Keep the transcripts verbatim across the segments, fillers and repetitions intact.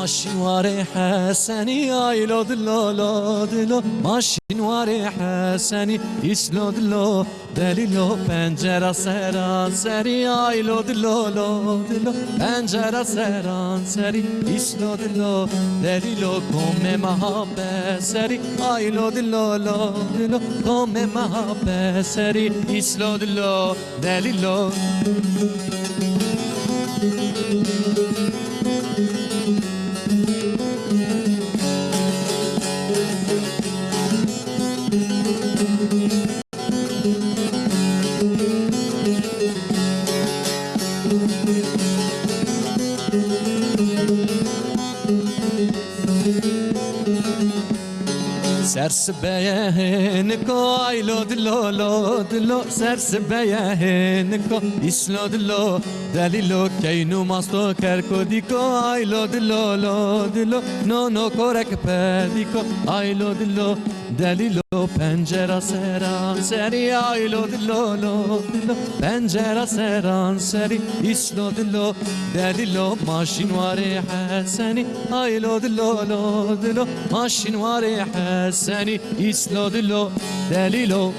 Maşîn warê Hesenî, ay lo dilo, lo dilo. Maşîn warê Hesenî, îs lo dilo, delîlo. Pencera seranserî, ay lo dilo, lo dilo. Pencera seranserî, îs lo dilo, delîlo. Komê meha beserî, ay lo dilo, lo dilo. Komê meha beserî, îs lo dilo, delîlo. Ser sibeye hêniko, ay lo dilo, lo dilo. Ser sibeye hêniko, îs lo dilo, delîlo. Keyn û masto kerko dîko, ay lo dilo, lo dilo. Nono korek pedîko, ay lo dilo, delîlo. Pencera seranserî, ay lo dilo, lo dilo. Pencera seranserî, îs lo dilo, delîlo. Maşîn warê Hesenî, ay lo dilo, lo dilo. Maşîn warê Hesenî, îs lo dilo, delîlo.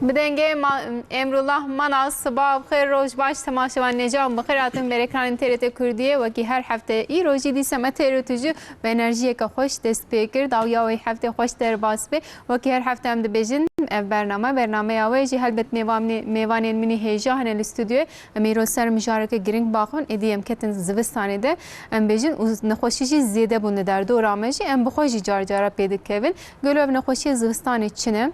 Bi dengê ma-, Emrullah Manas, sibav xêr, roj baş, temaşevan nêcan bi xêr hatin ber ekranên T R T Kurdiyê. Wekî her hefte îro jî dîse me têr û tûjî bi enerjiyeke xweş dest pê kir. Dawiya wê heftê xweş derbas be. Wekî her hefte em dibêjin, ev bername, bernameya we jî helbet mêvanê-, mêvanên min î hêja hene li stûdyoyê. Em îro ser mijareke girîng baxin, êdî em ketin zivistanê de, em bêjin û nexweşî jî zêde bûn li derdora me jî, em bi xwe jî car cara pê dikevin. Gelo ev nexweşiyê zivistanê çi ne?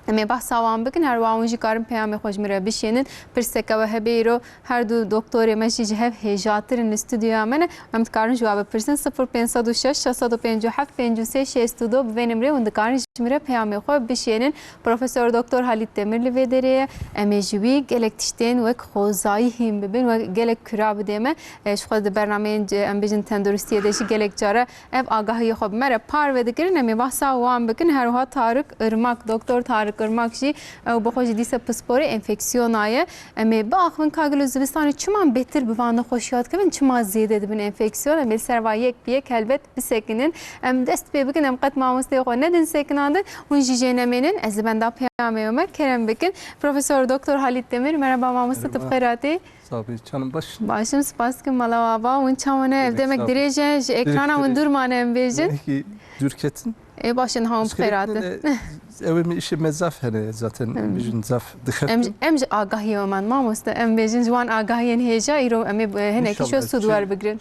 Em ê behsa wan bikin, her wiha hûn jî karin peyamê xwe ji min re bişênin. Pirseke we hebe îro, her du doktorê me jî ji hev hêjatir in li stûdyoya me ne. Em dikarin ji we bipirsin, sifir pênc sed û şeş, şeş sed û pêncî û heft, pêncî û sê şêst û du, bi vê nimrê hûn dikarin ji min re peyamê xwe bişênin. Profesor Doktor Halît Demir li vê derê ye. Em ê ji wî gelek tiştên wek xwezayî hîn bibin, wek gelek kura bidê me. E, ji xwe di bernameyên, e, em bêjin tenduristiyê de jî gelek care ev agahiyê xwe bi me re parve dikirin. Em ê behsa wan bikin. Her wiha Tarık Irmak, Doktor Tarık Irmak jî, ew bi xwe jî dîse pisporê enfeksiyona ye. Em ê biaxivin ka gelo zivistanê çima em bêtir bi van nexweşiya dikevin, çima zêde dibin enfeksiyon? Em ê li ser va yek bi yek helbet bisekinin. Em dest pê bikin, em qet mamosteyê xwe nedin sekinandin, hûn jî jê nemênin. Ez li benda peyamê me, kerem bikin. Profesor Doktor Halit Demir, merhaba mamoste, tu bi xêr hatî. Sağ ol, canım baş. Başim, spas dikim, mala ava, hûn çawa ne? Ev demek dirêj e, ji ekrana hûn dûr mane em bêjin. Belkî dûr ketin. Ê, baş e, niha hûn bi xêr hatin. Ew ê min îşê me zaf hene zaten, em bêjin zaf dixetin. Em, em ji agahiyê we man mamoste, em bêjin ji wan agahiyên hêja, îro em ê, e, hinekî ji we sûd werbigirin.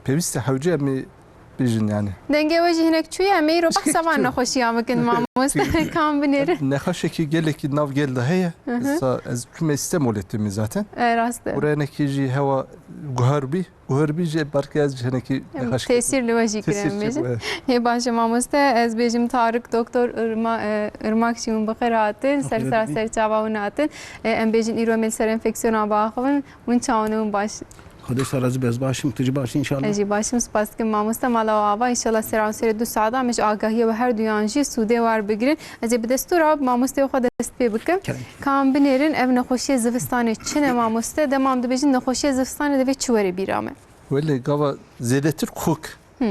Pêwîst e hewce em ê bêjin yani. Dengê we jî hinek çûye, em ê îro behsa van nexweşiya bikin mamoste. Kam binêrin. Nexweşekî gelekî nav gel de heye. Hı hı. Sa-, ez çûme Îstemolê têmî zaten. E, rast e. Û re hinekî jî hewa guhar bî. Guhar bî jî belkî ez jî hinekî nexweşekî tesîr li we jî kirin bêjin. Hê baş e mamoste, ez bêjim Tarık Doktor Irma-, e, Irmak jî hûn bi xêr hatin. Ser, ser çava hûn hatin. E, em bêjin îro em ê li ser enfeksiyona biaxivin. Hûn çawa ne, hûn baş? Xwedê sar razî be, ez baş im, tu jî baş î înşallah. Ez jî baş im, spas dikim mamoste, mala we ava, înşallah seranserê du saeta me ji agahiya we her duyan jî sûdê werbigirin. Ez ê bi destûra mamosteyê xwe dest pê bikim. Kerem. Ka em binêrin ev nexweşiyê zivistanê çi ne mamoste? Dema em dibêjin nexweşiyê zivistanê divê çi were bîra me? Welê gava zêdetir kok. Hmm.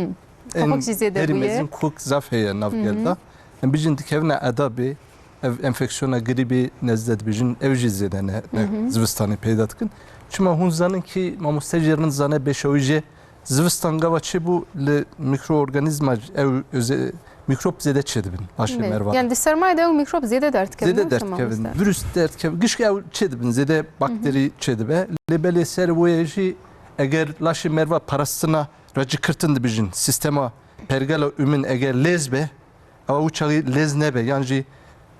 Kok jî zêde bûye. Herî mezin kok zaf heye nav gel de. Em bijin dikevine edabê, ev enfeksiyona grîbê nezde dibêjin, ew jî zêde ne, ne zivistanê peyda dikin. Çima hûn zanin kî mamoste jê rind zane bêşewî jê zivistan gava çêbû li mikroorganîzma ew öze-, mîkrop zêde çêdibin laşê merva. Yani di sermayê de ew mîkrop zêde derdikevin. Zêde derdikevin. Virus derdikevin. Gişk ew çêdibin, zêde bakterî çêdibe. Lê belê ser wê jî eger laşê merva parastina racikirtin dibêjin, sîstema pergala umin eger lêz be, ewa û çaxî lêz nebe, yan jî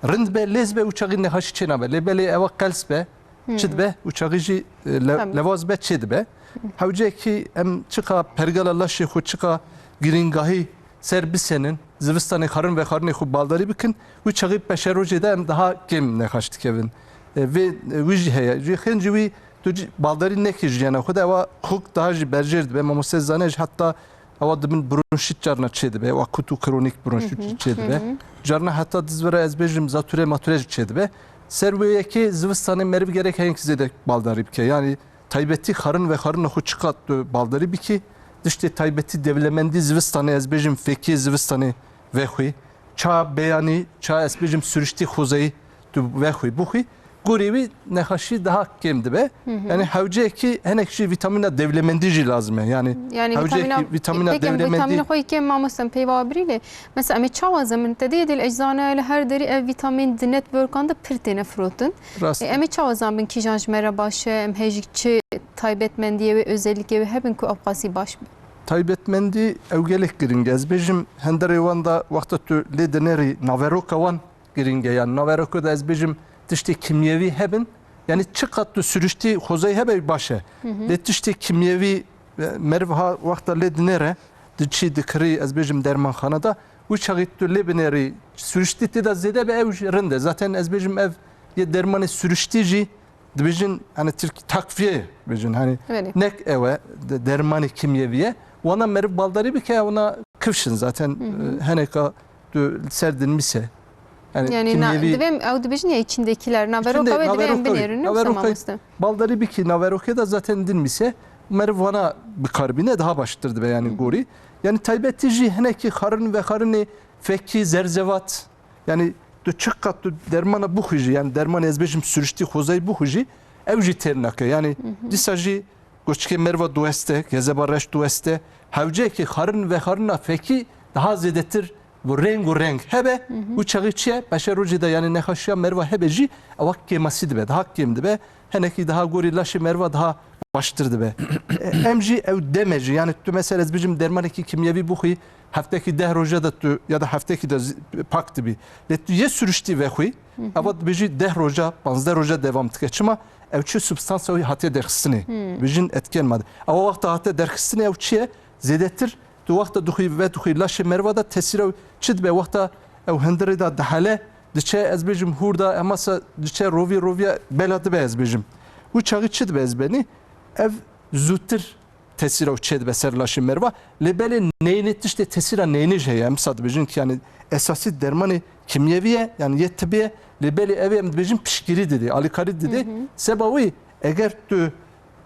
rind be, lêz be, û çaxî nexweşî çênabe. Lê belê ewa qels be, çi dibe, û çaxî jî, e, le-, lewaz be, çêdibe. Hewceyekî em çiqa pergala laşê xwe, çiqa girîngahî ser bisenin, zivistanê xarin vexarinê xwe baldarî bikin, wî çaxî peşerojê de em daha kêm nexaş dikevin. E, vê, e, wî jî heye. Jî xêncî wî tu cî-, baldarî nekî jiyana xwe de, ewa xuk daha jî berjêr dibe. Mamoste zane jî heta ewa dibin bronşît carna çê dibe, ewa kut û kronîk bronşît Hı hı, çê dibe. hı hı. Carna heta dizvira ez bêjim zatûre matûre jî çê dibe. Ser wê yekê zivistanê meriv gerek heyek zêde baldarî bike. Yani taybetî xarin vexarina xwe çiqat tu baldarî bikî, tiştê taybetî dewlemendî zivistanê, ez bêjim fekê zivistanê vexwî, ça beyanî, ça ez bêjim sürüştî xwezayî tu vexwî, bixwî, gorî wî nexaşî daha kêm dibe. Hı hı. Yani hewceyekî hinek jî vîtamîna dewlemendî jî lazim e. Yani Yani hewceyekî vîtamîna, vîtamîna peki em dewlemendî vîtamîna xwe yê kêm mamoste em peyva birî lê. Mesela em ê çawa zemin te dê dil eczane li her derî ev vîtamîn di networkan de pir têne firotin. Rast E, e. em ê çawa zanbin kîjan ji me re baş e, em hê jî çi taybetmendiyê wê, özellikê wê hebin ku ew qasî baş be? Taybetmendî ew gelek giring e. Ez bêjim henderê wan da wexta tu lê dinerî naveroka wan giring e. Yani naveroka da ez bêjim tiştê kimyevî hebin. Yani çiqat tu sürüştî xwezayî hebe baş e. Hı hı. Lê tiştê kimyevî e, meriv ha wexta lê dinêre, diçî dikirî, ez bêjim dermanxane de, wî çaxî tu lê binêrî, sürüştî tê de zêde be ew jî rind e. Zaten ez bêjim ev yê dermanê sürüştî jî dibêjin, hani Tirk takviye bêjin, hani Belê. nek ew e, de-, dermanê kimyevî ye. Wana meriv baldarî bike, wana kifşin zaten, Hı hı. e, heneka tu ser dinmîse. Yani Yani na, kimyevî divêm ew dibêjin ya içindekiler, naveroka Içinde wê divê em naveroka wê. binêrin, ne wisa Naveroka mamoste? baldarî bikî, naveroka da zaten dinmîse, meriv wana bikarbîne daha baştir dibe yani Hı hı. gorî. Yani taybetî jî hinekî xarin vexarinê fekî zerzevat, yani tu çiqat tu dermana bixwî jî, yani dermanê ez bêjim sürüştî xwezayî bixwî jî, ew jî têr nake. Yani Hı hı. dîsa jî goçikê meriva diweste, gezeba reş diweste, hewceyekî xarin vexarina fekî daha zêdetir bi reng û reng hebe, Hı hı. û çaxî çi ye? Peşe rojê de yani nexaşiya meriva hebe jî ewa kêmasî dibe, daha kêm dibe. Henekî daha gorî laşê meriva daha baştir dibe. E, em jî ew deme jî, yani tu mesela ez bijim dermanekî kimyevî bixwî, heftekî deh roja de tu ya da heftekî de zi-, pak dibî. Lê tu yê sürüştî vexwî, Hı hı. ewa dibêjî deh roja, panzdeh roja devam dike. Çima? Ew çi substansa wî hatiye derxistinê. Hı. Bijin etken made. Ewa wexta hatiye derxistinê ew çi ye? Zêdetir tu wexta dixwî ve dixwî laşê meriva de tesîra wî çi dibe? Wexta ew hundirê de dihele, diçe, ez bêjim hûr de, hemasa diçe rovî, roviya bela dibe, ez bêjim. Wî çaxî çi dibe ez benî? Ev zûtir tesîra wî çê dibe ser laşê meriva. Lê belê neyni tiştê tesîra neyni jî heye. Em sa dibêjin ki yani esasî dermanê kimyevî ye, yani yê tibê ye. Lê belê ev ê em dibêjin piştgirî didê, alîkarî didê. Hı hı. Seba wî eger tu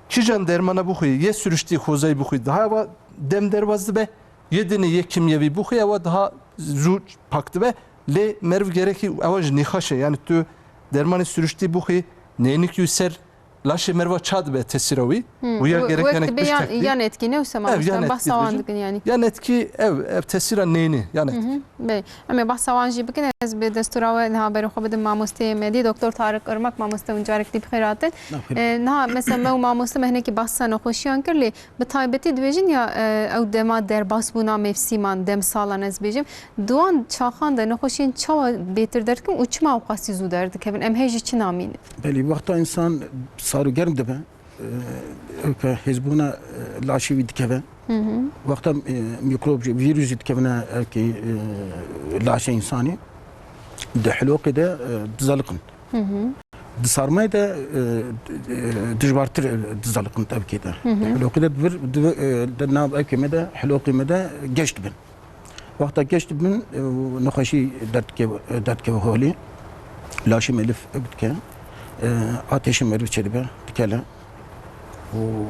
Kîjan dermana bixwî, yê sürüştî xwezayî bixwî, daha ewa dem derbaz dibe, yê dinê yê kimyevî bixwî, ewa daha zû pak dibe. Lê meriv gerekî ewa ji nîxaş e. Yani tu dermanê sürüştî bixwî, neynik yû ser laşê meriva ça dibe tesîra wî. Hmm. Û ya Wek gerek yani dibe pişt yan, yan etkî ne wisa Ev mamoste? yan Em etkî bahsa wan dibêjin. dikin yani. Yan etkî ev, ev tesîra neynê, yan etkî. Hı hı. Belê. Em ê behsa wan jî bikin. Ez bi destûra we niha berê xwe bidim mamosteyê me dî, Doktor Tarık Irmak, mamoste hûn carek dî bi xêr hatin. Nexêr. E, niha mesela me û mamoste me hinekî behsa nexweşiyan kir, lê bi taybetî dibêjin ya, e, ew dema derbasbûna mevsîman, demsalan ez bêjim. Di wan çaxan de nexweşiyên çawa bêtir derdikin û çima ew qasî zû derdikevin? Em hê jî çi namînin? Belê, wexta însan sar û germ dibe, Ewke hêzbûna, e, laşê wî dikeve. Hı hı. Wexta, e, mîkrob jî, vîrus jî dikevine, ewkê, e, laşê însanî, di hiloqê de, e, dizaliqin. Hı hı. Di sarmayê de, e, d-, e, dijwartir, e, dizaliqin ewkê de. Hı hı. Di hiloqê de divir, divir, e, di nav ewkê me de, hiloqê me de geş dibin. Wexta geş dibin, e, nexweşî derdikeve, derdikeve holê. Laşê meriv ew dike. E, atêşê meriv çêdibe, dikele. Û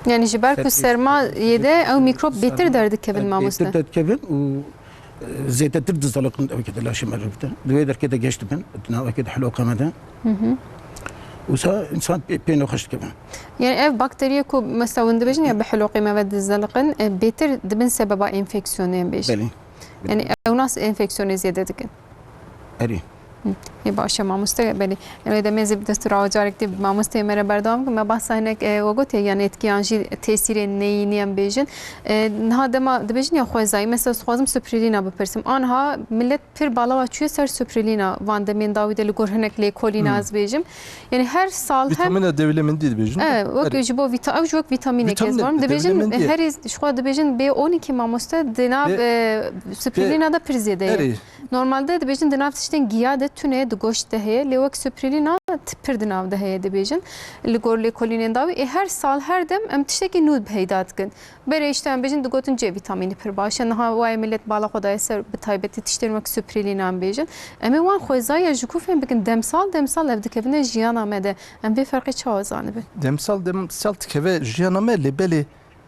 Yani ji ber ku sermayê de ew mîkrob bêtir derdikevin, mamoste. Bêtir derdikevin û, e, zêdetir dizaliqin ew ke di laşê meriv de. Di wê derkê de geş dibin, di nav ewkê de hiloqê me de. Hı hı. Wisa însan pê, pê nexweş dikeve. Yani ev bakteriyê ku mesela hûn dibêjin ya bi hiloqê me ve dizeliqin, e, bêtir dibin sebeba enfeksiyonê em bêjin. Belê. Yani ew nas enfeksiyonê zêde dikin. Erê. Ê baş e mamoste, belê. Em ê demê zî bi destûra xwe carek dî mamosteyê me re berdewam bikin. Me behsa hinek, e, we gotiye, yan etkiyan jî tesîrên neyînî em bêjin. E, niha dema dibêjin ya xwezayî, mesela ez dixwazim spirulina bipirsim. Aniha millet pir balawa çûye ser spirulina van demên dawî de li gor hinek lêkolîna Hmm. ez bêjim. Yani her sal her Vitamina D vitaminê dibêjin. E, wek Erê. ji bo vita-, ew ji wek vitaminê Vitamine, kes barim. Dibêjin, D vitaminê. Herî ji xwe dibêjin B on iki mamoste di nav, Bê- e, spirulina de pir zêde ye. Erê. Normalde dibêjin di nav tiştên giya de tune di goşt de heye, lê wek spirulina t-, pir di nav de heye dibêjin. Li gor lêkolînên dawî, ê her sal her dem em tiştekî nû peyda dikin. Berê işte em bêjin digotin C vitamînî pir baş e. Niha wayê millet bala xwe daye ser bi taybetî tiştên wek spirulina em bêjin. Em ê wan xwezaya ji ku fêm bikin demsal demsal ev dikevine jiyana me de. Em vê ferqê çawa zanibe? Demsal demsal dikeve jiyana me lê belê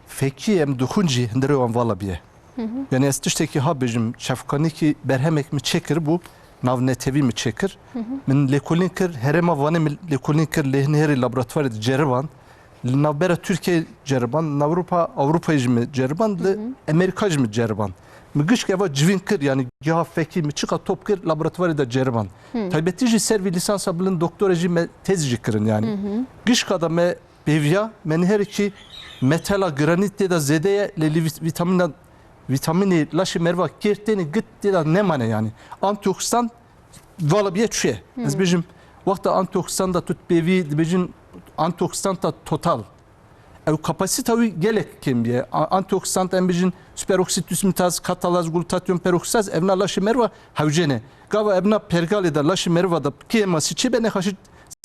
fekî em dixwin jî hundirê wan vala biye. Hı hı. Yani ez tiştekî ha bêjim, çavkanîkî berhemek min çêkiribû, navnetewî min çêkir. Hı hı. Min lêkolîn kir, herêma Vanê min lêkolîn kir, lê hin herî laboratuvarê diceriband. Li navbera Tirkiyeyê ceriband, li Ewropa, Ewropayê jî min ceriband, Hı li hı. Amerîka jî min ceriband. Min gişk eva civîn kir, yani giha fekî min çiqa top kir, laboratuvarê de ceriband. Hı. Taybetî jî ser vî lîsansa bilind doktora jî me tez jî kirin yani. Hı hı. Gişka da me pêviya, me nihêrî kî metela granît tê de zêde ye, lê lî vît-, vîtamîna, vîtamînê laşê meriva kêr têne git tê de nemane yani. Antîoksîdant vala biye çûye. Ez Hmm. bêjim, wexta antîoksîdanta tu pêvî dibêjin antîoksîdanta total. Ew kapasîta wî gelek kêm biye. A-, antîoksîdant em bêjin superoksit dismutaz, katalaz, glutatyon peroksitaz, evna laşê meriva hewce ne. Gava evna pergalê de laşê meriva de kêmasî çêbe nexaşî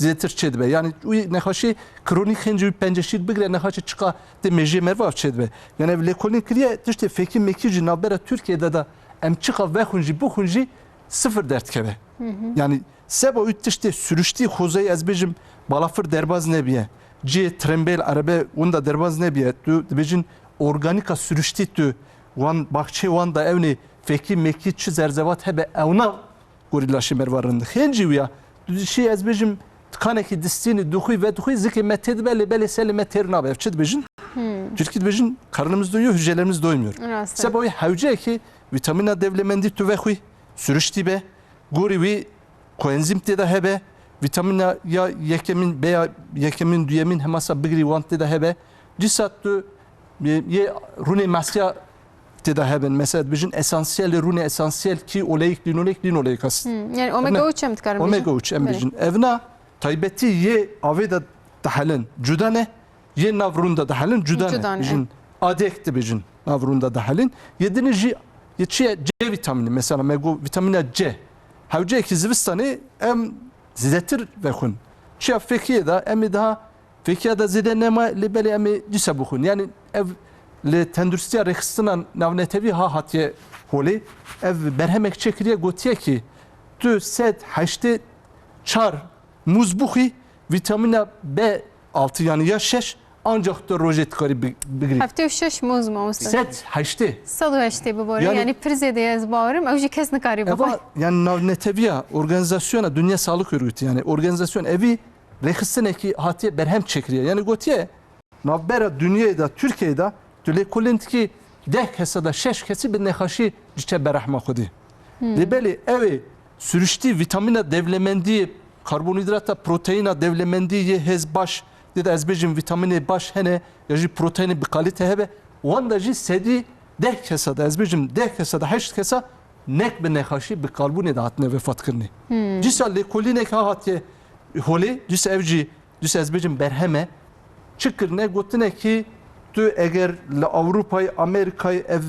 zêtir çêdibe. Yani wî nexaşî kronîk hêncî wî penceşîr bigire nexaşî çiqa tê mêjiyê meriva çêdibe. Yani ev lêkolîn kiriye tiştê fekî mekî jî navbera Tirkiyeyê de de em çiqa vexwin jî bixwin jî sifir derdikeve. Hı hı. Yani seba wî tiştê sürüştî xwezayî ez bêjim balafir derbaz nebiye. Cihê trembêl erebe winda derbaz nebiye. Tu dibêjin organîka sürüştî tu wan baxçê wan da ewnê fekî mekî çi zerzevat hebe ewna gorî laşê meriva rind. Xêncî wî ya. Tu dişî ez bêjim tikanekî distînî dixwî vedixwî zikê me tê dibe lê belê selê me têr nabe. Ev çi dibêjin? Hmm. Tirkî dibêjin karnımız doyuyor, hücrelerimiz doymuyor. Rast e. Seba wî hewceyekî vîtamîna dewlemendî tu vexwî, sürüştî be, gorî wî koenzîm tê de hebe, vîtamîna ya yekemîn, B ya yekemîn, duyemîn hemasa bigirî wan tê de hebe. Dîsa tu yê, yê rûnê masiya tê de hebin. Mesela dibêjin esansiyelê rûnê esansiyel kî oleyik, lînoleyik, lînoleyik est. Hmm, yani omega Evna üç em dikarin bêjin? Omega üç em Belê. bêjin. Evna taybetî yê avê de dihelin cuda ne, yê nav rûn de dihelin cuda ne. Cuda ne, Bijin evet. Adek dibêjin nav rûn de dihelin. Yê dinê jî yê çi ye? C vitamînî. Mesela me got vitamîna C. Hewceyekî zivistanê em zêdetir vexwin. Çiya fekiyê de em ê daha fekiya de zêde nema lê belê em ê dîsa bixwin. Yani ev li tenduristiya rêxistina navnetewî ha hatiye holê. Ev berhemek çêkiriye gotiye ki tu sed heştê çar mûz bixwî, vîtamîna B altı yani ya şeş ancak tu rojê dikarî bi-, bigirî. Heftê û şeş mûz mamoste. Sed heştê. Sed û heştê bibore. Yani Yani pir zêde ye ez bawerim. Ew jî kes nikarî bixwe. Eva yani navneteviya, organizasyona Dünya Sağlık Örgütü yani organizasyon evî rêxistinekî hatiye berhem çekiriye. Yani gotiye navbera Dinyayê de, Tirkiyeyê de tu lêkolîn dikî deh kesa de şeş kesî bi nexaşî diçe berehma xwedî. Hmm. Lê belê ew ê sürüştî vîtamîna dewlemendî, karbonhîdrata, proteîna dewlemendî yê hêz baş, dê de ez bêjim vîtamînê baş hene, ya jî proteînê bi kalîte hebe, wan de jî sedî deh kesa de, ez bêjim deh kesa de heşt kesa nek bi nexaşî bi karbonê de hatine vefatkirinê. Hmm. Dîsa lêkolînek ha hatiye holê, dîsa ev jî Dîsa ez bêjim berheme çi kirine, gotine ki tu eger li Ewropayê, Amerîkayê ev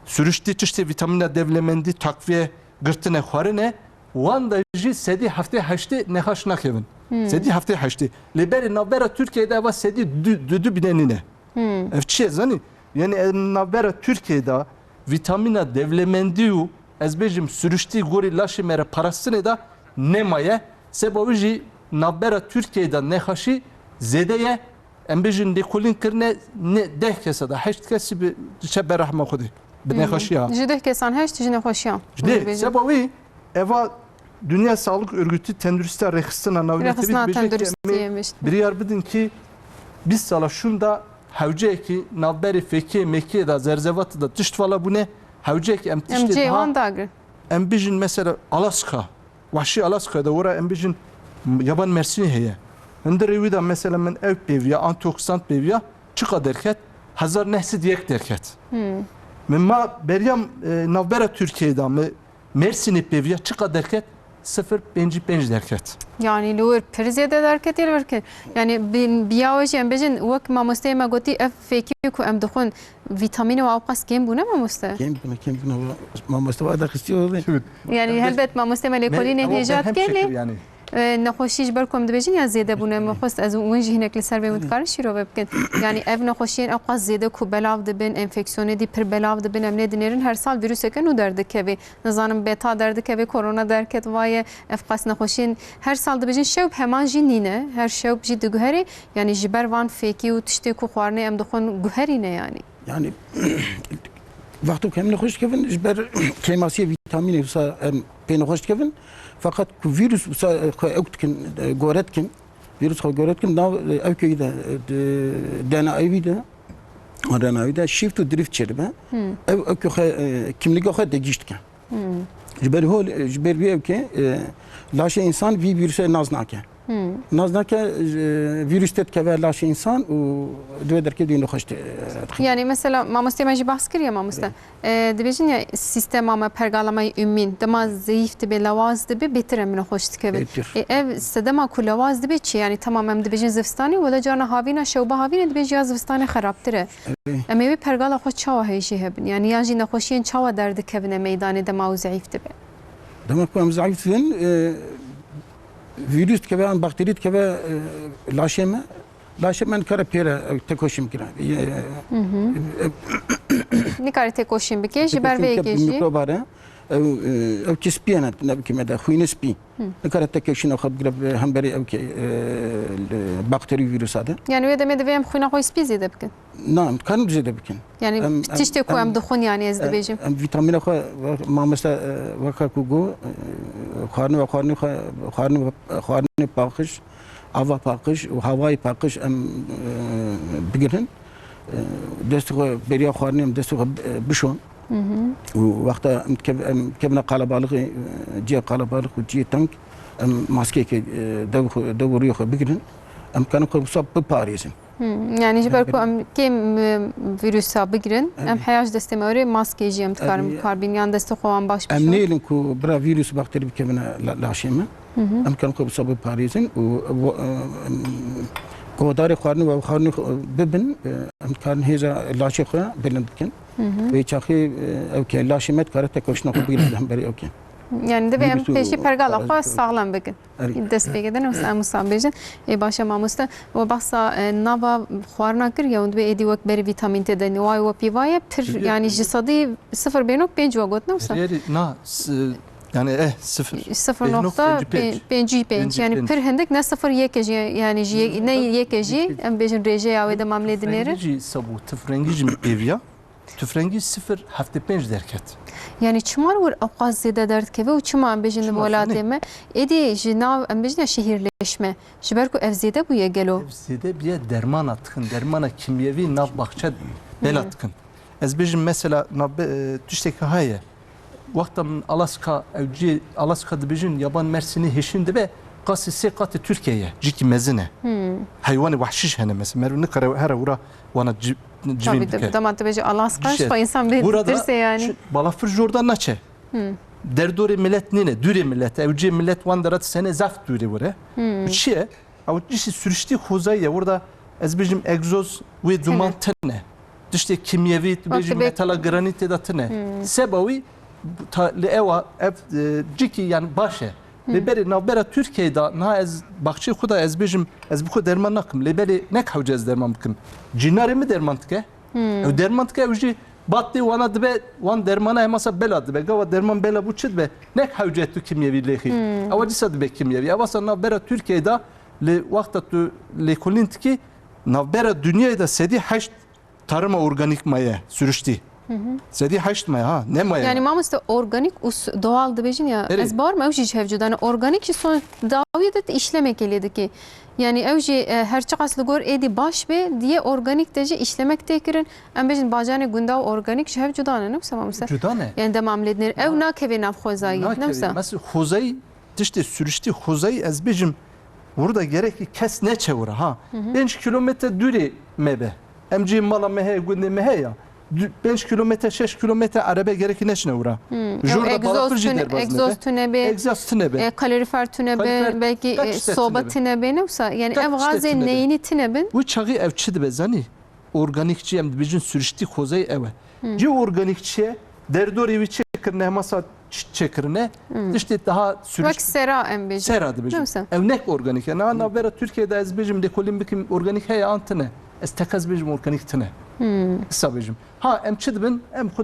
sürüştî tiştê vîtamîna dewlemendî takviye girtine xwarine, wan de jî sedî heftê heştê nexaş nakevin. Hmm. Sedî heftê heştê. Lê berê navbera Tirkiyeyê de eva sedî du, du, du bîne nîne. Hmm. Ev çi ye zanî? Yani ev navbera Tirkiyeyê de vîtamîna dewlemendî û ez bêjim sürüştî gorî laşê me re parastinê de nemaye. Seba wî jî navbera Tirkiyeyê de nexaşî zêde ye. Em bêjin lêkolîn kirine ne deh kesa de, heşt kesî bi diçe berehma xwedî. Bi Hmm. nexaşiya. Ji deh kesan heşt ji nexweşiya. Ji deh, Bêjin. Seba wî eva Dünya Sağlık Örgütü tenduristiya rêxistina navnetewî Rêxistina dibêje ki tenduristiyê em ê bêjin. biryar bidin ki bîst sala şûnda hewceyekî navberê fêkiyê mêkiyê de zerzevatê de tişt vala bûne, hewceyekî em Em tiştê cihê daha wan dagrin. Em bijin mesela Alaska, Wahşî Alaska de wira em bijin yaban mersînê heye. Hundirê wî de mesela min ew pêviya, antioksîdant pêviya, çiqa derket? Hezar neh sed yek derket. Min ma beriya, e, navbera Tirkiyeyê de min mersînê pêviya, çiqa derket? Sifir pêncî pênc derket. Yani li wir pir zêde derketî li vir kir. Yani bi, bi ya wê jî em bêjin wek mamosteyê me gotî ev fêkî ku em dixwin vîtamînê û ewqas kêm bûne mamoste? Kêm bûne, kêm bûne. Mamoste wa derxistiye oldu. Yani helbet mamostê me lêkolînê hêja dike lê, yani, e, nexweşî ji ber ku em dibêjin ya zêde bûne, me xwest ez û win jî hinek li ser vê wî dikarin şîrove bikin. Yani ev nexweşiyên ewqas zêde ku belav dibin, enfeksiyonê dî pir belav dibin, em lê dinêrin her sal vîruseke nû derdikeve. Nizanim beta derdikeve, korona derket vaye, ev qas nexweşiyên her sal dibêjin şewb heman jî nîne, her şewb jî diguherê, yani ji ber van fêkî û tiştê ku xwarinê em dixwin guherî ne yani. Yani wexto ku em nexweş dikevin, ji ber kêmasiyê vîtamînê wisa em pê nexweş dikevin. Feqet ku vîrus wisa, e, xwe ewk dikin, e, gore dikin, vîrus xwe gore dikin, nav, e, ewkê wî de, e, de, D N A wî de, R N A wî de shift û drift çêdibe. Ew ewkê xwe, e, kimlîga xwe degîş dike. Ji ber hol, ji ber vî ewkê, e, laşê însan vî vîrusê nas nake. Nas nake, e, vîrus tê dikeve laşê însan û di wê derkê dî nexweş tê, e, dixî. Yani mesela mamostê me jî behs kiriye mamoste. E, dibêjin ya sîstema me, pergala me yê îmûn, dema zeyîf dibe, lawaz dibe, bêtir em nexweş dikevin. Bêtir. E, ev sedema ku lawaz dibe çi? Yani tamam em dibêjin zivistanê, wele carna havîna, şewba havînê dibêjin ya zivistanê xerabtir e. Erê. Em ê wê pergala xwe çawa hêjî hebin? Yani yan jî nexweşiyên çawa derdikevine meydanê dema ew zeîf dibe? Dema ku em zeîf dibin, e, vîrus dikeve, yan bakterî dikeve, e, laşê me. Laşê me nikare pê re, e, tekoşîn bigire. E, e, Nikare têkoşîn bike, ji ber vê tekoşîn bike yekê jî. Mîkroba re, ew, e, ew ki spî ne, ne bike me de, xwînê spî. Nikare tekoşîna xwe bigire bi hemberî ew ki, e, li bakterî û vîrusa de. Yani wê demê divê em xwîna xwe spî zêde bikin? Na, em dikarin zêde bikin. Yani tiştê ku em dixwin yani ez dibêjim. Em vîtamîna xwe, mamoste, e, weka ku got, e, xwarinê ve xwarinê xwe, xwarinê, xwarinê paqij, ava paqij û havayê paqij em, e, bigirin. E, destê xwe beriya xwarinê em destê xwe, e, bişon. Û wexta em dikev-, em kevine qalabalixê, e, cihê qalabalix û cihê teng, em maskeyekê, e, dev xwe, dev û rûyê xwe bigirin. Em karin xwe wisa biparêzin. Hmm, yani ji ber ku em kêm, e, vîrusa bigirin, em heya ji destê me were maskê jî em dikarin bikarbîn, yan destê xwe wan baş bişon. Em nêlin ku bira vîrus bakterî bikevine la-, laşê me. Em karin xwe wisa biparêzin û, e, em, guhdarê xwarinê û xwarinê xwe bibin, e, em dikarin hêza laşê xwe bilind bikin. Vê çaxê, e, ew ke laşê me dikare tekoşîna xwe bigire li hemberî ew ke. Yani divê em pêşî pergala xwe saxlem bikin. Dest pê kedin, em wisa bêjin. Ê baş e mamoste. We behsa, e, nava xwarina kir ya, hûn dibê êdî wek berî vîtamîn tê de, wayê we pîvaye, pir, yani ji sedî sifir bênok pênc we got, ne wisa? Herî, na, s-, yani, eh, sifir. Sifir nokta pêncî pênc. Yani pir hindik, ne sifir yekê jî, yani jî, ne yekê jî, em bêjin rêjeya wê de mamlê dinêrin. Jî sabû, tifrengî jî min pêviya. Tufrengî sifir heftê pênc derket. Yani çima li wir ewqas zêde derdikeve û çima em bêjin li welatê me? Êdî ji nav em bêjin ya şehîrleşme. Ji ber ku ev zêde bûye gelo? Ev zêde bûye dermana dikin, dermana kîmyevî nav baxçe bela dikin. Ez bêjim mesela nav be-, e, tiştekî heye. Wexta min Alaska, ew cî Alaska dibêjin, yaban mersînê hêşîn dibe, qasî sê qatê Tirkiye ye, cîkî mezin e. Heywanê wahşî jî hene mesela, meriv nikare here wira wana cî-, civîn bike. Dema tu bêjî Alaska, ji xwe însan bê ditirse yani. Balafir jor de naçe. Derdorê milet nîne, dûrê milet e. Ew cê milet wan dera sene zaf dûrê were. Çi ye? Ew tiştê sürüştî xwezayî ye. Wurda ez bêjim egzoz wê duman tune. Tiştê kîmyevî, tu bêjî metala giranî tê de tune. Seba wî ta-, li ewa ev, e, cikî yani baş e. Lê berê navbera Tirkiyeyê de niha ez baxçeyê xwe de ez bêjim ez bi xwe derman nakim. Lê berê nek hewce ez derman bikim. Cînarê min derman dike. Ew derman dike, ew jî bat tê wana dibe, wan dermana hemasa bela dibe. Gava derman bela bû çi dibe? Nek hewce tu kîmyevî lêxî. Ewa dîsa dibe kîmyevî. Ewa sa navbera Tirkiyeyê de li wexta tu lêkolîn dikî, navbera dinyayê de sedî heşt tarima organîk maye, sürüştî. Sedî heşt maye ha, ne maye. Yani mamoste organîk û s-, doğal dibêjin ya, ez bawer me ew jî ji hev cuda ne. Organîk jî son dawiyê de tu îşlemekê lê dikî. Yani ew jî, e, her çiqas li gor êdî baş bê, diye organîk de jî îşlemek tê kirin. Em bêjin bacanê gunda û organîk ji hev cuda ne, ne wisa mamoste? Cuda ne. Yani dema em lê dinêr, ew nakeve nav xwezayî, ne wisa? Mesela xwezayî tiştê sürüştî xwezayî ez bêjim, wir de gerekî kes neçe wir e, ha. Hı hı. Pênc kilometre dûrê me be. Em cihê mala me heye, gundê me heye ya. Du-, pênc kilometre, şeş kilometre erebe gerekî neçine wir e. Hı. Jor de balafir jî derbaz nebe. Egzoz tune be. Egzoz tune be. E, kalorifer tune be. Kalorifer, belkî, e, soba tune be. Newsa, yani ev gazên neyînî tune bin. Wî çaxî ev çi dibe zanî? Organikçi em dibêjin sürüştî xwezayî ew e. Hı. Cî organikçi ye, derdorê wî çêkirine, hemasa çi-, çêkirine, hı, tiştê daha sürüş-, wek sera em bêjin. Sera dibêjin. Newsa. Ew nek organik e. Na, navbera Tirkiyeyê de ez bêjim lêkolîn bikim organik heye an tine. Ez teqez bêjim organik tine. Hı. Qisa bêjim. Ha, em çi dibin? Em xwe,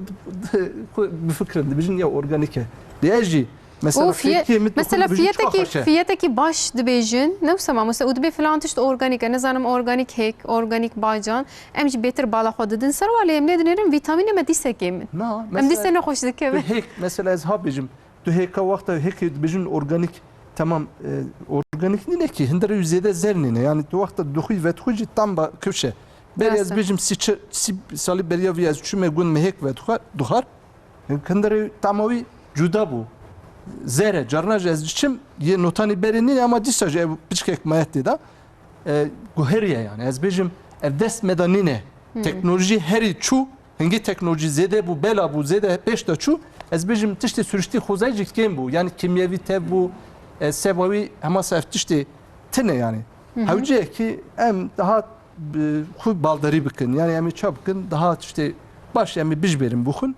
xwe bifikirin, dibêjin ya organik e. Lê ez jî Mesela û fiye-, fêkê min mesela dixwin dibêjin çiqa fiyetekî, xweş e. Fiyetekî baş dibêjin, ne wisa mamoste, û dibê filan tişt organîk e, nizanim organîk hêk, organîk bacan, em jî bêtir bala xwe didin ser wa, lê em lê dinêrin vîtamînê me dîse kêm in. Na, em dîse nexweş dikevin. Tu hêk, mesela ez ha bêjim, tu hêka wexta hêkê dibêjin organîk, temam, e, organîk nîne kî, hindire wî zêde zer nîne. Yani tu wexta dixwî vedixwî jî tam ba kifş e. Berê ez bêjim sî çi-, sî salî beriya vî ez çûme gund me hêk vedixwar, dixwar. Kindirê tama wî cuda bû. Zer e, carna jî ez diçim, yê notanî berê nîne, ama dîsa jî ev piçkek maya tê de, e, guheriye yani. Ez bêjim, ev dest me de nîne. Hmm. Teknolojî herî çû, hingî teknolojî zêde bû, bela bû, zêde pêş de çû. Ez bêjim, tiştê sürüştî xwezayî jî kêm bû. Yani kîmyevî tev bû, e, seba wî hema ev tiştê tine yani. Hı hı. Hewce ye ki em daha bi xwe baldarî bikin. Yani em ê ça bikin, daha tiştê baş em ê bijbêrin bixwin.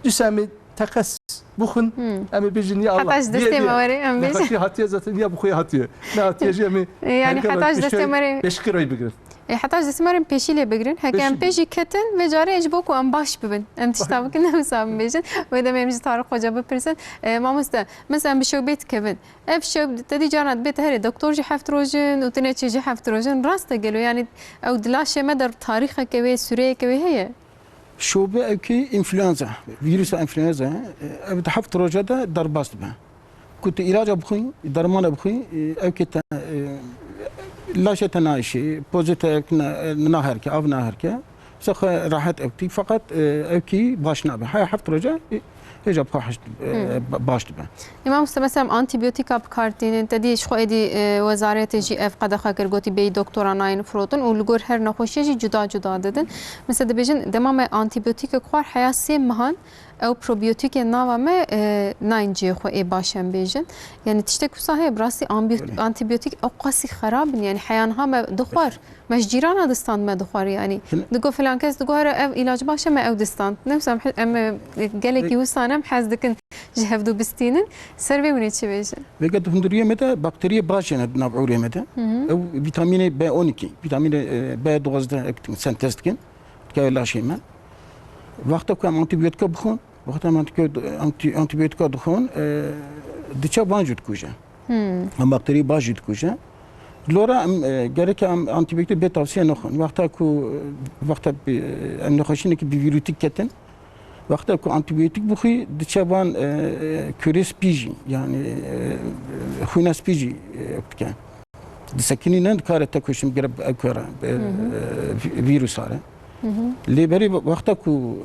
Dîsa em ê teqez bixwin, hmm, em ê bêjin, ya Allah. Heta ji destê me were, em bêjin. Nexweşî hatiye zaten, ya bi xwe hatiye. Ne hatiye jî em ê, yani heta ji destê me re pêşkirayî bigirin. E, heta ji destê me re em pêşî lê bigirin. Heke em pêşî ketin, vê carê ji bo ku em baş bibin. Em tişta bikin, em wisa bibêjin. Wê demê em ji Tarık Hoca bipirsin. E, mamoste, mesela em bi şewbê dikevin. Ev şew te dî carna dibête herê doktor jî heft roj in û tu neçê jî heft roj in. Rast e gelo? Yani ew di laşê me de tarîxeke wê, sûreyeke wê heye? Şobe ew kî înfluenza, vîrusa înfluenza, ev di heft roja de derbas dibe. Ku tu îlaca bixwî, dermana bixwî, ew kî te, laşê te nayişî, pozê te ew kî na-, naherke, av naherke. Wisa xwe rehet ew tî, feqet, e, ew kî baş nabe. Heya heft roja, e, hêja xwe heşt, e, Hmm. ba-, baş dibe. Îmam Usta, mesela em antîbiyotîka bi kar tînin, te dî ji xwe êdî, e, wezaretê jî ev qedexe kir, gotî bêyî doktora nayên firotin û li gor her nexweşiyê jî cuda cuda didin. Mesela dibêjin, dema me antîbiyotîkek xwar heya sê mehan, ew probiyotîkên nava me, e, nayên cihê xwe ê baş em bêjin. Yani tiştek wisa heye, bi rastî ambi-, Belê. antîbiyotîk ew qasî xerab in, yani heya niha me dixwar. Me ji cîrana distand me dixwar, yanî. Hin- Digo filan kes digo here ev îlac baş e, me ew distand. Ne wisa em, em, e, gelekî Vê- wisa ne em hez dikin ji hevdu bistînin. Ser vê hûn ê çi bêjin? Vêga di hundiriyê me de bakteriyê baş hene di nav ewrê me de. Hı hı. Ew vîtamînê B on iki, vîtamînê, e, B duwazdeh ek dikin, sentez dikin. Dikeve laşê me. Wexta ku em antîbiyotika bixwin, wexta em antîbiyo-, antî-, antîbiyotika dixwin, e, diçe van jî dikuje. Hmm. Em bakterî baş jî dikuje. Lora em, e, gerek em antîbiyotik bê tavsiye nexwin. Wexta ku, e, wexta bi, em nexweşînekî bi vîrûtîk ketin, wexta ku antîbiyotik bixwî, diçe van, e, e, kurê spî jî, yani, e, xwîna spî jî, e, dike. Disekinîne, dikare tekoşîn bigire ev kare, e, Hı hı. e, vî-, vîrusa re. Hı hı. Lê berî wexta ku,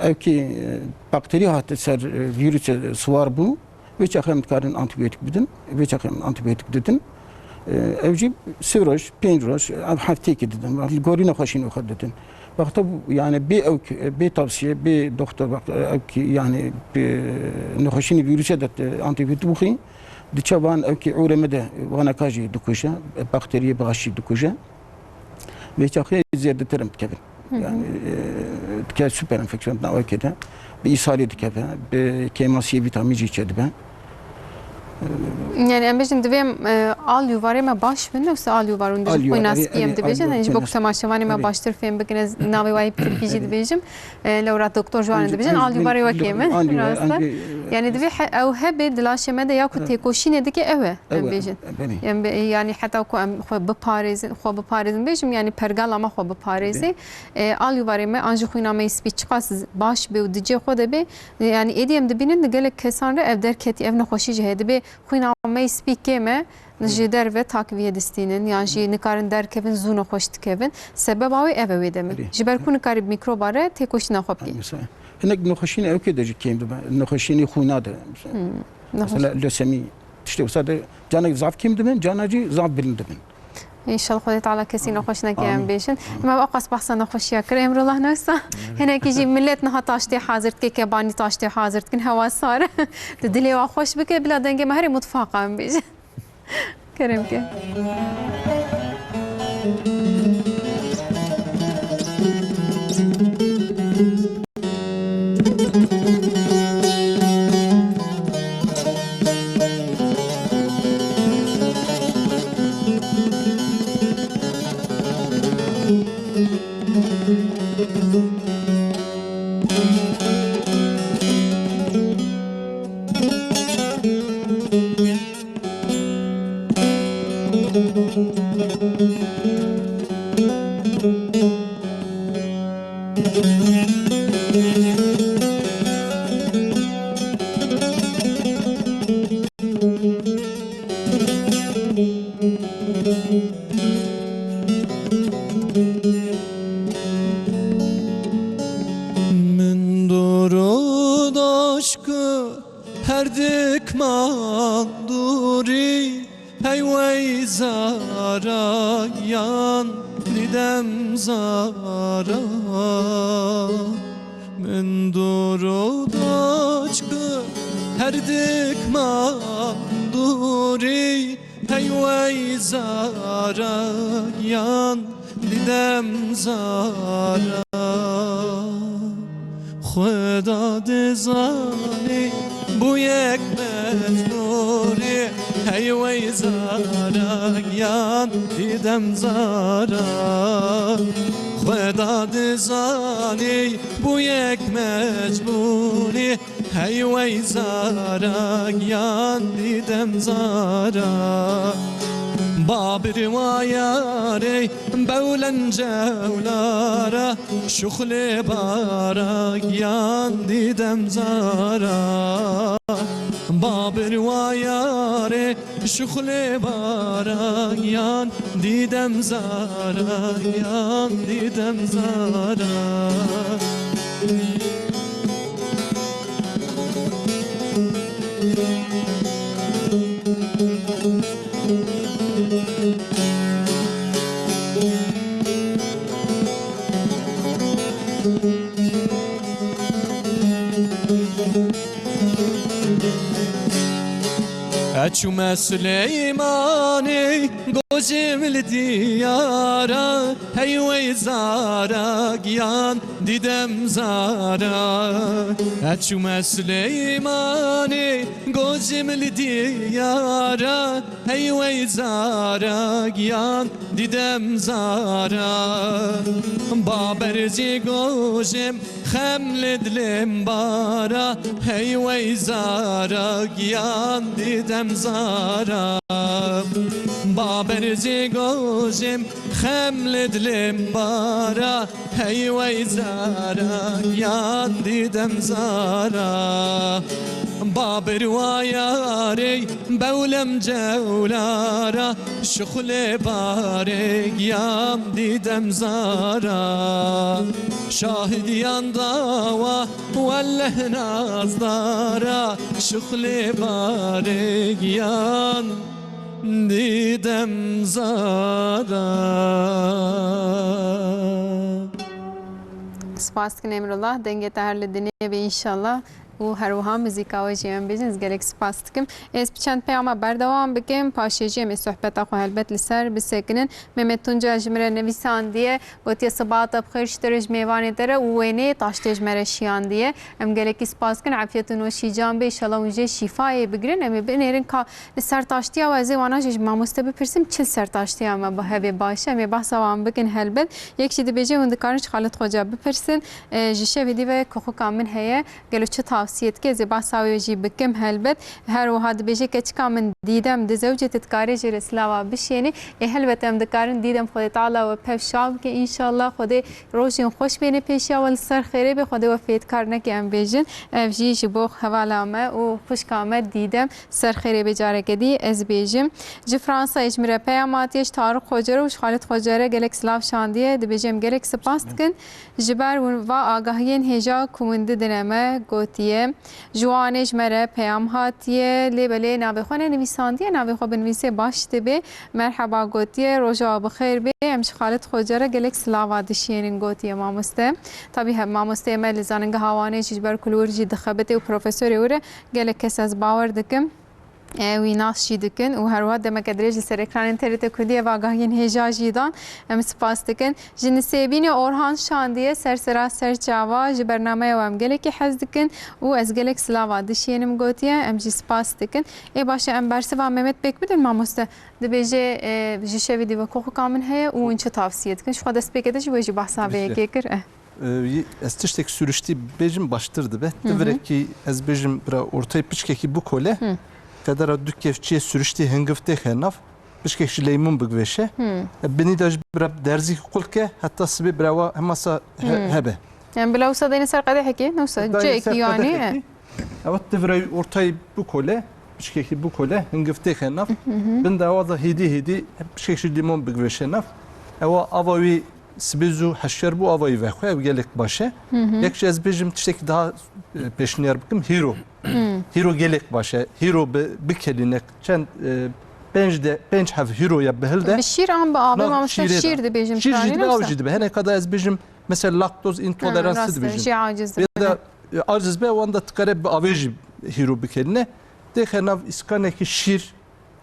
e, ev kî, e, bakterî hate ser, e, vîrusê siwar bû, Vê çaxê em dikarin antîbiyotik bidin, vê çaxê em antîbiyotik didin. Ev jî sê roj, pênc roj, ev hefteyekê didin. Li gorî nexweşînê xwe didin. Wexta, yani, bê ew, bê tavsiye, bê doxtor, wexta ew kî, yani, bi nexweşînê vîrusê de antîbiyotik bixwî, diçe van ew kî ûrê me de waneka jî dikuje, bakteriyê baş jî dikuje. Vê çaxê zêdetir em dikevin. Hı hı. Yani, e, dike süper enfeksiyon di nav ewkê de. Bi îshalê dikeve, bi kêmasiyê vîtamîn jî çêdibe. Yani em bêjin divê em, e, al û warê me baş bin, yoksa al û war hûn dibêjin Al û war, xwîna erê, spî em erê, dibêjin, al û yani ji bo ku xwîna temaşevanê me erê. Baştir fêm bikin, ez navê wayî pir pî jî Erê. dibêjim. E, lewra doktor ji wan Ancî, dibêjin, ancî, al û warê wekê min, al û war, rast e. ancî, Yani divê he-, ew hebe di laşê me de ya ku Evet. têkoşînê dike ew e, em Ew e, bêjin. belê. Em be-, yani heta ku em xwe biparêzin, xwe biparêzin bêjim, yani pergala me xwe biparêzê. Belê. E, alîwarê me an jî xwîna me yê spî çiqas baş bê û di cê xwe de bê, yani êdî em dibînin di gelek kesan re ev derketî, ev nexweşî jî heye. Dibê xwîna me yê spî kêm e, Belê. ji derve takviyê distînin, yan jî Belê. nikarin derkevin, zû nexweş dikevin. Sebeba wê ev e wê demê. Belê. Ji ber ku nikarî bi mîkroba re têkoşîna xwe bikî. Mesela, hinek nexweşînê ewkê de jî kêm dibe. Nexweşînê xwîna de. Hmm, Mesela nexweş. lösemî. tiştê wisa de, canek zaf kêm dibin, canek jî zaf bilind dibin. Înşallah Xwedê Teala kesî nexweş neke, em bêjin. Em ev qas behsa nexweşiya kir Emrullah, newsa hinekî jî millet niha taştê hazir dike, kebanî taştê hazir dikin, hewa sar. Tu dilê wan xweş bike, bila dengê me herê mutfaqa, em bêjin. Kerem ke. Min doro daşku her dikman dûrî, hey wey zara yan dîdem zara. Min doro daşku her dikman dûrî, hey wey zara yan dîdem zara. Xweda dizanî bû yek mecbûrî, hey wey zara yan dîdem zara. Xweda dizanî bû yek mecbûrî, hey wey zara yan dîdem zara. Babir wa yarê bewlen cewlara, şuxlê bara yan dîdem zara. Babir wa yarê şuxlê bara yan dîdem zara, yan dîdem zara. Eçûme Sileymanê, gojê min li diyara, hey wey zara giyan dîdem zara. Eçûme Sileymanê, gojê min li diyara, hey wey zara giyan dîdem zara. Baber jî gojê min xem li dilê min bara, hey wey zara giyan dîdem zara. Baber jî gojê min xem li dilê min bara, hey wey zara giyan dîdem zara. Babir wa yarê bewlem cewlara, şuxlê barê giyan dîdem zara. Şahidiyan dawa welleh nazdara, şuxlê barê giyan dîdem zara. Spas dikin Emrullah, dengê te her li dinê be înşallah. Û her wiha muzîka we jî em bêjin, ez gelek spas dikim. Ez bi çend peyama berdewam bikim, paşê jî em ê sohbeta xwe helbet li ser bisekinin. Mehmet Tunca ji min re nivîsandiye, gotiye, "Sibata bi xêr ji te re, ji mêvanê te re û wêneyê taştê ji me re şiyandiye." Em gelekî spas dikin, efiyet û noşîcan be, înşallah hûn jê şîfayê bigirin. Em ê binêrin ka li ser taştiya we, ez ê wana jî ji mamoste bipirsim, çi li ser taştiya me bi hevê baş e. Em ê behsa wan bikin helbet. Yek jî dibêje, hûn dikarin ji Xalid Xoca bipirsin, e, ji şevê dî ve kuxuka min heye. Gelo çi tavsiye dike, ez ê behsa wê jî bikim helbet. Her wiha dibêje, keçika min Dîdem dizewce, tu dikarê jê re silava bişênî. Ê helbet em dikarin Dîdem Xwedê Teala we pev şa bike înşallah. Xwedê rojên xweş bêne pêşiya we, li ser xêrê be. Xwedê we fêtkar neke em bêjin. Ev jî ji bo hevala me û xwişka me Dîdem ser xêrê be careke dî ez bêjim. Ji Fransayê ji min re peyam hatiye, ji Tarık Xoce re û ji Xalid Xoce re gelek silav şandiye. Dibêje em gelek spas dikin. Ji ber hûn va agahiyên hêja ku hûn didine me, gotiye. Ji wanê ji me re peyam hatiye, lê belê navê xwe nenivîsandiye, navê xwe binivîsê baş dibe. Merheba gotiye, roja we bi xêr bê. Em ji Xalid Xoce re gelek silava dişiyênin gotiye mamoste. Tabî he, mamosteyê me li Zanîngeha Wanê jî ji ber ku li wir jî dixebitê û profesorê wir e, gelek kes ez bawer dikim, e, wî nas jî dikin û her wiha demeke dirêj li ser ekranên T R T Kurdiyê ve agahiyên hêja jî dan. Em spas dikin. Ji Nisêbînê Orhan Şandiye, sersera serçava, ji bernameya we em gelekî hez dikin û ez gelek silava dişiyênim gotiye, em jî spas dikin. Ê baş e, em bersiva Mehmet Bêk bidin, mamoste. Dibêje, e, ji şevî dî ve koxika min heye û hûn çi tavsiye dikin? Ji xwe dest pê kete jî we jî behsa vê Bişe. yekê kir. Eh. E, yî-, ez tiştek sürüştî bêjim baştir dibe. Hı hı. Divirekî ez bêjim bira ortayê piçkekî bikole. Hı. Qedera du kevçiyê sürüştî hingiv têxe nav. Pişkek ji leymun bigvêşe. Hmm. E, binî de ji bira derzî qulke, heta sibê bira wa hemasa he-, Hmm. hebe. Yani bila wisa deyne ser qedehekê, ne wisa Dayê ceyekî ser yani, qedehekî, e. Ewa tivira ortayî bikole, pişkekî bikole, hingiv têxe nav. Hı hı. Bin de ewa da hêdî hêdî pişkek ji limon bigvêşe nav. Ewa ava wî sibê zû heşyar bû, ava wî vexwe, ew gelek baş e. Hı hı. Yek jî ez bêjim tiştekî daha, e, pêşniyar bikim, hîro. Hmm. Hîro gelek baş e. Hîro bi, bikelîne çend, e, pênc de, pênc hev hîroya bihil de. Bi şîr an bi avê Na, mamoste şîrê şîr de. dibêjim Şîr jî karî dibe, av neyse. jî dibe. Hinek da ez bêjim, mesela laktoz intoleransı Ha, rast e, dibêjim. jî aciz Vê de, dibe. e, aciz be, wan da dikare bi avê jî hîro bikelîne. Têxe nav îskanekî şîr,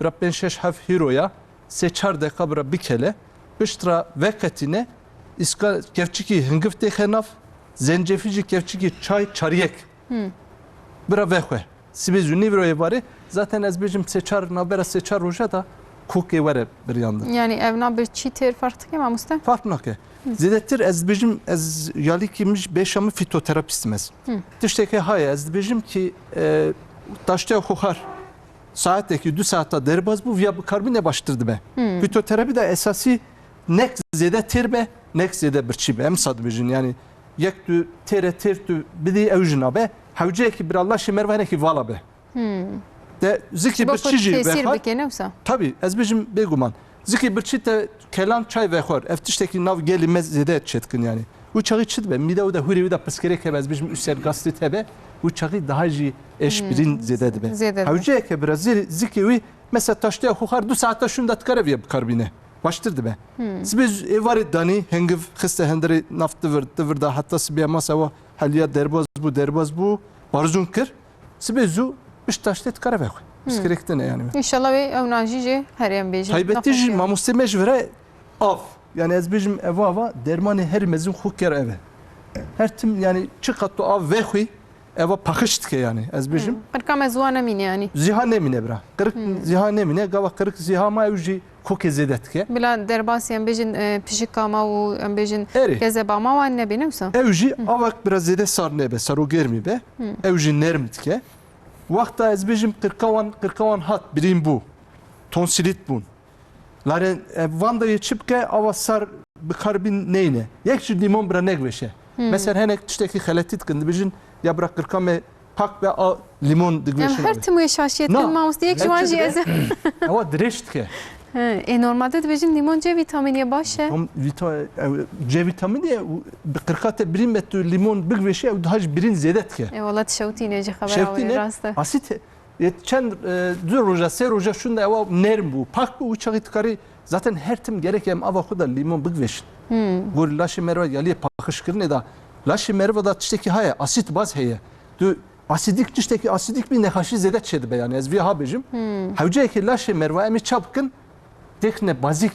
bira pênc şeş hev hîroya, sê çar deqa bira bikele. Pişt ra veqetîne, îska kevçikî hingiv têxe nav, zencefîl jî kevçikî çay çaryek. Hmm. Bira vexwe. Sibê zû nîvroyê varê. Zaten ez bêjim sê çar, navbera sê çar roja da kokê were biryandin. Yani ev na bi çî têr farq dike mamoste? Farq nake. Hı. Zêdetir ez bêjim, ez yalîkî min ji bêşa min fîtoterapîst im ez. Hı. Tiştekê haye ez dibêjim ki, e, taşteya xwe xar saatekî, du saeta derbaz bû, viya bikarbîne baştir dibe. Hı. Fîtoterapî de esasî nek zêde têr be, nek zêde birçî be. Em sa dibêjin, yani yek tu têre têr tu bidî ew jî nabe. Hewceyekî bira laşê merve hinekî vala be. Hmm. De zikî Bo birçî ku jî tesîr vexwe. bike, ne wisa? Tabii, ez bêjim bêguman. Zikî birçî te kelan çay vexwer. Ev tiştekî nav gelî me zêde çêdikin yani. Û çaxî çi dibe? Mîde û de hûrê wî de pirsgirêk hebe, ez bêjim ûser gastrit hebe. Û çaxî daha jî eşbirîn Hmm. zêde dibe. Zêde dibe. Hewceyeke bira zî-, zikê wî mesela taşteya xwe xar du saeta şûnda dikare viya bikarbîne. Baştir dibe. Hmm. Sibê z-, êvarê danî, hingiv xiste hindirê nav tivir, tivir da heta sibê masa wa heliya derbaz bû, derbaz bû, barzûn kir. Sibê zû pişt taştê dikare vexwe. Hmm. Pirsgirêk tine yani. İnşallah wê ew najî jê herê em bêjin. Taybetî jî Nexweşiya. mamostê me ji vira av. Yani ez bêjim eva ava dermanê herî mezin xwe ker ev e. Her tim yani çi qat tu av vexwî, eva paqij dike yani. Ez bêjim. Hmm. Qirka me ziwa nemîne yani. Ziha nemîne bira. Qirik Hmm. ziha nemîne. Gava qirik ziha ma ew jî kokê zêde dike. Bila derbasî em bêjin, e, pişika ma û em bêjin Erê. kezeba ma wan nebê, ne wisa? Ew jî Hı. avak bira zêde sar nebe, sar û germî be. Hı. Ew jî nerm dike. Wexta ez bêjim qirka wan, qirka wan hat birîn bû. Tonsilit bûn. Lare, e, van da yê çi bike, ava sar bi karbîn neyne. Yek jî lîmon bira negveşe. Hmm. Mesela henek tiştekî xeletî dikin, dibêjin, ya bira qirka me pak be, a lîmon digveşin. Em her tim wê şaşiyê dikin, mamoste, yek ji wan jî ez. Ewa dirêj dike. He, e, normalde dibêjin lîmon C vîtamînê baş e. Tam vita-, ew, C vîtamînê ye, û bi qirka te birîn be tu lîmon bigveşî, ew daha jî birîn zêde dike. E, wela tu şewtîne jî xebera wê Şewtîne, rast e. Asît Yê çend, e, du roja, sê roja şûnda ewa nerm bû, pak bû, û çaxî dikarî zaten her tim gerek em ava xwe de lîmon bigveşin. Hmm. Gor laşê merve yaliyê paqijkirinê de laşê merve de tiştekî heye, asît baz heye. Tu asîdîk, tiştekî asîdîk bî nexaşî zêde çêdibe yani. Ez vî ha bêjim. Hmm. Hewceyekê laşê merve em ê ça bikin, têxine bazîk.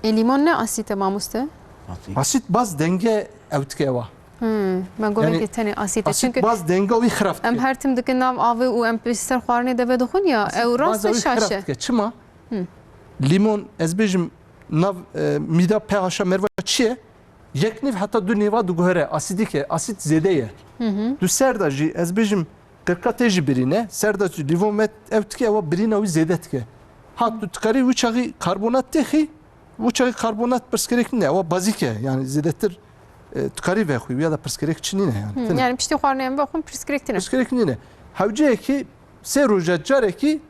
E, lîmon ne asît e mamoste? Asît. Asît baz denge ew dike ewa. Hmm, me got Yani, belkî tenê asît e. Asît Çünkü baz denga wî xirab dike. Em her tim dikin nav avê û em pişt ser xwarinê de vedixwin ya, Asît ew rast baza e wî xirab şaş e. dike. Çima? Hı. Lîmon, ez bêjim, nav, e, mîda pH-a merva çi ye? Yek nîv heta du nîva diguhere, asîdîk e, asît zêde ye. Hı hı. Du ser de jî, ez bêjim, qirka tê jî birîne, ser de jî lîmon me ev dike, ewa birîna wî zêde dike. Ha, tu dikarî wî çaxî karbonat têxî, wî çaxî karbonat pirsgirêk nîne, ewa bazîk e, yani zêdetir, e, dikarî vexwî, wîya da pirsgirêk çi nîne yani. Hı, Tine. yani piştî xwarinê em vexwin pirsgirêk tine. Pirsgirêk nîne. Hewceyekî sê roja carekî,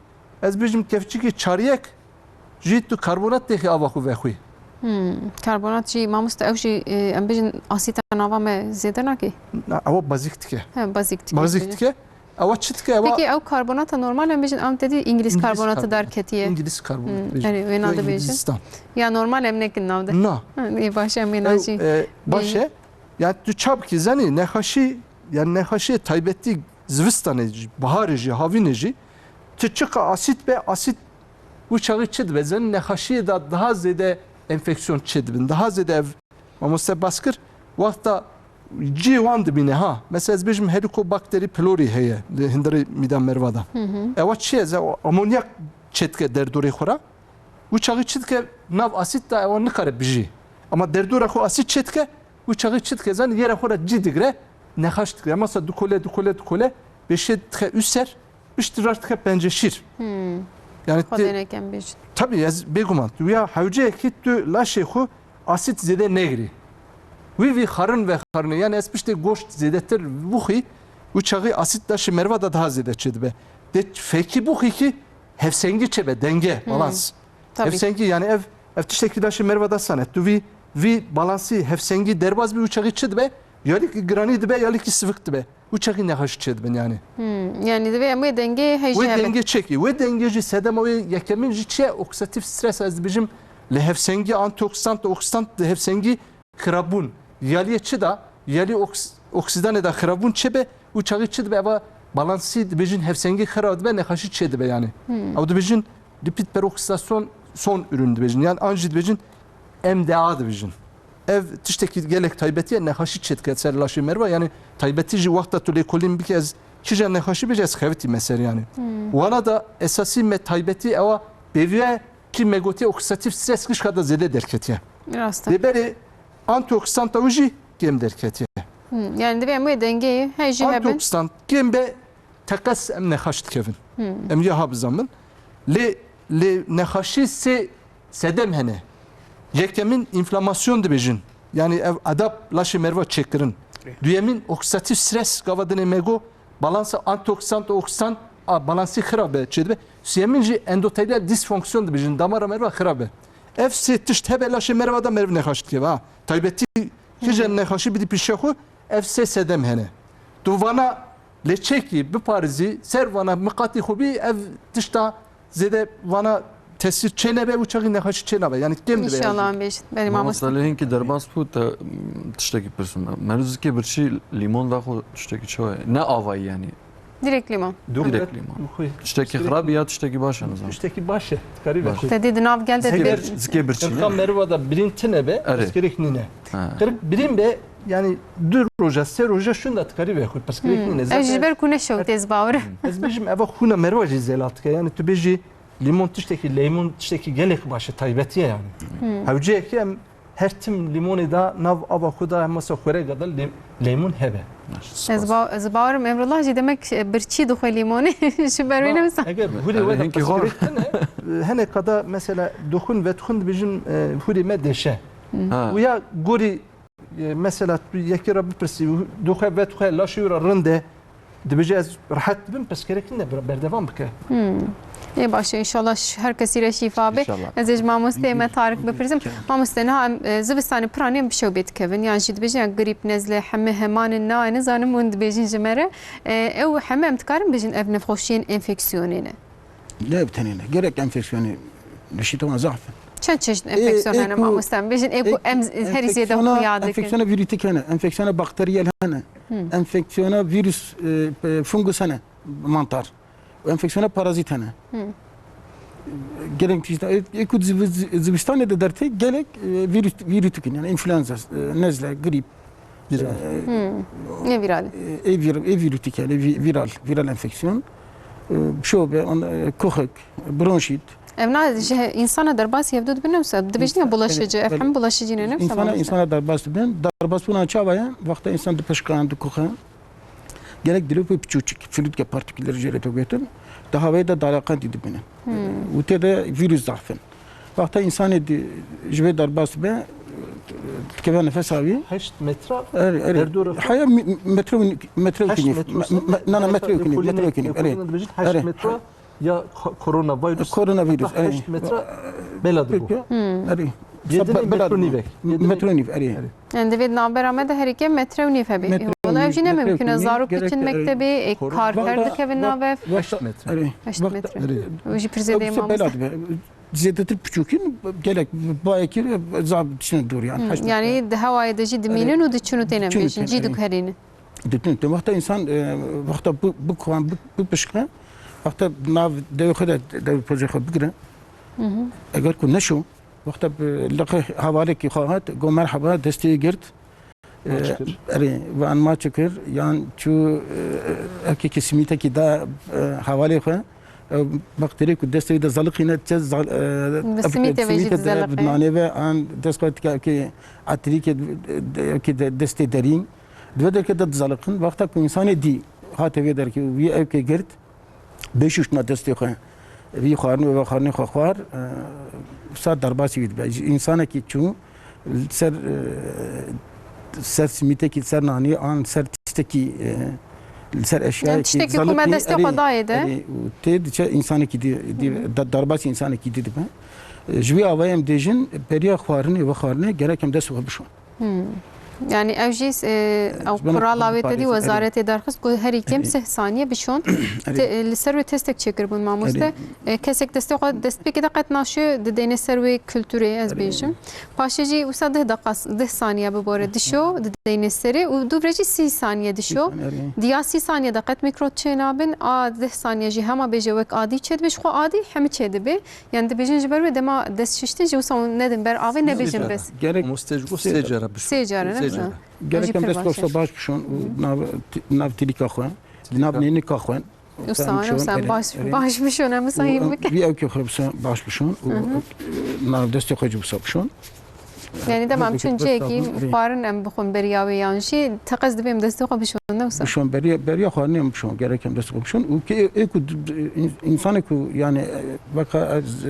ez bêjim kevçikî çaryek, Jî tu karbonat têxî ava xwe vexwî. Hmm, karbonat jî, mamoste, ew jî, e, em bêjin asîta nava me zêde nake? Na, ewa bazîk dike. He, bazîk dike. Bazîk dike. Ewa çi dike? Ewa Peki ew karbonata normal em bêjin, em te dî Îngilîz karbonata derketiye. Îngilîz karbonata Hmm, dibêjin. Erê, wê Ya nade bêjin. Îngilîzistan. Ya normal em nekin navde. Na. Ha, ê, baş e, em wê Ew, najî e, baş bêjin. E. Yani tu çap ki zanî, nexaşî, yani nexaşiyê taybetî zivistanê jî, baharê jî, havînê jî, tu çiqa asît be, asît wî çaxî çi dibe? Zen nexaşiyê de daha zêde enfeksiyon çêdibin, daha zêde ev mamoste baskir, wexta cî wan dibîne ha. Mesela ez bêjim Helicobacter pylori heye, li hundirê mîdan merva de. Hı hı. Ewa çi ye? Ze o amonyak çêdike derdorê xwe ra. Wî çaxî çi dike? Nav asît da ewa nikare bijî. Ama derdora xwe asît çêdike, wî çaxî çi dike? Zanî yera xwe ra cî digre, nexaş dike. Masa dikole, dikole, dikole, bêşê dike üser, piştî raş dike penceşîr. Hmm. Yani Xwedê te- nekem bêjin. Tabii ez bêguman. Tu ya hewceyekî tu laşê xwe asît zêde negirî. Wî vî xarin ve xarinê. Yani ez piştê goşt zêdetir buxî, wî çaxî asît laşê merva da daha zêde çêdibe. De fekî buxî ki hevsengî çêbe, denge, Hmm. balans. Tabii. Hevsengî yani ev, ev tiştekî laşê merva da sane. Tu vî, vî balansî hevsengî derbas bi, wî çaxî çi dibe? Yalî ki giranî dibe, yalî ki sivik dibe. Wî çaxî nexaş çêdibin yani. Hmm, yani divê em wê dengê hej Wê hebe. dengê çekî. Wê dengê jî sedema wê yekemîn jî çi ye? Oksidatif stres ez dibêjim. Li hevsengî antioksidant, oksîdant li hevsengî xirabûn. Yaliyê çi da? Yalî oks-, oksidanê da xirabûn çêbe, û çaxî çi dibe? Eva balansî dibêjin hevsengî xirab dibe, nexaşî çêdibe yani. Hmm. Ew dibêjin lipid peroksidasyon son ürün dibêjin. Yani an jî dibêjin M D A dibêjin. Ev tiştekî gelek taybetî ye, nexaşî çêdike ser laşê merva. Yani taybetî jî wexta tu lêkolîn bike ez kîja nexaşî bêje ez xevitî me ser yani. Hmm. Wana da esasî me taybetî ewa pêviye ki me gotiye oksidatif stres gişka da zêde derketiye. Rast e. Lê berê antioksidanta wî jî kêm derketiye. Hmm, yani divê em wê dengeyê hej jî hebin. Antioksidant kêm be teqez em nexaş dikevin. Hmm. Em ya ha bizanin. Lê, lê nexaşî sê sedem hene. Yekemîn înflamasyon dibêjin. Yani ev adap laşê merva çêkirin. Duyemin oksidatif stres gava dinê me go balansa antioksidant oksidan a balansî xirabe çêdibe. Siyemin jî endotelial disfonksiyon dibêjin, damara merva xirabe. Ev sê tişt hebe laşê merva da meriv nexaş dikeve ha. Taybetî kije nexaşî bidî pîşe xwe ev sê sedem hene. Tu vana lê çekî biparizî ser vana miqatî xwe bî ev tişta zêde vana tesîr çê nebe û çaxî nexaşî çê nabe. Yani kêm dibe. İnşallah yani. Em bêjin. Belê mamoste. Mamoste lê hinkî derbas bû te tiştekî pirsim. Meriv zikê birçî lîmon daxo tiştekî çawa ye? Ne avayî yani. Direkt limon. Direkt limon. Tiştekî xirab ya tiştekî baş e nizam. Tiştekî baş e. Karî ve. Te dî di nav gel de Zikê bir- bir- zikê birçî. Qirka meriva da birîn tine be, Erê. Eskerek nîne. Ha. Qirk birîn be, yani du roja, sê roja şunda dikarî vexwe, pirsgirêk Hmm. nîne. Ez ji Zaten ber ku neşewt ez bawer. Ez bêjim, eva xûna meriva jî zelal dike. Yani tu bêjî limon tiştekî, leymun tiştekî gelek baş e, taybetî ye yani. Hmm. Hewceyekî em her tim limonê da nav ava xwe da, em mesela xwereka da lê-, leymun hebe. Ez ba-, ez bawerim Emrullah jî demek, e, birçî dixwe limonê ji ber wê ne wisa. Eger hûrê we de pirsgirêk tine, e, hene kada mesela dixwin ve dixwin dibêjin, e, hûrê me deşe. Hmm. Ha. Û ya gorî E, mesela tu yekê re bipirsî, û dixwe vedixwe, laşê wî re rind e, dibêje ez rehet dibim, pirsgirêk nîne, ber-, berdewam bike. Hmm. Ê baş e, înşallah ş-, her kesî re şîfa be. İnşallah. Ez ê ji mamosteyê me Tarîk bipirsim. Mamoste, niha em, e, zivistanê piranî em bi şewbê dikevin. Yan jî dibêjin ya grîp, nezle, heme heman in, na, nizanim hûn dibêjin ji me re. E, ew heme em dikarin bêjin ev nexweşiyên enfeksiyonê ne. Ne bi tenê ne. Gerek enfeksiyonê dişî wan zaf in. Çend çeşit Ê, enfeksiyon ê hene ku, mamoste? Em bêjin, ê ku ê em herî zêde enfeksiyona, xuya dikin. Enfeksiyona vîrîtîk hene, enfeksiyona bakteriyel hene, Hmm. enfeksiyona vîrus, e, e, fungus hene, mantar. Û enfeksiyona parazît hene. Hmm. Gerek çeşit, ê, ê ku ziv-, ziv-, zivistanê de dertê gelek, e, vîrus, vîrîtîk in, yani influenza, e, nezle, grîp, Viral. Hmm. Ne viral? Ê vir-, ê vîrûtîk yani, vi-, viral, viral enfeksiyon. E, şobe, on, e, kuxik, bronşît. Ev na ji he-, însana derbasî hevdu dibin, ne wisa? Dibêjin ya bulaşıcı, ev hem bulaşıcı ne, ne wisa? Însana, însana derbas dibin. Derbasbûna çawa ye? Wexta însan dipişkan, dikuxe. Gelek dilopê piçûçik, flûtke partiküller jê re tê gotin, di havayê de dalaqandî dibîne. Hmm. Û tê de vîrus zaf in. Wexta însanê di, ji vê derbas be, dikeve nefesa wî. Heşt metre Erê, erê. derdora xwe. Haya mi-, metre û, metre û Heşt kinî. metre Me-, me-, na, na, metre û kinî, metre û kinî, erê. Erê. Heşt metre ya ko-, koronavirus. Koronavirus, Hatta erê. heşt metre bela dibo. Peki. Hmm. Erê. Yedi Mesela be- bela- metro nîvek. Yedi Metro nîv, erê. Erê. Yani divê di navbera me de herî kêm metre û nîv hebe. Metre û Wala ev nîv, jî ne metre û mimkun e, nîv, zarok gerek, diçin erê. Mektebê, e, Korona. Karker Wexta- dikevin we- navê. Wexta- Heşt metre. Erê. Heşt Wexta- metre. Erê. Ew jî pir zêde Ew ye se mamoste. Bela dibe. Zêdetir piçûkîn, gelek bayekî zaf diçin dûr yani. Hı, Heşt metre. Yani di hewayê de jî dimînin Erê. Û diçin û têne Diçin û bêjin, têne, cî erê. Dikerînin. Ditin, tu wexta însan, e, wexta bi, bixwan, bi, bipişke, wexta nav dewê xwe de, dew pozê xwe bigire. Hı hı. Eger ku neşo, wexta bi liqê hevalekî xwe hat, go merheba, destê girt. E, Maç kir. Erê, van maç kir, yan çû, e, ekekî simîtekî da, e, hevalê xwe. E, bakterî ku destê wî de zaliqîne, çe zal-, e, Bi ev simîtê ve jî simîtê de, dizeliqe. Bi nanê ve, an dest xwe dike, ekê atirîkê, ekê de, destê derîn. Di vê derkê de dizaliqin. Wexta ku însanê dî hate vê derkê û wî ewkê girt, bê şûştina destê xwe, vî xwarin û vexwarinê xwe xwar, e, wisa derbasî wî dibe. Ji însanekî çû, li ser, e, ser simîtekî, li ser nanî an ser tiştekî, e, li ser eşyayekî tiştekî ku me dizaliqî, destê xwe erê, dayê de. Erê, û tê diçe însanekî dî, dî, Hı hı. de-, derbasî însanekî dî dibe. E, ji wî avayê em dêjin, beriya xwarinê, vexwarinê gerek em destê xwe bişon. Hmm. Yani ev jî, e, ew Ji bo kurala wê te dî parêzin, erê. Wezaretê derxist ku herî kêm Erê. Sih saniye bişon. Erê. Te, e, li ser wê testek çêkiribûn mamoste. Erê. E, kesek destê xwe destpêkê de qet naşê, dideyne ser wê kulturê, ez Erê. Bêjim. Paşê jî wisa deh deqa, deh saniye bibore dişo, dideyne serê û dûvre jî sî saniye dişo. Sî saniye, erê. Diya sî saniye de qet mîkrob çênabin, a deh saniye jî hema bêje wek adî çêdibe, ji xwe adî hemî çêdibe. Yani dibêjin ji ber wê dema dest şiştin jî wisa hûn nedin ber avê, nebêjin bes. Gerek Mamoste ji bo sê sê cara. Cara bişon. Sê cara, ne? Sê cara. Gerek em destê xwe baş bişon û nav, nav tîlîka xwe, nav nênika xwe. Wisa, wisa, baş, baş bişon, em wisa hîn bikin. Vî ewkê xwe wisa baş bişon û, Hı hı. e, nav destê xwe jî wisa bişon. Yani dema em çûn cihekî xwarin em bixwin beriya wê yan jî teqez dibê em destê xwe bişon, ne wisa? Bişon beriya, beriya xwarinê em bişon, gerek em destê xwe bişon. Û kê ê ku d-, d-, în-, însanê ku yani, e, weka ez, e,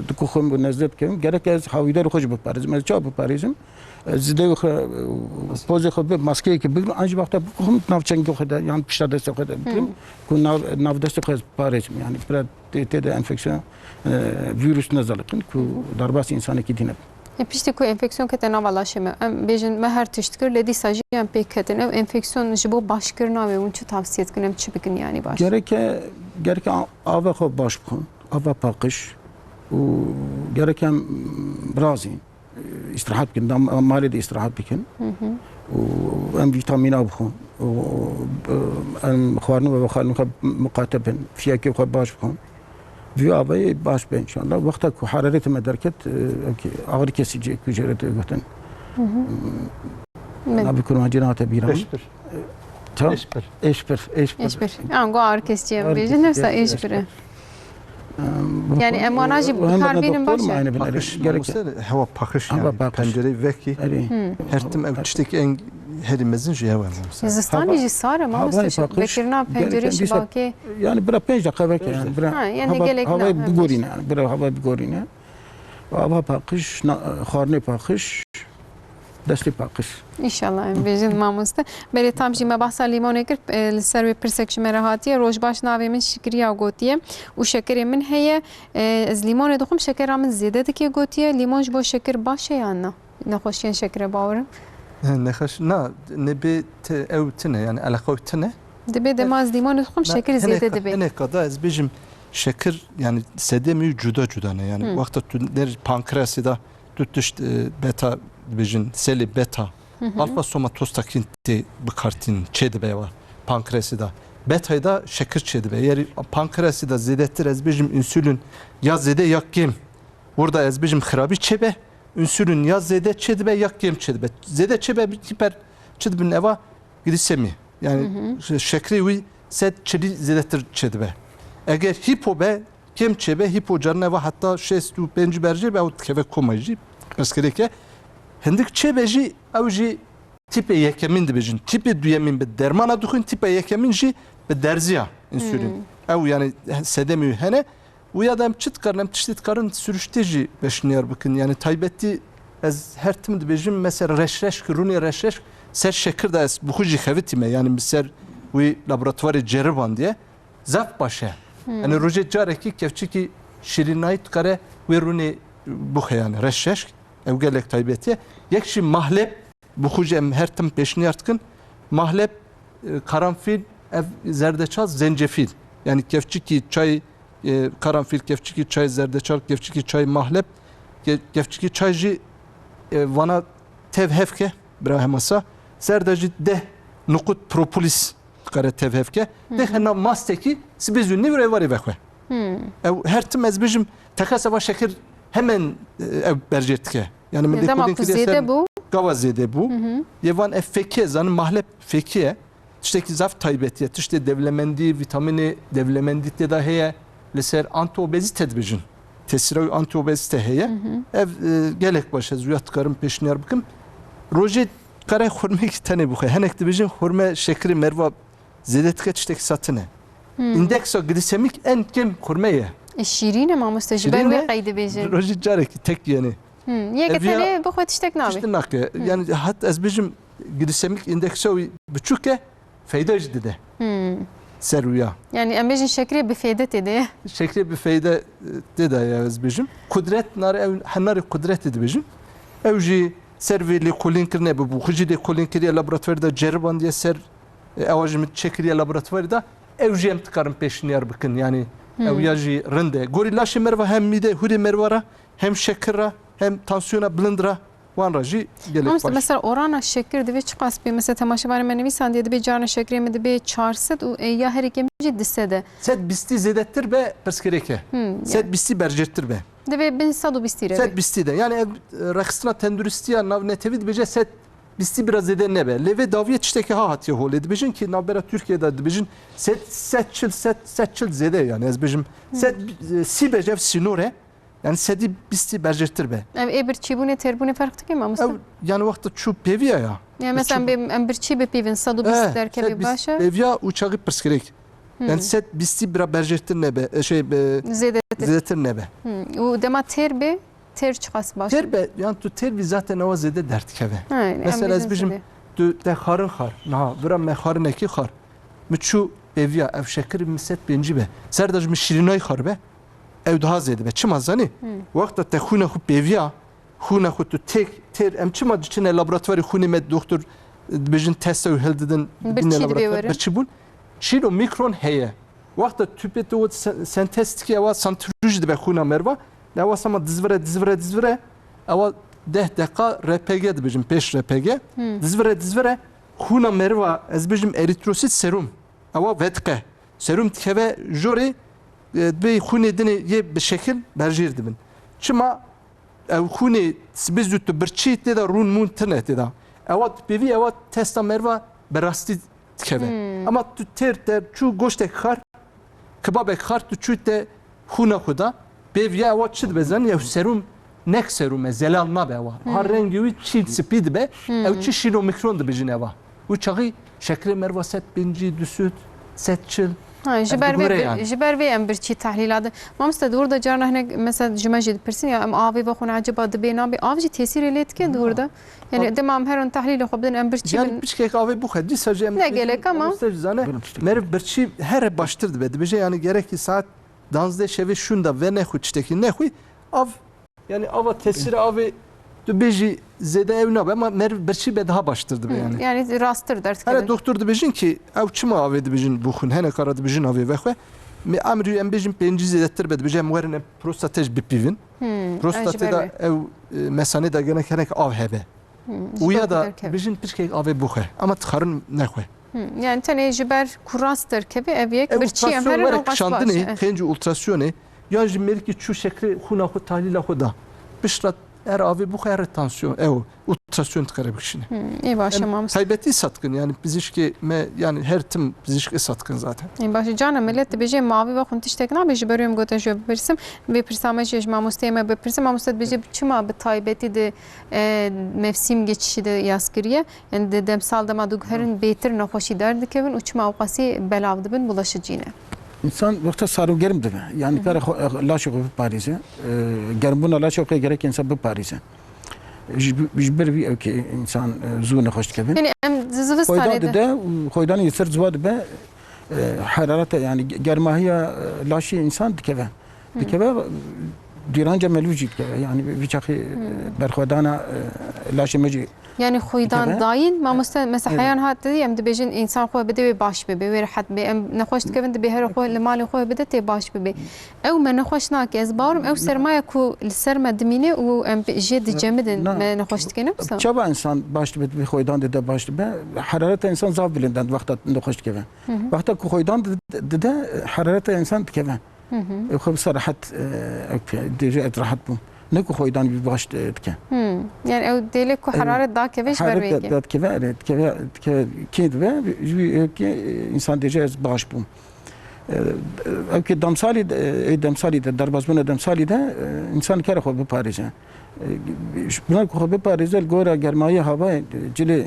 di ku xwe min nezde dikevim, gerek ez hawîdarê xwe jî biparêzim. Ez çawa biparêzim? Ez dewê xwe, e, pozê xwe bi maskeyekê bigrim, an jî wexta bixwim nav çengê xwe de yan pişta destê xwe de bigrim, Hı. ku nav, nav destê xwe ez biparêzim. Yani bira tê, tê de enfeksiyon, e, vîrus nezaliqin ku derbasî însanekî dî nebin. E, piştî ku enfeksiyon kete nava laşê me, em bêjin me her tişt kir, lê dîsa jî em pêk ketin. Ew enfeksiyon ji bo başkirina wê hûn çi tavsiye dikin, em çi bikin yani baş? Gereke, gereke a-, ava xwe baş bixwin, ava paqij û gereke em birazîn, îstirahat bikin, da malê de îstirahat bikin. Hı hı. Û em vîtamîna bixwin. Û, e, em xwarin û vexwarin xwe miqate bin, fiyekê xwe baş bixwin. Vî avayê baş be înşallah. Wexta ku hararetê me derket, e, ev ki ağrı kesici ku jê re tê gotin. Hı hı. Min. Navê kurmancî nehate bîra min. Eşpir. E, ta? Eşpir. Eşpir, eşpir. Eşpir. Ango ağrı kesici em bêjin, nefsa eşpir e. Em, Yani em wana jî em bi kar bînin baş e. Paqij, gerek mamoste, hewa paqij yani, paqij. Pencereyê vekî. Erê. Hı. Her tim ev tiştekî en herî mezin jî hewa mamoste. Zistanî jî sar e mamoste, paqij. Vekirina pencerê şibakê. Yani bira pênc deqa veke yani, bira. Ha, yani hava, gelek hava ne, bigorîne yani, bira hava bigorîne. Ava paqij, na-, xwarinê paqij, destê paqij. Înşallah em bêjin mamoste. Berê tam jî me behsa lîmonê kir, e, li ser wê pirsek ji me re hatiye. Roj baş, navê min Şikriya gotiye û şekerê min heye. E, ez lîmonê dixwim, şekera min zêde dike gotiye. Lîmon ji bo şekir baş e yan na? Nexweşiyên şekirê bawerim. He, nexweş-, na, nebê te-, ew tine, yani eleqew tine. Dibê dema ez lîmonê dixwim, şekir zêde dibe. Hineka da ez bêjim şekir, yani sedemî cuda cuda ne, yani wexta tu der pankreasê da tu tişt, e, beta dibêjin, selê beta, alfa somatostatin tê bikartîn çê dibe wa pankreasê da. Betayê da şekir çê dibe. Yeri pankreasê da zêdetir ez bêjim insülin ya zêde ya kêm. Burada ez bêjim xirabî çê be, insülin ya zêde çê dibe ya kêm çê dibe. Zêde çê be, hiper çi dibin eva glisemî. Yani şe-, şekrê wî sed çilî zêdetir çê dibe. Eger hipo be, kêm çê be, hipo carine eva heta şêst û pênc berjê be, ew dikeve koma jî, pirsgirêke. Hindik çê be jî, ew jî tîpê yekemîn dibêjin. Tîpê duyemîn bi dermana dixwin, tîpê yekemîn jî bi derziya insülin. Ew yani sedemî hene. Û ya da em çi dikarin, em tiştê dikarin sürüştê jî beşniyar bikin. Yani taybetî ez her tim dibêjim, mesela reşreşk, rûnê reşreşk ser şekir de ez bi xwe jî xevitîme. Yani min ser wî laboratuvarê ceribandiye, zaf baş e. Yani rojê carekî kevçikî şîrînayî dikare wê rûnê bixwe yani reşreşk. Ew gelek taybetî ye. Yek jî mahleb, bi xwe jî em her tim pêşniyar dikin. Mahleb, e, karanfîl, ev zerdeçal, zencefîl. Yani kevçikî çay, e, karanfîl, kevçikî çay zerdeçal, kevçikî çay mahleb, ke-, kevçikî çay jî, e, vana tev hevke, bira hemasa. Zerda jî deh nuqut propolis dikare tev hevke. Hı hı. Dexe nav mastekî sibê zû nîvre êvarê vexwe. Hmm. Ew her tim ez bijim, teqesa va şekir hemen, e, ew berjêr dike. Yani min Dema lêkolîn ku kiriye zêde ser bû. Gava zêde bû. Hı hı. Yê van ev fekê, zanin mahleb fekê ye. Tiştekî zaf taybetî ye. Tiştê dewlemendî, vîtamînê dewlemendî tê de heye. Li ser antiobezîte dibêjin. Tesîra wî antiobezîte heye. Hı hı. Ev, e, gelek baş e. Ez wîya dikarim pêşniyar bikim. Rojê kare xurmekî tenê bixwe. Hinek dibêjin xurme şekirê meriva zêde dike, tiştekî sa tune. Hmm. Îndeksa glîsemîk en kêm xurme ye. E, şîrîn e mamoste, ji ber Şîrîn wê e, qey dibêjin. Rojî carekî tek yenê. Hmm. Yeke Ev ya tenê bixwe tiştek nabe. Tiştek nake. Hmm. Yani hat ez bêjim glîsemîk îndeksa wî biçûk e, feyda jî dide. Hmm. Ser wîya. Yani em bêjin şekerê bi fêde tê de ye. Şekerê bi feyde, e, tê de ye ez bêjim. Kudret nare ew henarê kudretê dibêjin. Ew jî ser vê lêkolîn kirine bi bû. Xwe jî lêkolîn kiriye laboratuvarê de ceribandiye ser E, ewa jî min çêkiriye laboratuvarê de, ew jî em dikarin pêşniyar bikin. Yani, Hmm. ew ya jî rind e. Gorî laşê meriva hem mîde, hûrê meriva re, hem şekir re, hem tansiyona bilind re, wan re jî gelek Mamoste, baş. Mesela orana şekir divê çiqas bê? Mesela temaşevanê me nivîsandiye, dibê carna şekirê min dibê çar sed û, e, ya herî kêm jî du sed e. Sed bîstî zêdetir be pirsgirêk e. Hmm, yani. Sed bîstî berjêrtir be. Divê bin sed û bîstî re be. Sed bîstî de. Yani ev, e, rexistina tenduristiya navnetewî dibêje sed bîstî bira zêde nebe. Lê vê dawiyê tiştekî ha hatiye holê. Dibêjin ki navbera Tirkiyê de dibêjin sed, sed çil, sed, sed çil zêde yani. Ez bêjim, Hmm. sed, e, sî be ev sînor e. Yani sedî bîstî berjêrtir be. Ev ê birçîbûnê têrbûnê ferq dike mamoste? Ew, yani wexta çû pêviya ya. Yani mesela Birçîbûn. bê-, em birçî bipîvin, sed û bîst Eh, derkevê sed bîst baş e? pêviya û çaxî pirsgirêk. Hmm. Yani sed bîstî bira berjêrtir nebe, e, şey, be-, Zêdetir. zêdetir nebe. Hmm. Û dema têr bê, têr çiqas baş e? Têr be, yani tu têr bî zaten ewa zêde derdikeve. Ha, yani Mesela em ez bêjin bêjim, zêde. tu te xarin xar, niha vira me xarinekî xar. Mi çû pêviya, ev şekir mi sed pêncî be. Ser de ji mi şîrînay xar be, ew daha zêde be. Çima zanî? Hmm. Wexta te xûna xwe pêviya, xûna xwe tu têk, têr, em çima diçine laboratuvarê xûnê me doktor, e, dibêjin testa û hildidin, Birçî dibîne dibê laboratuvar, were. birçî bûn. Çîl û mikron heye. Wexta tüpê tu sen-, sentez dike, ewa santrifûj dibe xûna meriva. Ewa sama dizvire, dizvire, dizvire. Ewa deh deqa R P G dibêjin, pêş R P G. Hmm. Dizvire, dizvire. Xûna meriva, ez bêjim eritrosit serum. Ewa vediqe. Serum dikeve jorê, e, dibê xûnê dinê yê bi şekil berjêr dibin. Çima? Ew xûnê sibê zû tu birçî tê de rûn mûn tune tê de. Ewa tu pêvî ewa testa meriva bi rastî dikeve. Hmm. Ama tu têr te çû goştek xar, kebabek xar tu çû te xûna xwe da. Pêviya ewa çi dibe zanî? Ew serum, nek serum e, zelal nabe ewa. Ha Hmm. rengê wî çî spî dibe. Hmm. Ew çi şîn omikron dibêjin ewa. Û çaxî şekerê meriva sed pêncî, du sed, sed çil. Ha, ji Ev ber vê dibûre bir-, yani. ji ber vê em birçî tehlîla de. Mamoste, di wir de carna hinek, mesela, ji me jî dipirsin, ya em avê vexwin, eceba dibê nabê? Av jî tesîrê lê dike di wir de? Yani Av- dema em herin tehlîlê xwe bidin, em birçî Yani bin. piçkek avê bixwe, dîsa jî em Ne dibêjin, gelek ama. mamoste jî zane, Birim tiştek. meriv birçî here baştir dibe. Dibêje yani gerekî saet danzdeh şevê şûnda ve nexwî, tiştekî nexwî, av Yani ava tesîra avê tu bêjî zêde ew nabe ama meriv birçî be daha baştir dibe Hı, yani. yani rasttir derdikevin. Hele doktor dibêjin ki ew çima avê dibêjin bixwin, hene kara dibêjin avê vexwe. Mi emrî em bêjin pêncî zêdetir be dibêje em werin em prostate ji bipîvin. Hı, Prostate ew ji ber de wê. ew, e, mesanê de gelek hinek av hebe. Hı, ji Û ya ber da derkeve. dibêjin piçkek avê bixwe. Ama dixarin nexwe. Hı, yani tenê ji ber ku rast derkeve ev yek Ev birçî em ultrasyon herin were ew qas baş kişandinê, e. xêncî ultrasyonê, yan ji mêrikî çû şekrê xûna xwe tahlîla xwe da. Piştre her avê bixwe her tansiyon, ew ultrasyon dikare bikişîne. Hı, ê baş e Em mamoste. taybetî satkin, yani pizîşkê me, yani her tim pizîşk ê satkin zaten. Ê baş e, cana millet dibêje mavî ve xun tiştek nabe, ji ber wê em gote ji we bipirsim. Vê pirsa me jî ji mamosteyê me bipirsim. Mamoste dibêje çima bi taybetî di, e, mevsîm geçişî de yaz kiriye? Yani di demsal dema diguherin bêtir nexweşî derdikevin û çima ewqasî belav dibin, bulaşıcî ne? Însan wexta sar û germ dibe. Yani Hı hı. kare xwe, laşê xwe biparêze. E, germbûna laşê xwe gerek însan biparêze. Ji, ji ber vî ew ki însan, e, zû nexweş dikevin. Yani em di Fayda zivistanê de. dide û faydanê li ser ziwa dibe, e, herarete yani ge-, germahiya, e, laşê însan dikeve. Hı. Dikeve, e, dîranca melû jî dikeve. Yani vî çaxî, e, berxwedana, e, laşê me jî Yani xwîdan dikeve. Dayîn, mamoste, mesela, heyan hat didî, em dibêjin însan xwe bide wê baş bibe, wê rehet be. Em nexweş dikevin, dibê her xwe li malê xwe bide tê baş bibe. Ew me nexweş nake. Ez bawerim ew sermaya ku li ser me dimîne û em bi- jê dicemidin, me nexweş dike, ne wisa? Çawa însan baş dibe, dibê xwîdan dide baş dibe? Herareta însan zaf bilind e wexta nexweş dikeve. Wexta ku xwîdan di- dide, herareta însan dikeve. Ew xwe wisa rehet, e, ew ke- dêje ez rehet bûm. Ne ku xwîdan wî baş, e, dike. Hmm. Yani ew dêlê ku heraret dakeve ji ber wê yekê. Heraret da- dakeve, erê, dikeve, dikeve kê dibe, ji wî yekê, e, însan dêje ez baş bûm. E, ew ke demsalî de, e, demsalî de, derbasbûna demsalî de, e, însan kere xwe biparêze. E, ji bina ku xwe biparêze, li gora germayê havayê, e, cilê, e,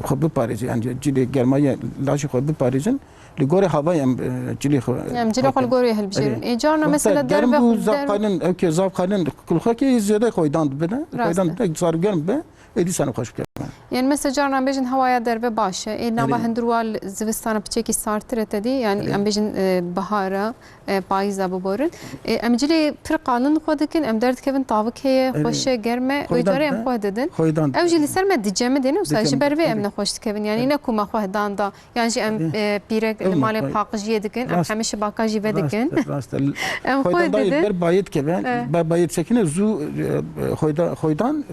xwe biparêze, yani cilê germayê laşê xwe biparêzin, li gorê havayê em, e, cilê xwe Em cilê xwe li gorê hilbijêrin. Erê. Ê, carna wexta mesela germ derve bû, xwe- zaf derve- qalin, ew ke zaf qalin, kulxekê zêde xwîdan dibide, Rast xwîdan e. dibide, zarûgerm be, ê dîsa nexweş bike. Yani mesela carna bêjin hewaya derve baş e. Ê nava Erê. hundir wa li zivistana piçekî sartir e te dî. Yani Erê. em bêjin, e, bihara, e, payîza biborin. E, em cilê pir qalin xwe dikin, em derdikevin tavik heye, Erê. xweş e, germ e, wê Xwîdan carê em de- xwe didin. Xwîdan Ew jî de- li ser me dicemidin, wisa ji Dicem- ber vê em Erê. nexweş dikevin. Yani Erê. ne ku me xwe dan da, Yan jî em, Erê. e, pîrek li Ew malê me- paqijiyê dikin, em Rast. hemişî bakajî vedikin. Rast e, rast e. Em xwe Xwîdan dayê didin. ber bayê dikeve, E. ber bayê disekine zû, e, e, xwîda-, xwîdan,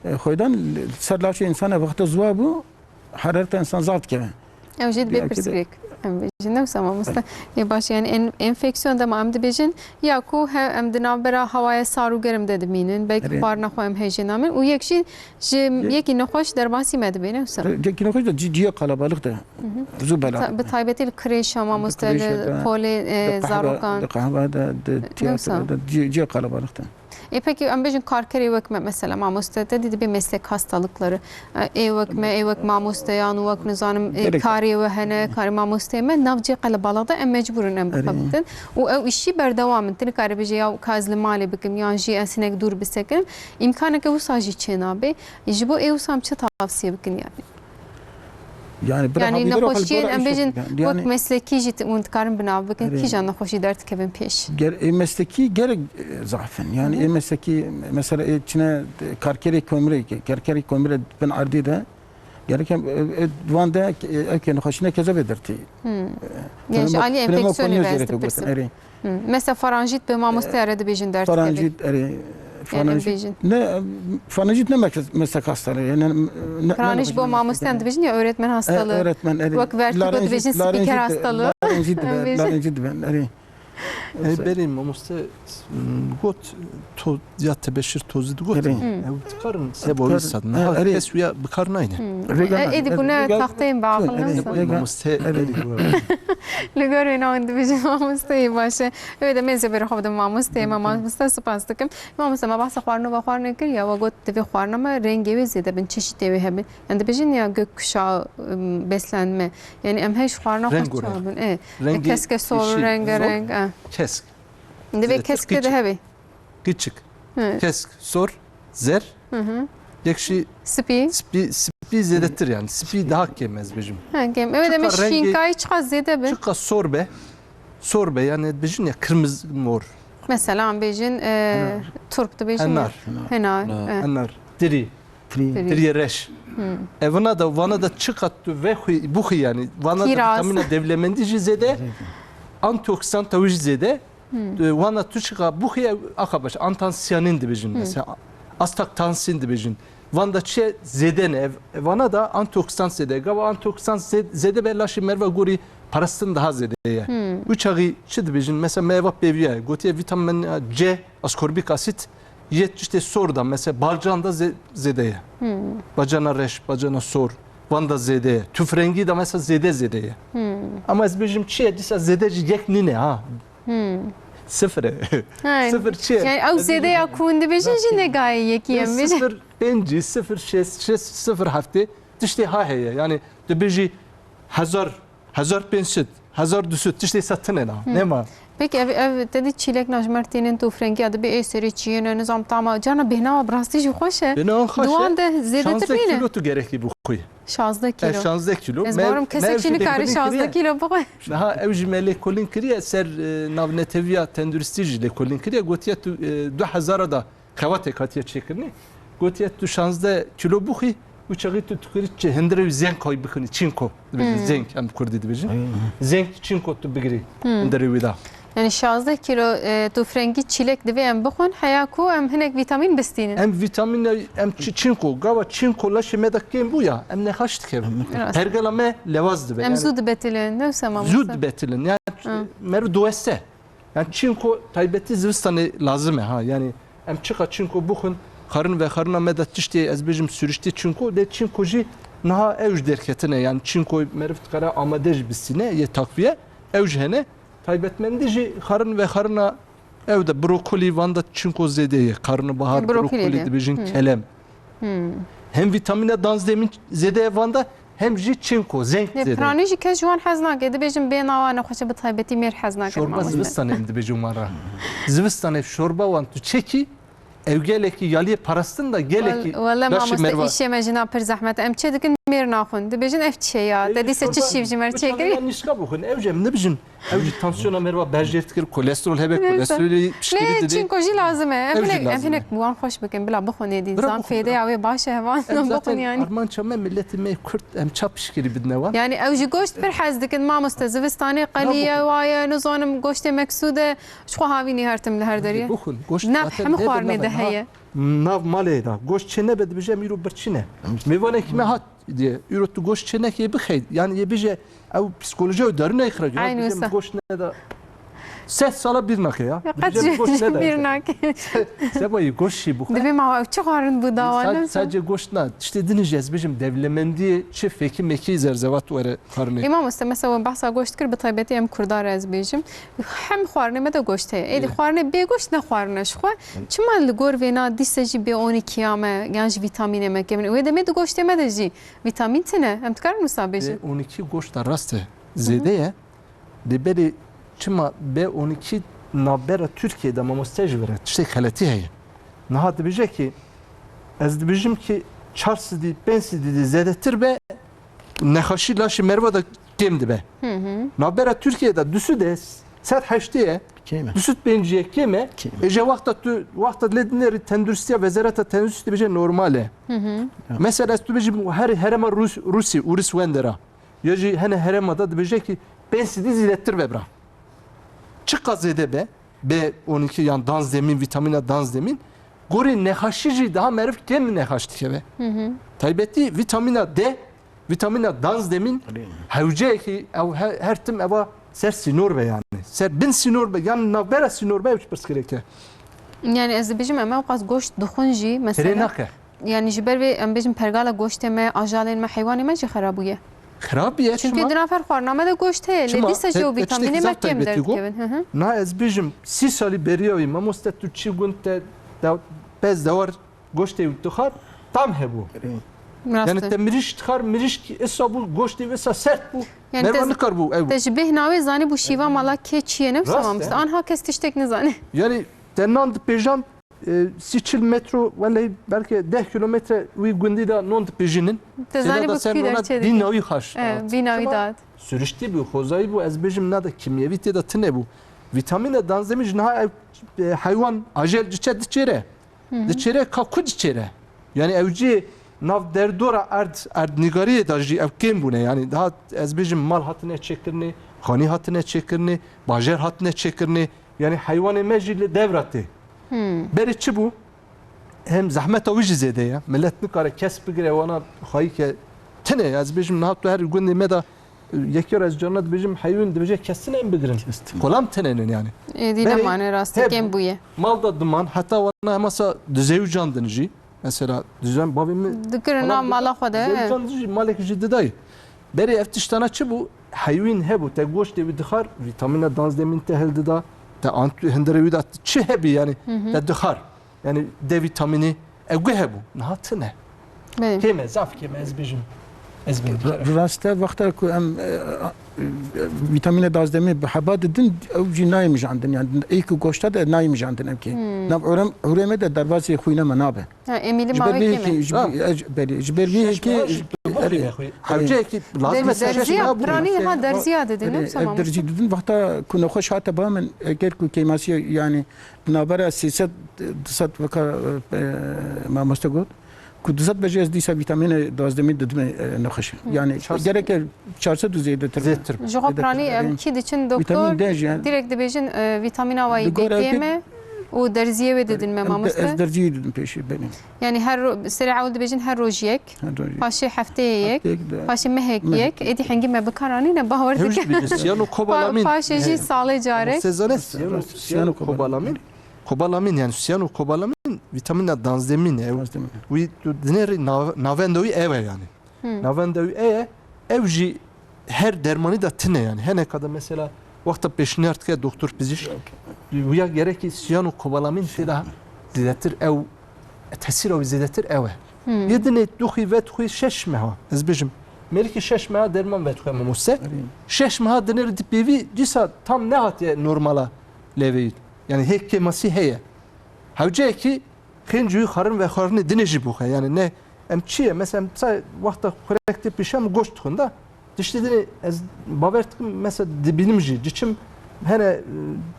e, xwîdan li ser laşê însana wexta ziwa bû, herareta însan zaf dikeve. Ew jî dibê Belkî de- pirsgirêk. Em bêjin, ne wisa mamoste? Ê baş, yani en-, enfeksiyon dema em dibêjin, ya ku he-, em di navbera hewaya sar û germ de dimînin, belkî Erê. xwarina xwe em hejê namin û yek jî Ji Ye- yekî nexweş derbasî me dibê, ne wisa? Yekî nexweş de cî-, cihê qelebalix de. Hı hı. Zû bela. Ta-, bi taybetî li kirêşa mamoste, Li kirêşa li de, polê, e, di qehwe, zarokan. di qehwe de, di Ne wisa? tiyatro de, cî-, cihê qelebalix de. E, peki, em bêjin karkerê wek me, mesela mamoste te dî dibê meslek hastalıkları. E, ê wek me, ê wek mamosteyan û wek nizanim, e, Gerek. karê we hene, karê mamosteyê me, nav cihê qelebalix de em mecbûr in em Erê. bixebitin. Û ew îşî berdewam in. Tu nikarî bêjî ya ka ez li malê bikim, yan jî ez hinek dûr bisekinim. Îmkaneke wisa jî çênabe. Ji bo ê wisa em çi tavsiye bikin yani? Yani, bira Yani habîdara nexweşiyên xwe em bêjin yani, wek yani meslekî jî hûn dikarin bi nav bikin, Erê. kîjan nexweşî derdikevin pêş? Ger-, ê meslekî gerek, e, zaf in. Yani Hı hı. ê meslekî, mesela ê çine, e, karkerê komrê, karkerê komrê bin erdê de, gerek em, e, e, van de, e, ev ke nexweşîne keze vê dertî. Hı. E, Yani ji pneumo-, alî enfeksiyonê pneumokoniyozê ve ez rê dipirsim. gotin, erê. Hı. Mesela faranjît bi mamosteya re dibêjin derdikeve. Faranjît, erê, E, em faranjît, bêjin. ne, faranjît ne mekes-, meslek hastalığı, yani, ne, ne Faranjît bo mamosteyan dibêjin ya öğretmen hastalığı. E, öğretmen, erê. Wek vertigo Larenjît, dibêjin, spiker larenjît, hastalığı. larenjît dibe, Em bêjin. larenjît dibe, erê. Ey berî mamoste, m, got to-, ya tebeşir tozu digot. Erê. Hı. Ew dikarin sebo Dikar-, wî sat. e, Niha erê. kes wî ya bikar nayne. Hı. Rêgan E, êdî e, bûne rêgan taxteyên Erê, baaxil rêgan neyse. Mamoste Erê. berî bû. Li gor wê navên dibêjin mamosteyê baş e. Wê demê ez ê berê xwe bidim mamosteyê me, mamoste spas dikim. Mamoste me behsa xwarina ve xwarinê kir ya, we got divê xwarina me rengê wê zêde bin, çeşitê wê hebin. Em dibêjin ya gökkuşağı, ım, beslenme. Yani em her ji xwarina xwe Rengarenk. çabin. E, Rengê keske sor, yeşil, rengarenk, zor, e. kesk. Divê Zêdetir kesk de keçik. hebe. Keçik. Hı. Kesk, sor, zer. Hı hı. Yek jî Spî. spî, spî zêdetir yani. Spî daha kêm ez bêjim. Ha, kêm. Evet, Çiqa demek rengê şînkayî çiqa zêde be. Çiqa sor be. Sor be yani bêjin ya kırmızı mor. Mesela em bêjin, e, Henar. turp dibêjin ya. Henar. Henar. Henar. e. Henar. Dirî. Tri. Tri. Diriyê reş. Hmm. E, vana da, vana da çiqa tu vexwî, buxwî yani. Vana da Kiraz. vitamina devlemendî jî zêde, antioksidan tewî jî zêde. Hmm. E, vana tu çiqa buxwî, axa baş, antansiyanin dibêjin Hmm. mesela. Astaktansin dibêjin. Van da çi zêde ne? Ev, vana da antioksidan zêde. Gava antioksidan zê-, zêde be laşê merva gorî parastin daha zêde ye. Hmm. Û çaxî çi dibêjin? Mesela me eva pêviya ye. Gotiye vitamin C, askorbik asit, yê tiştê sor da, mesela balcan da zê-, zêde ye. Hmm. Bacana reş, bacana sor, van da zêde ye. Tufrengî da mesela zêde zêde ye. Hmm. Ama ez bêjim çi ye, dîsa zêde jî yek nîne ha. Hmm. Sifir e. Ha, Sifir çi ye? Yani ew Ez zêde bêjim ya ku hûn dibêjin jî ne gayê yekî ye, em bêjin. Sifir pêncî, sifir şeş, şeş, sifir heftê tiştê ha heye. Yani dibêjî hezar Hezar pênc sed, hezar du sed, tiştê se tine na. Hı. Nema. Peki ev, ev te dî çîlek najmer tînin tu frengî ya dibê ê serê çiyê ne, nizam tama. Carna bêhna wa bi rastî jî xweş e. Bêhna wan xweş e. Di wan de zêdetir şazdeh nîne? Kilo tu gerekî bixwî. Şazdeh kilo. E, şazdeh kilo. Ez barim kesek jî nikare şazdeh kilo bixwe. Niha ew jî me lêkolîn kiriye ser, e, navneteviya tenduristî jî lêkolîn kiriye. Gotiye tu, e, du hezara da xebatê hatiye çêkirinê. Gotiye tu şazdeh kilo bixwî, û çaxî tu dikarî çi hindirê wî zênk koy bixwînî, çinko dibêjin, Hmm. zênk em bi kurdî dibêjin. Hmm. Zênk çinko tu bigirî Hmm. hindirê wî da. Yani şazdeh kilo, e, tu frengî çîlek divê em bixwin, heya ku em hinek vîtamîn bistînin. Em vîtamîn, em çi-, çinko, gava çinko leşê me de kêm bû ya, em nexaş dikevin. Rast. Pergala me lewaz dibe. Em Yani zû dibetilin, ne wisa mamoste? Zû dibetilin. Yani Hı. meriv diweste. Yani çinko taybetî zivistanê lazim e ha. Yani em çiqa çinko bixwin, xarin vexarina me de tiştê, ez bêjim, sürüştê çinko, lê çinko jî niha ew ji derketine. Yani çinko meriv dikare amade jî bistîne, yê takviye, ew jî hene. Taybetmendî jî xarin vexarina ew de brokolî, van de çinko zêde ye. Karnibahar, Brokolî brokolî de. dibêjin, Hmm. kelem. Hmm. Hem vîtamîna danzdemîn zêde ye van de, hem jî çinko, zênk Lê zêde ye. Piranî jî kes ji wan hez nake. Dibêjin bê nawa nexweşe, bi taybetî mêr hez nake. Şorba mamoste. Zivistanê em dibêjin wan re. Zivistanê şorba wan tu çekî, ew gelekî yaliyê parastin de gelekî Wel-, wele laşê mamoste, merva. Îşê me jina pir zehmet e. Em çê dikin mêr naxwin. Dibêjin ev çi ye ya? Te dîse çi şorba, şîv ji me çê kiriye? Nişka bixwin. Ew jî em nibijin. Ew jî tansiyona merva berjêr dikir, kolesterol hebe, Neyse. kolesterolê pişkirî Lê didê. çinko jî lazim e. Em Ew jî hinek, em lazim hinek e. wan xweş bikin. Bila bixwin êdî. Bila Zan bixwin, fêdeya bila. wê baş e hevan. Em Bixwin zaten yani. armança me, miletê me Kurd, em ça pişkirî bidine wan. Yani ew jî goşt pir hez dikin mamoste. Zivistanê qelî ye, Bila bixwin. waye, nizanim goştê meksûd e. Ji xwe havînî her tim li her derê. Bixwin, goşt Nav zaten hemî lê de xwarinê nave. de Niha heye. nav malê de goşt çê nebe dibêje em îro birçî ne. Mêvanekî me hat diye, îro tu goşt çê nekê bixey. Yani yê bêje ew psikolojiya û derûnê xirab. Ya Aynı dibêje wisa. goşt neda. Sed sala bîr nake ya. Ya Dibêje qet goşt neda. bîr nake. Seba yê goşt şî bixwe. Dibê ma ew çi xwarin bû dawa Sa-, ne? Sadece goşt na. Tiştê din jî ez bêjim dewlemendiyê çi fekî mekî zerzevat were xwarinê. Ê mamoste, mesela we behsa goşt kir, bi taybetî em Kurda re ez bêjim. Hem xwarinê me de goşt heye. Êdî Ê. xwarinê bê goşt ne xwarine ji xwe. Çima li gor vêna dîse jî B on iki ya me yan jî vîtamînê me kêm in? Wê demê di goştê me de jî vîtamîn tune. Em dikarin wisa bêjin? B on iki goşta rast e. Hı hı. Zêde ye. Lê berê çima B on iki navbera Tirkiyê de mamoste ji vir e? Tiştê xeletî heye. Niha dibêje ki ez dibêjim ki çar sedî, pênc sedî de zêdetir be, nexaşî laşê meriva de kêm dibe. Hı hı. Navbera Tirkiyê de du sed e, sed heştê ye, Kêm e. du sed pêncî ye, kêm e. Kêm e. Ê je wexta tu, wexta lê dinêrî tenduristiya, wezareta tenduristî dibêje normal e. Hı hı. Ya. Mesela ez tu bêjim her herêma Rus-, Rûsî, Uris Wendera. Ya jî hene herêma da dibêje ki pênc sedî zêdetir be bira. Çiqa zêde be, B on iki yan danzdemîn, vîtamîna danzdemîn, gorî nexaşî jî daha meriv kêm nexaş dikeve. Hı hı. Taybetî vîtamîna D, vîtamîna danzdemîn, Alî. hewceyekî ew he-, her tim eva ser sînor be yani. Ser bin sînor be, yan navbera sînor be, ew pirsgirêk e. Yani ez dibêjim em ewqas goşt dixwin jî mesela. Tirê nake. Yani ji ber vê em bêjin pergala goştê me, ajalên me, heywanê me jî xera bûye. Xera bûye, Çünkü çima? di navber xwarina me de goşt heye. Lê Çima? dîsa jî Te-, ew te tiştekî vîtamînê me zaf kêm taybetî got. derdinkevin. Hı hı. Na ez bêjim sî salî beriya wî, mamoste tu çi gund te de-, pez dewar goştê wî dixwar, tam hebû. Rast Yani e. te mirîşk dixwar, mirîşk îsa bû, goştê wî îsa sert bû. Yani Merva te, nikar bû ew. te ji bêhna wê zanî bû şîva mala kê çi ye, ne wisa Rast e. mamoste? Anha kes tiştek nizane. Yani te nan dipêjan, e, sî çil metro, welehî belke deh kilometre wî gundî de non dipêjînin. Te Sêla zanî da bû ser kî nona derçe dî dike. nawî xaş E, hat. dî nawî Çima? dat. Sürüştî bû, xozayî bû, ez bêjim na de kimyevî tê de tine bû. Vîtamîne danzdemî ji niha ev, e, heywan ajel diçe diçêre. Hı hı. Diçêre ka ku diçêre. Yani ew cî nav derdora erd, erdnîgariyê de jî ev kêm bûne. Yani daha ez bêjim mal hatine çêkirinê, xanî hatine çêkirinê, bajer hatine çêkirinê. Yani heywanê me jî li devra tê. Hmm. Berê çi bû? Hem zehmeta wî jî zêde ye. Millet nikare kes bigire wana xayî ke tine. Ez bêjim niha tu her gundê me de, e, yekê re ez carna dibêjim heywan dibêje kes tine em bigirin. Kes tine. Kolam tine nin yani. Êdî Berê nemane rastî hebû. kêm bûye. Mal da diman heta wana hemasa dizê û can din jî. Mesela dizen bavê min Dikirin kolam nav dida. mala xwe de, Dizê û he. can din jî malek jî didayê. Berê ev tiştana çi bû? Heywan hebû, te goştê wî dixwar, vîtamîna danzdemîn te hildida, te ant-, hindirê wî de çi hebî yani, Hı hı. te dixwar. Yani D vîtamînî ew guh hebû. Niha tine. Belê. Kêm e, zaf kêm e, ez bêjim. Ez vê dikare. Ra-, raste wexta ku em, e, e, vîtamîna duwazdemê bi heba didin, ew jî nayê mijandin. Yani ê ku goşta de nayê mijandin ew kê. Hmm. Nav urem-, uremê de derbazê xwîna me nabe. Ha, Emîlî Ji ber mavê vê kêm e. Yekê, ji Ha. ber, e, ji ber vê Şeş yekê, meha jî bi xwe erê, vê xwe. Hewce yekî lazim Derziya, se şeş meha bû piranî yekê. ha derziya didin, Erê, yoksa ev mamoste? Derzî didin, wexta ku nexweş hate ba min, eger ku kêmasiya, yani, di navbera sê sed, du sed veka, e, mamoste got, ku du sed bejê ez dîsa vîtamînê duwazdemî didime, e, nexweşê. Hı. Yani, Çar sed. gereke çar sed û zêdetir be. Zêdetir be. Ji xwe Zêdetir piranî be. em kî diçin doktor, Vîtamîn D jî, yani. direkt dibêjin, e, vîtamîna wa yî Li gor dê ew kê me û derziyê wê didin me, Em de, mamoste. ez derziyê didim pêşî, belê. Yani her ro-, serê ewil dibêjin her roj yek, Her roj yek. paşê hefteyê yek, Hefteyê yek de. paşê mehek Mehek. yek. Êdî hengî me bikaranîne, bawer Hewce dikim. dibêjin, siyano Pa-, kobalamin. paşê jî He. salê carek. Sezane siyano, Siyano siyano kobalamin. kobalamin. Kobalamin yani siyano kobalamin vîtamîna duwazdemîn e. Duwazdemîn. Wî tu dinêrî nav-, navenda wî ew e yani. Hmm. Navenda wî eye, ew jî her dermanî de tune yani. Heneka de mesela wexta pêşniyar dike doktor pizîşk, wîya gerekî siyano kobalamin tê de zêdetir ew, tesîra wî zêdetir ew e. Hmm. Yê dinê tu xwî vedixwî şeş meha, ez bêjim. Mêrikî şeş meha derman vedixwe mamoste. Erê. Şeş meha dinêrî di pêvî dîsa tam nehatiye normala leveyî. Yani hêk kêmasî heye. Hewceyekî Xêncûyî xwarin vexwarinê dinê jî bûxe. Yani ne, em çi ye? Mesela em sa wexta xurek tê pêşiya min goşt dixwin da. Tiştê dinê ez bawer dikim, mesela dibînim jî. Diçim hene, e,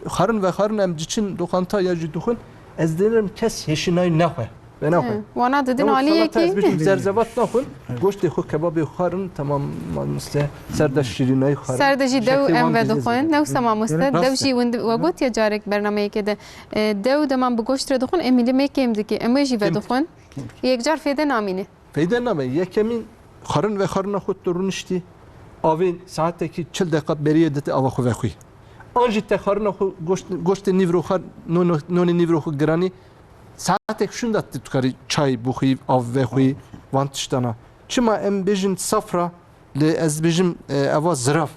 xwarin vexwarin em diçin doxanta ya jî dixwin. Ez dinêrim kes hêşînayî nexwe. Ve nexwe. He, wana didin Ew aliyekî. salata ez bêjim zerzevat naxwin. Goştê xwe kebabê xwarin, tamam mamoste. Ser de şîrînayî xwarin. Ser de jî dew Şeklê em wan ve dizê dixwin. zêde. Newsa mamoste. Rast e. Dew jî wend-, we got ya carek bernameyekê de. E, dew dema bi goşt re dixwin, em hîlê me kêm dike. Em wê jî Kêm vedixwin. Kêm. Yekcar fêde namîne. Feyde name. Yekemîn xwarin vexwarina xwe tu rûniştî. Avê saetekî çil deqa beriyê dite ava xwe vexwî. An jî te xwarina xwe goşt-, goştê nîvro xwar, non-, nonê nîvro xwe giranî. Saetek şûnda tu dikarî çay bixwî, av vexwî, van tiştana. Çima em bêjin safra, lê ez dibêjim, e, eva zirav.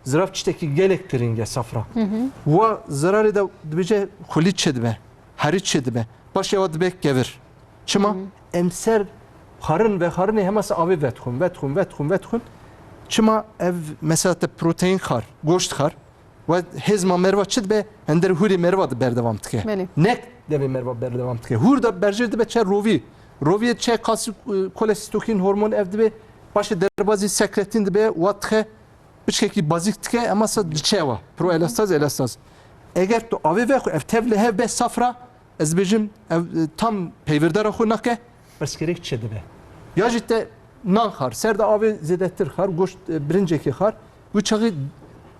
Zirav tiştekî gelek giring e safra. Hı hı. Wa zirarê de dibêje xulî çêdibe, herî çêdibe. Paşê wa dibe kevir. Çima? Hı hı. Em ser xwarin vexwarinê hema se avê vedixwin, vedixwin, vedixwin, vedixwin. Çima ev mesela te proteîn xwar, goşt xwar, we hêzma merva çi dibe, hender hûrê merva de berdewam dike. Belê. Nek devê merva berdewam dike. Hûr de berjêr dibe çe rovî. Roviyê çe kalsî-, kolesîstokîn hormon ev dibe, paşê derbazî sekretîn dibe, wa dixe, piçkekî bazîk dike, ema se diçe wa. Proelastaz, elastaz. Eger tu avê vexwe, ev tev li hev be safra, ez bêjim, ev, e, tam peyvirdara xwe nake, pirsgirêk çêdibe. Ya jî te nan xwar, ser de avê zêdetir xwar, goşt, e, birincekê xwar. Wî çaxî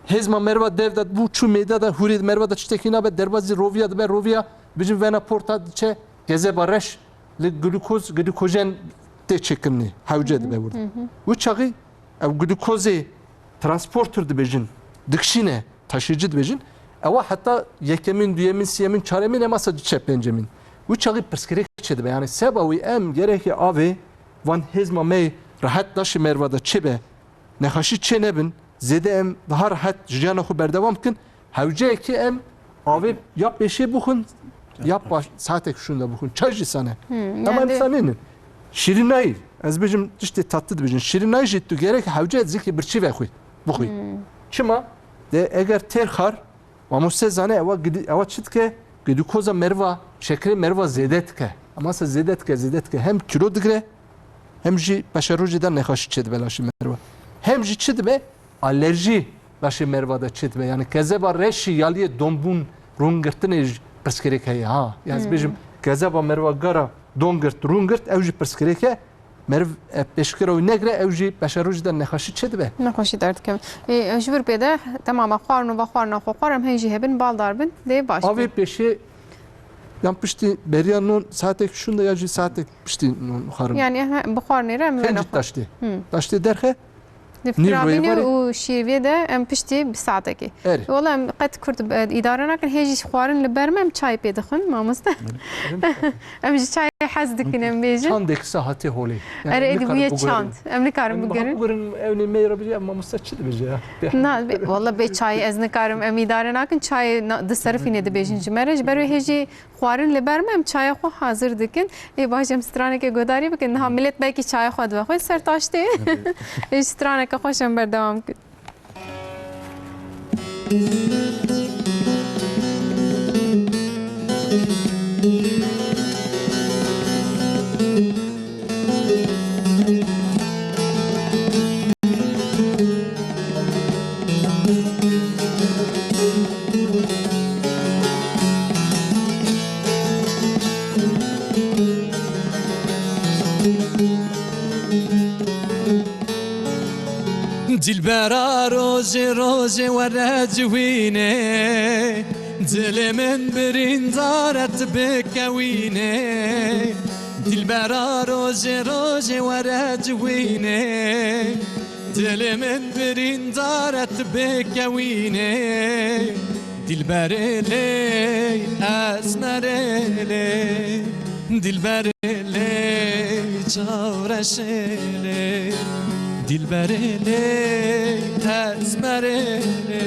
hêzma merva dev de bû, çû mêde de, hûrê merva de tiştekî nabe, derbazî roviya dibe, roviya, bêjim vena porta diçe, kezeba reş, li glukoz, glikojen tê çêkirinê, hewce dibe wir de. Hı hı. Wî çaxî ev glukozê transporter dibêjin, dikişîne, taşıyıcı dibêjin. Ewa heta yekemîn, duyemîn, siyemîn, çaremîn, ema se diçe pêncemîn. Wî çaxî pirsgirêk çêdibe. Yani seba wî em gerekê avê van hêzma me rehet daşê merva de çêbe. Nexweşî çê nebin, zêde em daha rehet jiyana xwe berdewam bikin. Hewceyekê em avê ya pêşê bixwin, ya paş, saetek şûnde bixwin. Çay jî sane. Hmm, Ama yani em sanînin. Şîrînayî, ez bêjim tiştê tatlı dibêjin. Şîrînayî jî tu gerek hewce zikê birçî vexwî, bixwî. Hmm. Çima? De eger têr xar, mamoste zane ewa gidi-, ewa çi dike? Glukoza merva, şekerê merva zêde dike. Ama se zêde dike, zêde dike. Hem kilo digire, hem jî peşerojê de nexweşî çêdibe laşê merva. Hem jî çi dibe? Alerjî laşê merva de çêdibe. Yani kezeba reşî ya liyê donbûn, rûngirtinê jî pirsgirêk heye ha. Yani ez Hmm. bêjim kezeba merva gara dongirt, rûngirt, ew jî pirsgirêk e. Meriv, e, pêşkira wî negire, ew jî peşerojê de nexweşî çêdibe. Nexweşî derdikeve. Ê, ji vir pê de temama xwarin û vexwarina xwe xwar em hên jî hebin, baldar bin, dê baş Avê be. pêşê yan piştî beriya non saetek şûnde ya jî saetek piştî non xwarin. Yani, he, bi xwarinê re em Xêncî wêne xwar. taştê. Hmm. Taştê derxe, Di nîv firamînê royê û şîrviyê de em piştî bi saetekê. Erê. Wala em qet kurt, e, îdare nakin. Hê jî xwarin li ber me em çay pê dixwin, mamoste. Em ji çayê hez dikin, em bêjin. Çandek saetê holê. Yani Erê, êdî nikarin bûye bigurin. Çand. Em nikarin Yani bigurin. Bigurin, ew nê me re bêje, ev mamoste çi dibêje ya? Na, be-, walla bê çayê ez nikarim, em îdare nakin, çayê na-, di serifînê dibêjin ji me re. Ji ber wê hêjî xwarin li ber me, em çaya xwe hazir dikin. Ê, baş em straneke guhdarî bikin. Niha millet belkî çaya xwe dibe xwe ser taştê. Evet. Ê, straneke xweş em berdewam bikin. Dilbera rojê rojê were cihwînê, dilê min birîndar e tu bikewînê. Dilbera rojê rojê were cihwînê, dilê min birîndar e tu bikewînê. Dilberê lê, esmerê lê, dilberê lê, çavreşê lê. Dilberê lê, esmerê lê,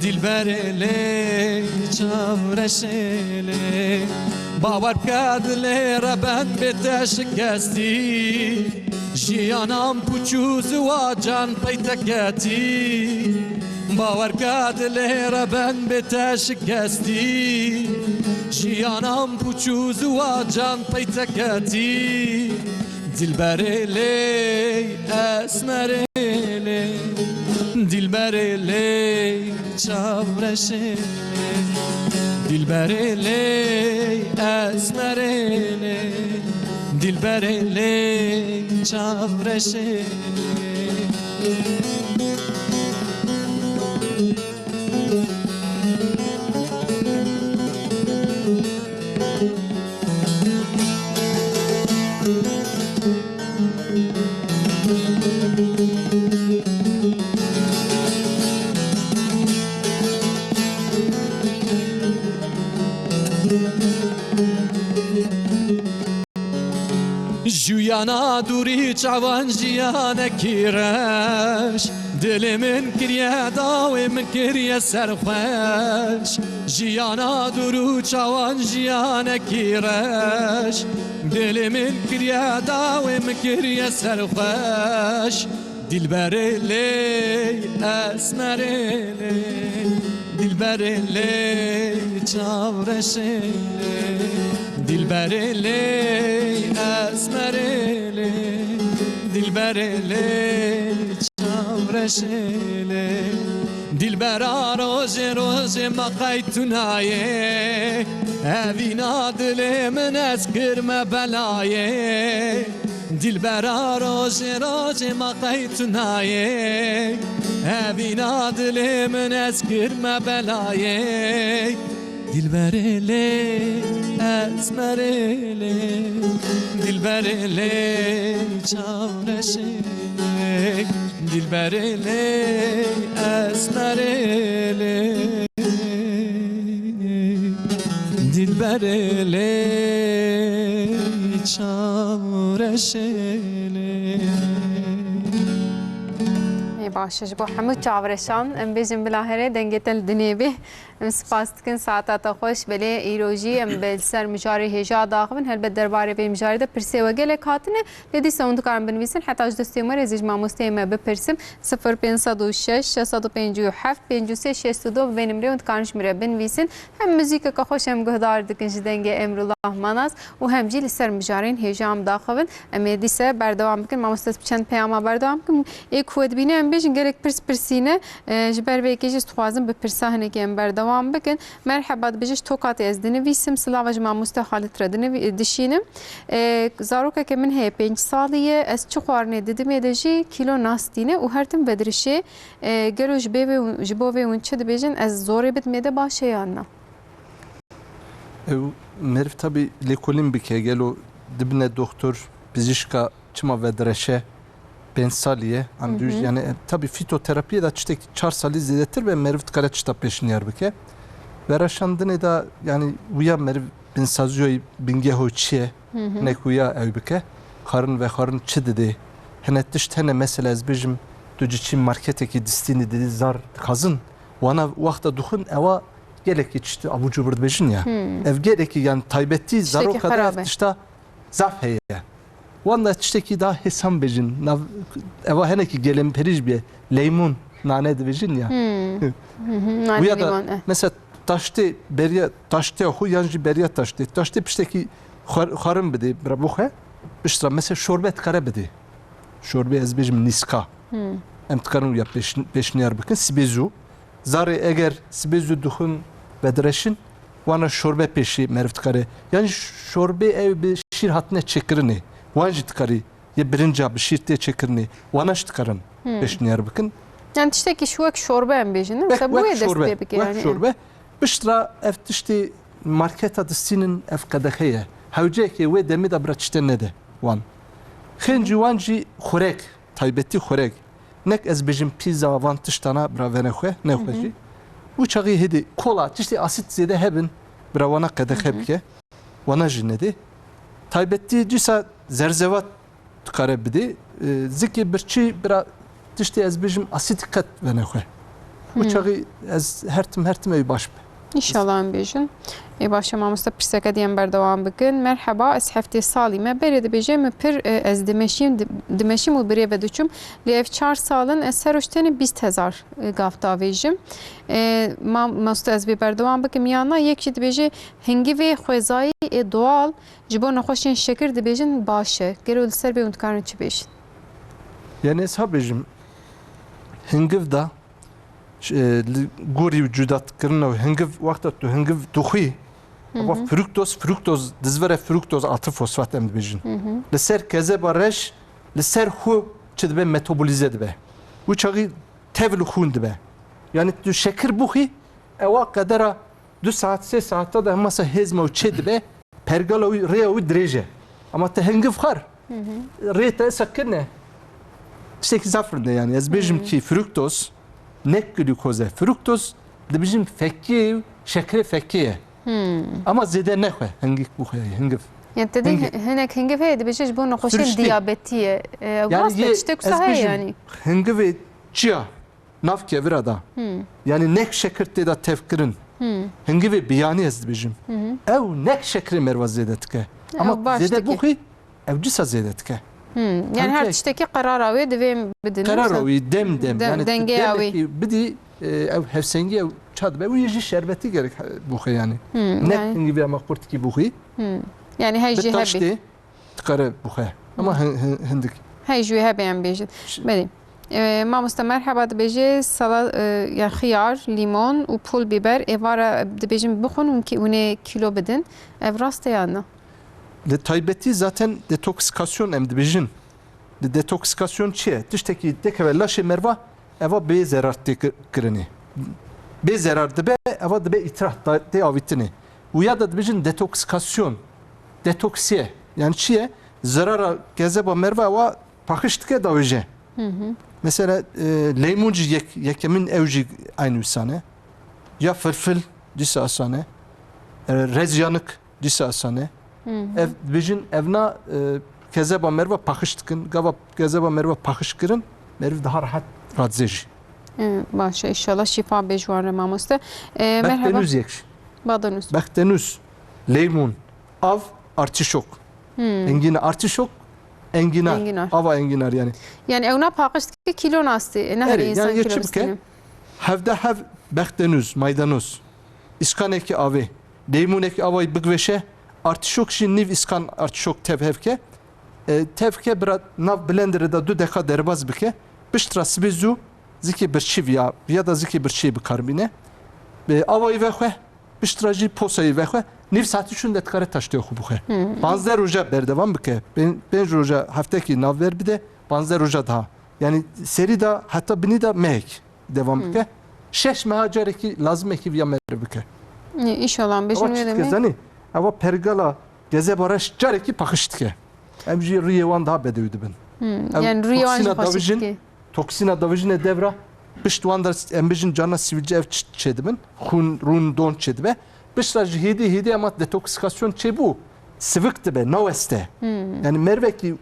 dilberê lê, çavreşê lê. Bawer bike dilê re ben bê te şikestî. Jiyanan puç û ziwacan pey te ketî. Bawer ke dilê re ben bê te şikestî. Jiyanan puç û ziwacan pey te ketî. Dilberê lê, esmerê lê, dilberê lê, çavreşê lê. Dilberê lê, esmerê lê, dilberê lê, çavreşê lê. Juyana dûrî çavan jiyanekî reş, dilê min kiriye dawê min kiriye serxweş. Jiyana dûr û çawan jiyanekî reş, dilê min kiriye dawê min kiriye serxweş. Dilberê lê, esmerê lê, dilberê lê, çavreşê lê. Dilberê lê, esmerê lê, dilberê lê, çavreşê lê. Dilbera rojê rojê me qey tu nayê, evîna dilê min ez kirme belayê. Dilbera rojê rojê me qey tu nayê, evîna dilê min ez kirme belayê. Dilberê lê, esmerê lê, dilberê lê, çavreşê lê. Dilberê lê, esmerê lê, dilberê lê, çavreşê lê. Ê baş e, ji bo hemû çavreşan em bêjin bila here dengê te li dinê bê. Em spas dikin saeta te xweş. Belê îro jî em bi li ser mijarê hêja daxivin. Helbet derbarê vê mijarê de pirsê we gelek hatine. Lê dîsa hûn dikarin binivîsin. Heta ji dostê me re ez ê ji mamosteyê me bipirsim. Sifir pênc sed û şeş, şeş sed û pêncî û heft, pêncî û sê şêst û du bi vê nimrê hûn dikarin ji min re binivîsin. Hem muzîkeke xweş em guhdar dikin ji dengê Emrullah Manaz û hem jî li ser mijarên hêja em daxivin. Em ê dîse berdewam bikin. Mamoste, bi çend peyama berdewam bikin. Ê ku we dibîne em bêjin gelek pirs pirsîne. E, ji ber vê yekê jî ez dixwazim bi pirsa hinekî em berdewam bikin. Merheba, dibêje ji Tokatê ez dinivîsim. Silava ji mamoste Xalid re dinivî-, dişînim. E, zarokeke min heye pênc salî ye. Ez çi xwarinê didim ê de jî kîlo nas tîne û her tim vedirişê. E, gelo ji bê vê, ji bo vê hûn çi dibêjin? Ez zorê bidim ê de baş e yan na? Ew meriv tabî lêkolîn bike, gelo dibine doktor, pizîşka çima vedireşe pênc salî ye, em Hı hı. dûj, yani, e, tabî fîtoterapiyê de tiştek çar salî zêdetir be, meriv dikare tişta pêşniyar bike. Vereşandinê de, yani, wiya meriv binsaziyoyê bingeho çi ye, Hı hı. ne ku ya ew bike, xwarin vexwarin çi didê. Hine tişt hene, mesela ez bêjim, tu ci çî marketekî distînî didî zar dixwazin, wana wexta dixwin ewa gelekî tiştî abû cubur dibêjin ya. Hmm. Ev gelekî, yani taybetî Tiştekî zaroka de xerab ev e. tişta zaf heye. Wan da tiştekî daha hêsan bêjin. Nav, eva henekî gelên perîj bîye. Leymun, nane dibêjin ya. Hmm. Hı hı, nane Wîya da limon, eh. mesela taştê beriya, taştê xwe yan jî beriya taştê. Taştê piştekî xwar-, xwarin bidê, bira bixwe. Piştra mesela şorbe dikare bidê. Şorbê ez bêjim nîska. Hmm. Em dikarin wîya pêş-, pêşniyar bikin. Sibê zû. Zarê eger sibê zû dixwin vedireşin, wana şorbe pêşî meriv dikare. Yan jî şorbê ew bi şîr hatine çêkirinê. Wan jî dikarî yê birinca bi şîr tê çêkirinê. Wana jî dikarin Hmm. pêşniyar bikin. Yani tiştekî ji wek şorbe em bêjin, ne? Wek, Mesela bu wek yê dest şorbe, pê bike wek yani. şorbe. Piştra ev tiştê marketa distînin ev qedexe ye. Hewceyekê wê demê de bira tiştê nede wan. Xêncî wan jî xurek, taybetî xurek. Nek ez bêjim pîza van tiştana bira vene xwe, ne xwe Hı hı. jî. Û çaxî hêdî kola, tiştê asit zêde hebin, bira wana qedexe Hı hı. bike. Wana jî nedê. Taybetî dîsa zerzevat dikare bidê. E, zikê birçî bira tiştê ez bêjim asîtî qet vene xwe. Û Hmm. çaxî ez her tim, her tim ew baş be. Înşallah em bêjin. Ê baş e mamoste, pirseke dî em berdewam bikin. Merheba, ez heftê salî me. Berê dibêje min pir, e, ez dimeşîm, di-, dimeşîm û bi rê ve diçûm. Lê ev çar sal in ez her roj tenê bîst hezar, e, gav davêjim. E, ma-, mamoste ez bê berdewam bikim. Ya na yek jî dibêje hingivê xwezayî ê doğal ji bo nexweşiyên şekir dibêjin baş e. Gelo li ser bê hûn dikarin çi bêjin? Yani ez ha bêjim, hingiv da, ş-, e, li gorî cudatkirina hingiv, wexta tu hingiv dixwî, Hı eva hı. fruktoz, fruktoz, dizvere fruktoz altı fosfat em dibêjin. Hı hı. Li ser kezeba reş, li ser xwe çi dibe, metabolîze dibe. Û çaxî tev li xûn dibe. Yani tu şekir bixwî, ewa qedera du saet, sê saeta de hema se hêzma û çê dibe, pergala wî, rêya wî dirêj e. Ama te hingiv xwar, Hı hı. rê te esa kirine. Tiştekî zaf rind e yani. Ez bêjim Hı. ki fruktoz, ne glûkoz e. Fruktoz dibêjin fekê, şekerê fekê ye. Hmm. Ama zêde nexwe, hingiv bixwe, hingiv. Yani te dî Hingiv. hi-, hinek hingiv heye dibêje ji bo nexweşiyên Siriştê. diyabetî ye. E, Yani rast e, yê, tiştek ez wisa heye bêjim, yani. hingivê çiya nav kevira da. Hmm. Yani nek şekir tê da tevkirin. Hmm. Hingivê biyanî ez dibêjim. Hı hı. Ew nek şekirê merva zêde dike. Ew Ama baş zêde dike. bixwî, ew dîsa zêde dike. Hmm. Yani her Hemşe- tiştekî qerara wê divê bidin. Qerara wî dem dem. De-, Yani dengeya demekî wî. bidî, e, ew hevsengî ew ça dibe. Wî jî şerbetî gerek bixwe yani. Hmm, Nek yani. hingivê ama qurtikî bixwî. Hmm. Yani her Bi jî hebî. taştê dikare bixwe. Ama Hı. hin-, hin-, hindik. Hey ji wê hebe em bêjin. Ş- Belê. E, mamoste merheba dibêje sala, e, ya xiyar, limon û pul biber êvara dibêjin bixwin hûn ki-, hûn ê kîlo bidin. Ev rast e ya na? Li taybetî zaten detoksikasyon em dibêjin. Li detoksikasyon çi ye? Tiştekî dikeve laşê merva, eva bê zerar tê ki-, kirinê. Bê zerar dibe, eva dibe îtirah da-, tê avîtinê. Û ya da dibêjin detoksikasyon. Detoksiye. Yani çi ye? Zerara kezeba merva ewa paqij dike dawêje. Hı hı. Mesela, e, leymun jî yek, yekemin ew jî aynı wisa ne. Ya filfil, dîsa asane. E, rezyanik, dîsa asane. Hı hı. Ev, dibêjin, evna, e, kezeba merva paqij dikin. Gava kezeba merva paqij kirin, meriv daha rahat radizê jî. E, baş e, inşallah şifa bê ji wan re mamoste. E, merheba. Bextenûz yek jî. Badanûz. Bextenûz, leymun, av, artîşok. Hmm. Engînar, artîşok, engînar. Engînar. Ava engînar yani. Yani ew na paqij dike kîlo nastî, e, ne Erê, herî insan yani yê kîlo çi bike? bistîne. Hevde hev bextenûz, maydanoz. Îskanekî avê. Leymunekî avayî bigveşe. Artîşok jî nîv îskan artîşok tev hevke. E, tevke bira nav blenderê de du deka derbaz bike. Piştra sibê zû zikê birçî viya, viya da zikê birçî bikar bîne. E, avayî vexwe, piştra jî posayî vexwe. Nîv saetî şûnde dikare taştê xwe bixwe. Hmm. Panzdeh roja berdewam bike. Pên-, pênc roja heftekî navber bide, panzdeh roja daha. Yani serî de heta binî de mehek devam Hmm. bike. Şeş meha carekî lazimekî viya meriv bike. Ê, înşallah em bêjin Ewa wê çi dike demê. zanî? Ewa pergala gezeba reş carekî paqij dike. Em jî riyê wan daha bedew dibin. Hmm, Ev yani riyê wan jî toksîna xweşik davijin, dike. toksîna davijine devra, pişt wan de em bijin carna sivîlce ev çi-, çêdibin. Xûn, rûn, don çêdibe. Piştre ji hêdî hêdî ema detoksîkasyon çêbû, sivik dibe, naweste. Hmm. Yani mervekî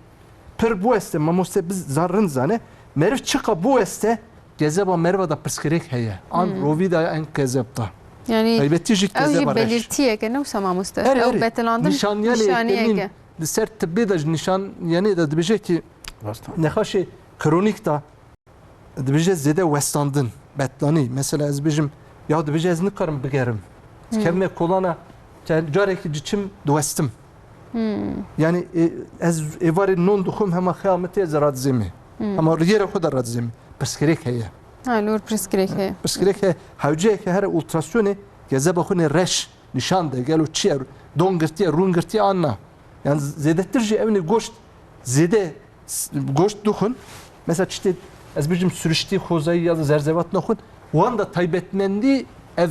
pir biweste, mamoste bi zan rind zane, meriv çiqa biweste, kezeba meriva da pirsgirêk heye. An Hmm. rovî da, en kezeb da. Yani Taybetî jî ew jî kezeba reş. belirtiyeke, ne wisa mamoste? Erê, Ew erê. betilandin Nîşaniya nîşaniyeke. Li ser tibbê de ji nîşaniyê de dibêje ki Westan. nexaşê kronîk da dibêje zêde westandin, betlanî. Mesela ez bêjim, ya dibêje ez nikarim bigerim. Hmm. Kevme kolana, te carekî diçim diwestim. Hmm. Yani, e, ez êvarê non dixwim hema xeya min tê ez radizêmê. Hmm. Hema riyêra xwe de radizêmê. Pirsgirêk heye. Ha, lor pirsgirêk heye. Pirsgirêk heye. Hewceyeke here ultrasyonê kezeba xwe nê reş nîşan de. Gelo çi ye? Don girtiye, rûn girtiye an na? Yani zêdetir jî ew nê goşt zêde s-, goşt dixwin. Mesela çitê ez bêjim sürüştî xozayî ya da zerzevat naxwin. Wan da taybetmendî ev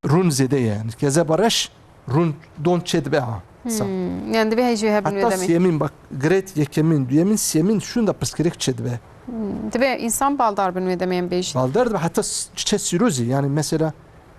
rûn zêde ye. Yani kezeba reş rûn don çêdibe ha. Sa. Hmm, yani divê hej wê hebin Heta wê demê. siyemîn bak, grade yekemîn, duyemîn, siyemîn şûn da pirsgirêk çêdibe. Hmm, divê insan baldar bin wê demê em bêjin. Baldar dibe heta s-, çiçe sîrozî. Yani mesela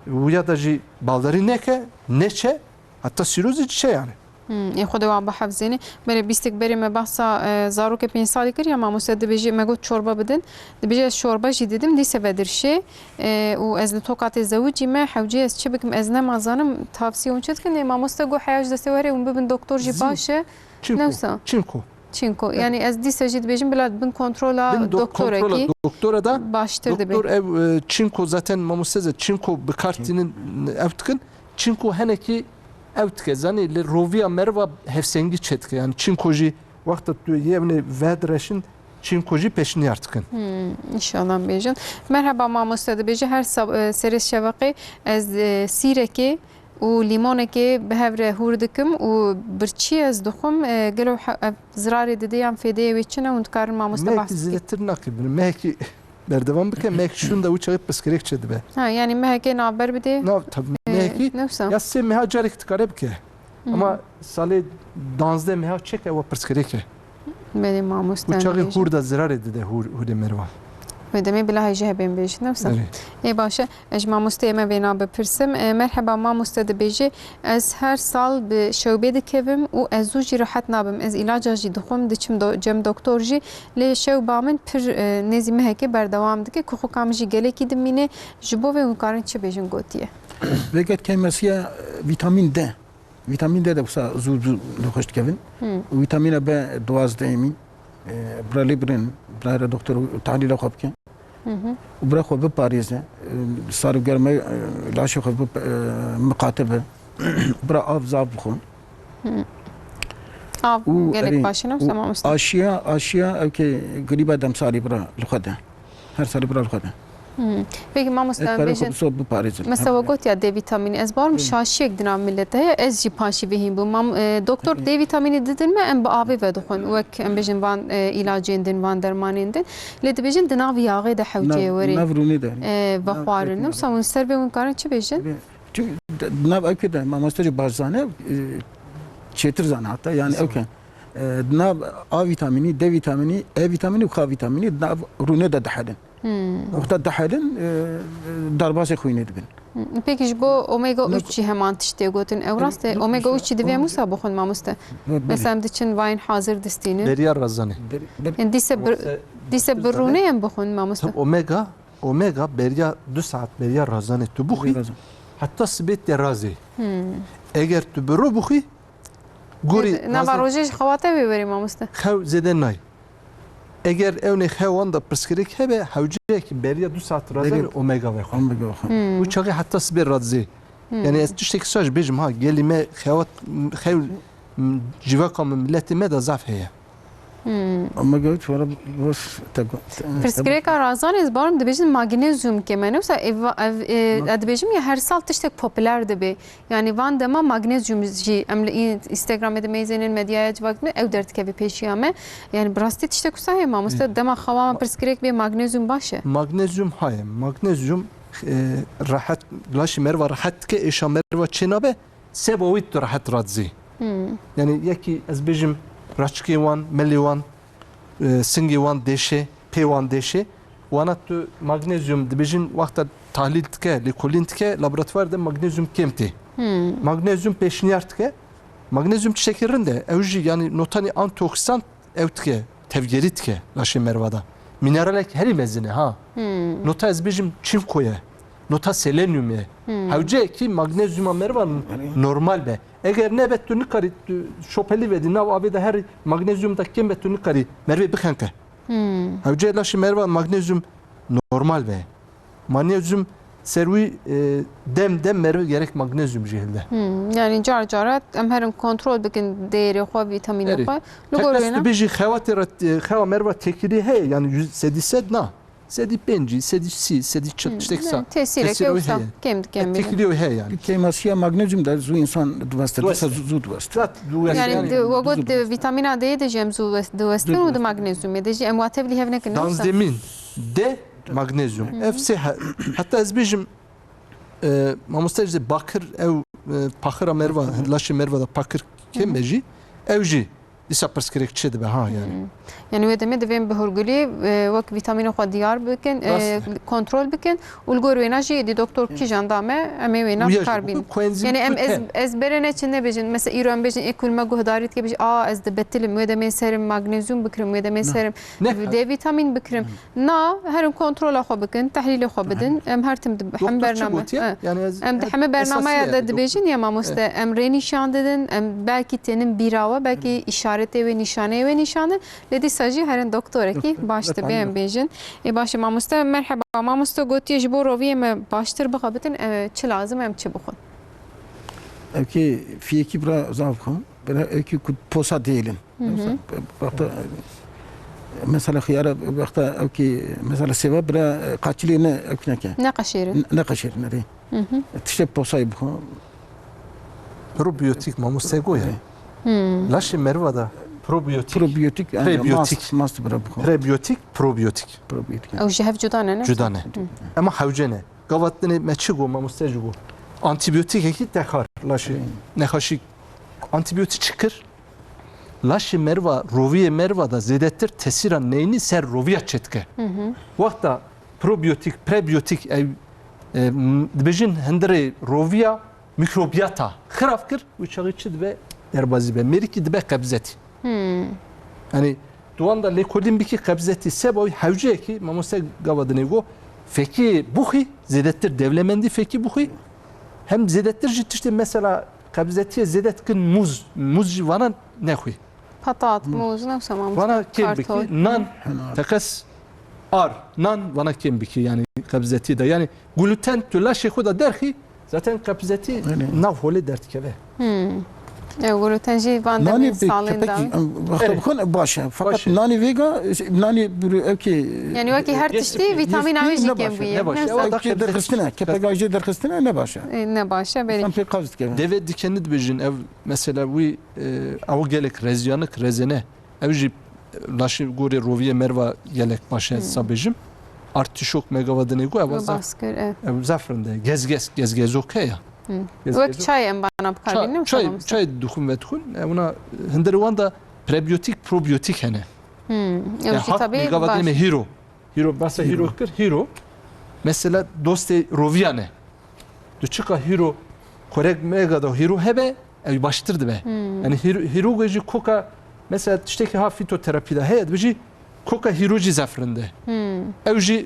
wîya da jî baldarî neke, neçe, heta sîrozî çiçe yani. Hmm, ê Xwedê wan bihefzêne. Berê bîstek berê me behsa, e, zarokê pênc salî kir ya mamoste dibêjî me got çorba bidin. Dibêje ez çorba jî didim, dîse vedirşê. E, û ez li toka tê zewicî me, hewcê ez çi bikim, ez nema zanim, tavsiye hûn çi dikin? Ê mamoste got heya ji destê were hûn bibin doktor jî Zî. baş e. Çinko. Newsa. Çinko. Çinko. Evet. Yani ez dîse jî dibêjim bila bin kontrola Bin do-, doktorekî kontrola doktora da. baştir dibe. Doktor ev, e, çinko zaten mamoste ze çinko bi kar tînin ev dikin. Çinko henekî ew dike, zanî, li roviya meriva hevsengî çêdike. Yani çinko jî wexta tu yê evnê vedireşin, çinko jî pêşniyar dikin. Hmm, inşallah bêjin. Merheba mamoste, dibêje her sab-, e, serê şeveqê ez, e, sîrekê û lîmonekê bi hev re hûr dikim û birçî ez dixwim, e, gelo he-, ev zirarê dide yan fêdeyê wê çi ne, hûn dikarin mamoste Mehekî bahs bikin. zêdetir nakibin. Mehekî Berdewam bike, mehek şûn de wî çaxê pirsgirêk çêdibe. Ha, yani mehekê navber bidê. Na, tabii, Ee, mehekî ne wisa? ya sê meha carek dikare bike. Hı hı. Ama salê danzdeh meha çêke ew pirsgirêk e. Belê mamoste Wî çaxê em bêjin. hûr de zirarê dide hûr, hûrê merivan. Wê demê bila hejî hebên bêjin, ne wisa? Evet. Ê baş e, ez ji mamosteyê me vêna bipirsim. E, merheba mamoste dibêjê, ez her sal bi şewbê dikevim û ez zû jî rehet nabim. Ez îlaca jî dixwim, diçim do-, cem doktor jî. Lê şewba min pir, e, nêzî mehekê berdewam dike, ku xwe ka min jî gelekî dimîne, ji bo vê hûn karin çi bêjin gotiye. Vêget kêmesiya, e, vîtamîn D. Vîtamîn D de wisa zû zû nexweş dikevin. Hmm. Û vîtamîna B duwazdehê min, e, bira lê birin, bira here doktor tahlîla xwe bike. Hı hı. Û bira xwe biparêze, e, sar û germay, e, laşê xwe bip-, e, miqate be. Bira av zaf bixwe. Hı. Av Û gelek erê, baş e, ne û wisa mamoste? aşiya, aşiya ew ke grîba demsalî bira li xwe de. Her salî bira li xwe de. Hı. Peki mamoste, Ev em karê xwe bêjin, bi zor biparêzin. mesela we gotiya D vîtamînî, ez barim Hı. şaşiyek di nav millet de heye, ez jî paşî vê hîn bûm. Mam-, e, doktor Hı. D vîtamînî didin me, em bi avê vedixwin. Wek em bêjin van, e, îlacên din, van dermanên din. Lê dibêjin di nav yaxê de hewceyê Nav, werê, nav rûnê de. e, Nav vexwarin. pekî Ne wisa nav. hûn ser vê hûn karin çi bêjin? Çünkü d-, nav ew ke de mamoste jî baş zane, e, çêtir zane hatta. Yani ew ke, e, nav A vîtamînî, D vîtamînî, E vîtamînî û K vîtamînî nav rûnê de dihedin. Hmm. Wexta dihedin, e, derbasê xwînê dibin. Hmm. Peki ji bo omega Ne üç jî heman tiştê gotin. Ew rast e? Ne, Omega ne, üç jî divê em wisa bixwin mamoste? Be-, belê. Mesela em diçin vayên hazir distînin. Beriya razanê. Ber-, ber- Yani dîse bir, Wexte dîse bir distane. rûnê em bixwin mamoste? Tabii omega Omega beriya du saet beriya razanê tu bixwî, Beriya razan. heta sibê tê razê. Hmm. Eger tu bi ro bixwî, gorî Nava razan rojê ji xewate wê werê mamoste. xew zêde nayê. Eger ewnê xewan de pirsgirêk hebe, hewceyekî beriya du saet razanê Beriya omega vexwe. omega vexwe. Hmm. Û çaxê heta sibê razê. Hmm. Yani ez tiştekî saç bêjim ha, gelî me xewat, xew, civaka me, miletê me de zaf heye. Hmm. Omega üç vara boş te-, te-, Pirsgirêka razanê ez barim dibêjin magnezyum kêm e. Ne wisa ev, ev, e, Mag- ez dibêjim ya her sal tiştek popüler dibe. Yani van dema magnezyum jî em li in-, Instagramê de meyzênin medyaya civak me ew derdikeve pêşiya me. Yani bi rastî tiştek wisa heye mamoste. Hı. Dema xewa me pirsgirêk bê magnezyum baş e. Magnezyum haye. Magnezyum, e, rehet, laşê meriva rehet dike, êşa meriva çênabe. Seba wî tu rehet radizî. Hmm. Yani yekî ez bêjim reçikê wan, melê wan, e, singê wan dêşe, pê wan dêşe. Wana tu magnezyum dibêjin wexta tahlîl dike, lêkolîn dike, laboratuvar de magnezyum kêm tê. Magnezyum pêşniyar dike. Magnezyum tiştekî rind e. Ew jî, yanî, notanî antioksîdant ew dike, tevgerî dike laşê merva de. Mîneralek herî mezin e, ha. Nota, ez bêjim, çinko ye. Nota selenyum ye. Hewceyekî magnezyuma merva normal be. Eger nebe, tu nikarî, tu şopelî vedî, nav avê de herî magnezyum de kêm be, tu nikarî mervê bixenqe. Hewceyê laşê merva magnezyum normal be. Magnezyum ser wî, e, dem dem merve gerek magnezyum jî hilde. Hmm, yani car cara em herin kontrol bikin değeri xwe, vitamini Erê. Xwe. Li gor Teqez wêne tu bêjî xewatê re, e, xewa merva tekilî heye, yani yüz, sedî sed na. Sedî pêncî, sedî sî, sedî çil, Hmm, tiştek ne, sa. Tesîrek Tesîr ew wisa heye. Kêm dikem E, bile. Tekilî ew heye yani. Kêmasiya magnezyum de zû insan diweste, Diweste. Dîsa zû, zû diweste. Zat diweste Yani yani. Di, we got, e, vitamina D de jî em zû wes-, diwestin û di magnezyumê de jî em wa tevlî hev nekin, ne wisa? Danzdemîn, D, magnezyum. Ev sê he-, heta ez bêjim, e, mamoste, ji bakir ew, e, paxira merva, laşê merva de pakir kêm be jî, ew jî dîsa pirsgirêk çi dibe, ha, yani. Hmm. Yani wê demê divên bi hurgulî, e, wek vîtamînê xwe diyar bikin, e, Rast e. Kontrol bikin û li gor wêna jî êdî doktor kîjan dame, em ê wêna Uya jî bikar bînin. Koenzîm Yani em Q ten. Ez, ez berê neçin nebêjin, mesela îro em bêjin, ê ku li me guhdarî dike bêjin, a, ez dibetilim, wê demê serim magnezyum bikirim, wê demê serim Ne. D vîtamîn bikirim. Na, herin kontrola xwe bikin, tehlîlê xwe bidin. Em her tim di-, Doktor hem çi bername, gotiye? e, Yani ez, em di her heme bernameya esasiye de doktor. Dibêjin ya mamoste, Evet. Em rê nîşan didin, em belkî tênin bîra we, belkî Evet. işaretê wê, nîşaneyê wê nîşan din. Lê dîsa jî herin doktorekî Doktor, baş dibe, em bêjin. Ê, baş e, mamoste, merheba. Mamoste gotiye, ji bo roviyê me baştir bixebitin, e, çi lazim, em çi bixwin? Evkê fiyekî bira zaf xwe, bira evkî ku posa dêlin. Hı hı. Wexta, mesela xiyara, wexta ew ki, mesela sêva bira, e, qaçilê ne, ew ki neke. Ne qeşêrin. Ne, ne qeşêrin, erê. Hı hı. Tiştê posayê bixwe. Probiyotik, mamoste, goya. Hı. Laşê meriva da probiyotik. Probiyotik, yani Prebiyotik. Mast, mast bira bixwe. Prebiyotik, probiyotik. Probiyotik. Ew ji hev cuda ne, ne? Cuda ne. Hı. Ema hewce ne. Gavat dinê me çi go, mamoste, jî go. Antibiyotîkekî te xar laşê Hı. nexaşî. Antibiyotîk çi kir? Laşê meriva, roviyê meriva da zêdetir tesîra neynî ser roviya çêdike. Hı hı. Wexta probiyotîk, prebiyotîk, ew, e, m-, dibêjin hindirê roviya mîkrobiyata xirab kir, wî çaxî çi dibe? Derbazî be. Mêrikî dibe qebzetî. Hmm. Yani, di wan da lêkolîn bikî qebzetî, seba wî hewceyekî, mamoste gava dinê go, fekî bixwî, zêdetir dewlemendî fekî bixwî, hem zêdetir jî tiştê mesela qebzetiyê zêde dikin mûz, mûz jî vana nexwî. Patat, mûz, ne wisa mamoste? Vana kêm bikî, nan, Hı. teqez ar, nan vana kêm bikî, yani qebzetî de. Yani gluten tu laşê xwe de derxî, zaten qebzetî Öyle. nav holê derdikeve. Hmm. Ew gluten jî van Nanê demê bi salên kepekî, dawî. em, wexta Evet. bixwin, baş e. Fakat Baş e. nanê vêga, nanê bürü, ew ki, Yani wekî her Yes, tiştî yes, vîtamîna wî jî ne kêm baş e, bûye. ne baş e. Ne Ew wisa? Ki derxistine, kepeka jî derxistine ne baş e. E, ne baş e, belê. Sen pê qaz dikeve. Devê dikeni dibêjin, ew mesela wî, e, ew gelek reziyanik rezene. Ew jî laşê gorê roviyê merva gelek baş e, Hmm. sa bêjim. Artişok me gava dinê go, ev Ew zaf, baskir, e. ev zaf rind e. Gezgez, gezgezok heye. Hmm. Gezgezok. Wek çay em bana bikarbînin, Ça-, çay, mamoste? çay dixwin ve dixwin. E, wina hindir wan da prebiyotîk, probiyotîk hene. Hmm. Ew Ya jî hak tabii me gava baş. dinê me hîro. Hîro, basa Hîro. hîro kir, hîro. Mesela dostê roviya ne. Tu çiqa hîro, korek mega da hîro hebe, ew baştir dibe. Hmm. Yani hîro, hîro jî koka, mesela tiştekî ha fîtoterapî de heye, dibêjî koka hîro jî zaf rind e. Hmm. Ew jî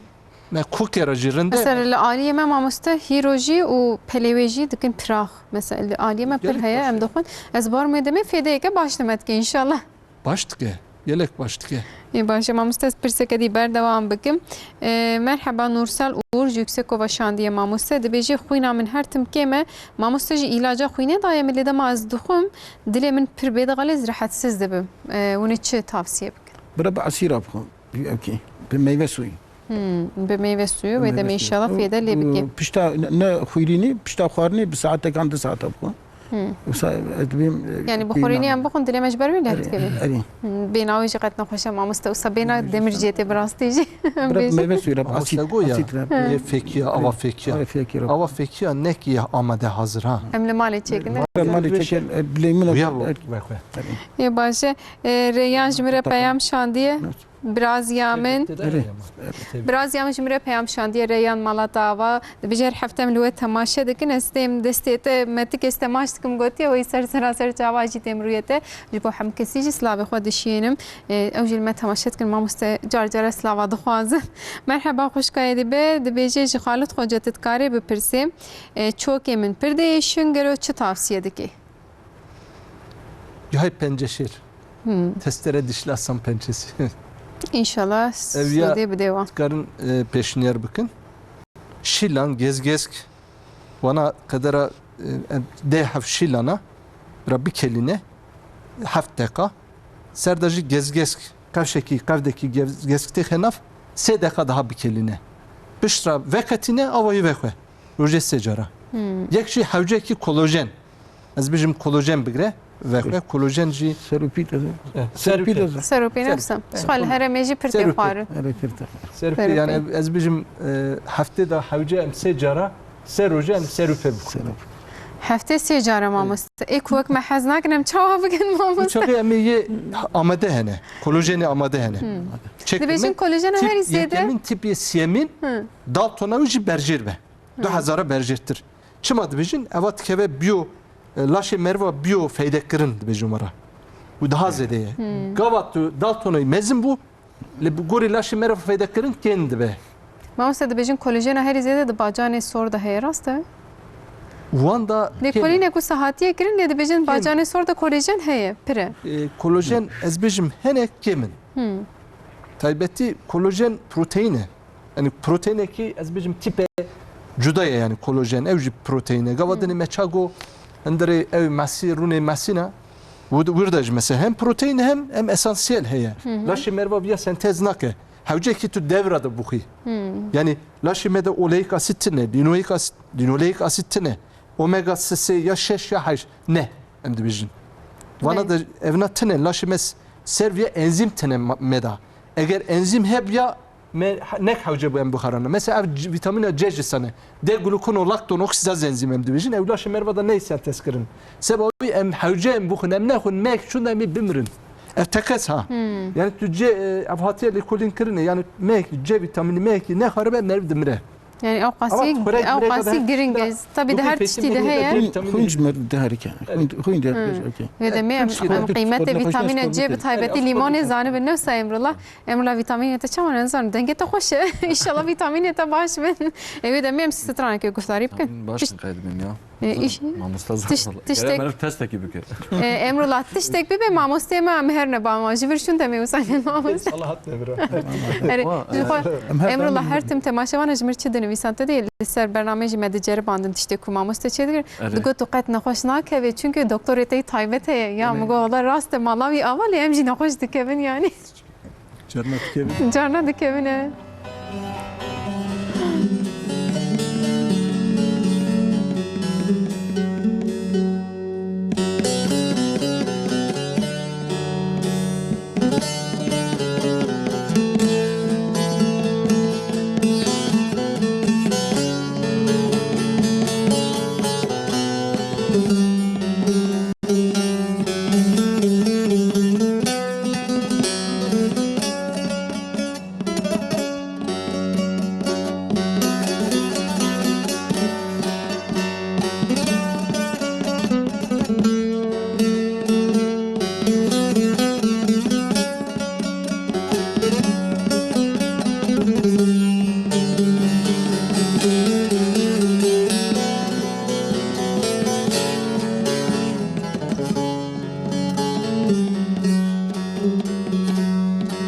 me kokê re jî rind e. Mesela li aliyê me mamoste hîro jî û pelê wê jî dikin pirax. Mesela li aliyê me pir Gelek heye, baş em e. dixwin. Ez barim wê demê fêdeyeke baş li me dike înşallah. Baş dike. Gelek baş dike. Ê, baş e, mamoste, ez pirseke dî berdewam bikim. Ê, merheba, Nursel Uğur ji Yüksekova şandiye, mamoste. Dibêjî, xwîna min her tim kêm e. Mamoste, ji îlaca xwînê daye min, lê dema ez dixwim, dilê min pir bê dixelê, ez rehetsiz dibim. Ê, hûn ê çi tavsiye bikin? Bira bi esîra bixwe. Bi, okey. Bi meyve suyu. Hmm, bi meyve suyu, Bi wê meyve demê suyu. înşallah fêde lê bike. Pişta ne, ne xwîrînî, pişta xwarinî bi saetekan du saeta bixwe. Hmm. Wisa ez dibêm, e, Yani bi xwirînî em bixwin, dilê me ji ber wê leh dikeve. Erê. Hmm, bêna wê jî qet nexweş e, mamoste, wisa bêna demir cê tê bi rastî jî. Bira bi meyve suyu, bira bi Mamoste asît, goya, asît re. yê fekiya, ava fekiya. Ava fekiya. Ava fekiya ne ki ya amade hazir ha. Em li malê çêkin. Bira malê çêkin, e, bilê min Uya e, bu, e, bak, bak. Ê, baş e. Ê, Reyyan ji min re Tabii. peyam şandiye. Evet. Biraziya min. Erê. Biraziya min ji min re peyam şandiye Reyhan Mala Dava. Dibêje her hefte em li we temaşe dikin. Ez dêm destê te metikê ez temaş dikim gotiye, wê ser sera ser çava jî dêm rûyê te. Ji bo hemkesî jî silavê xwe dişînim. Ê, ew jî li me temaşe dikin. Mamoste car cara silava dixwazin. Merheba xwişka êdî be. Dibêje ji Xalid Xoce tu dikarê bipirsê. Ê, çokê min pir diêşin, gelo çi tavsiye dikê? Yahê penceşêr. Hmm. Testere dişli Hasan pençesi. Înşallah Ev ya Sûdê bidê wan. Dikarin, e, pêşniyar bikin. Şîlan, gezgezk, wana qedera, e, em deh heft şîlana, bira bikelîne, heft deqa. Ser de jî gezgezk, qevşekî, qevdekî gezgezk têxe nav, sê deqa daha bikelîne. Piştra veqetîne, avayî vexwe. Rojê sê cara. Hmm. Yek jî hewcekî kolojen. Ez bijim kolojen bigre, vexwe. Kolojen jî Serupî de. Eh, Serupî de. Serupî de. Serupî nefse. Serupî. Xwe li herêmê jî pir tê Serupî. Xwarin. Erê pir tê. Serupî, Serupî. Yani ez, ez bijim, e, heftê de hewce em sê cara, sê roje em serupê bixwin. Serupî. Heftê sê cara mamoste. Ê ku wek me hez nakin em çawa bikin Bu mamoste? çaxê em ê yê amade hene. Kolojenê amade hene. Hmm. Çek Dibêjin me, kolojena tip herî zêde. Yekemin, tip yê siyemin, Hı. Daltona wî jî berjêr be. Du hezara berjêrtir. Çima dibêjin? Eva dikeve biyo, e, laşê meriva biyo feydekirin dibêjin wera. Û daha zêde ye. Hmm. Gava tu Daltonayî mezin bû, li gorî laşê meriva feydekirin kên dibe. Mamoste dibêjin kolojena herî zêde di bacanê sor de heye, rast e? Wan da Lê kên. Kolînek wisa hatiye kirin, lê dibêjin Kêm. Bacanê sor de kolojen heye, pir e. E, kolojen ez bêjim hene kêm in. Hmm. Taybetî kolojen proteîn e. Yani proteinekî ez bêjim tîpe cuda ye yani kolajen. Ew jî proteîn e. Gava dinê me çago hundirê ew mesî, rûnê mesîna. Wid-, wir de jî mesela hem proteîn hem, hem esansiyel heye. Hı hı. Laşê meriva viya sentez nake. Hewcekî tu devra de bixwî. Hı. Yani laşê me de oleik asid tine, linoik asid, linoleik asid tine. Omega sê ya şeş ya heşt. Ne, em dibêjin. Vana Ne. de evna tine, laşê me s-, ser viya enzîm tine ma-, me da. Eger enzîm heb ya me ha-, nek hewce bû em bixarana. Mesela ev c-, vîtamîna C ji sane. D-glukonolakton oksidaze enzîm em dibêjin. Ew laşê meriva da ney sentez kirin. Seba wî em hewce em bixwin, em nexwin, mek çûn em ê bimirin. Ev teqez ha. Hmm. Yani tu C, e, ev hatiye lêkolîn kirine. Yani mek, C vîtamînî mek nexwaribe meriv dimire. Yani ew qasî, Ama xurek ew murek qasî de giring e. Tabii de her tiştî de heye. Hûn, hûn ji me diherike. Hûn, hûn diherike, Hmm. okey. Wê demê em, Hûn em qîmetê vîtamînê C bi taybetî lîmonê zanibin. Ne wisa Emrullah? Emrullah vîtamînê te çawa ne? Nizanim. Dengê te xweş e. Înşallah vîtamînê te baş bin. E, wê demê em stranekê guhdarî bikin. Vîtamîn baş Tiş- kaydedin ya. E, iş- Mamosta Tiş-, zor. Tiştek- Gere meriv testekî bike. E, Emrullah, tiştek bibe mamostê me, em her ne ba ma. Ji vir şûn demê wisa ne mamoste. Allah hat ne bira. Erê, Wa, ji xwe, e, Emrullah, her tim temaşevan ji mir çi dinivîsan te dê, li ser bernameyê jî me diceribandin tiştê ku mamoste çêdikir. Erê. Digot tu qet nexweş nakevê, çunke doktorê te yî taybet heye. Ya, Erê. Min got, wala rast e, mala wî ava lê em jî nexweş dikevin yani. Carna dikevin. Carna dikevin, e.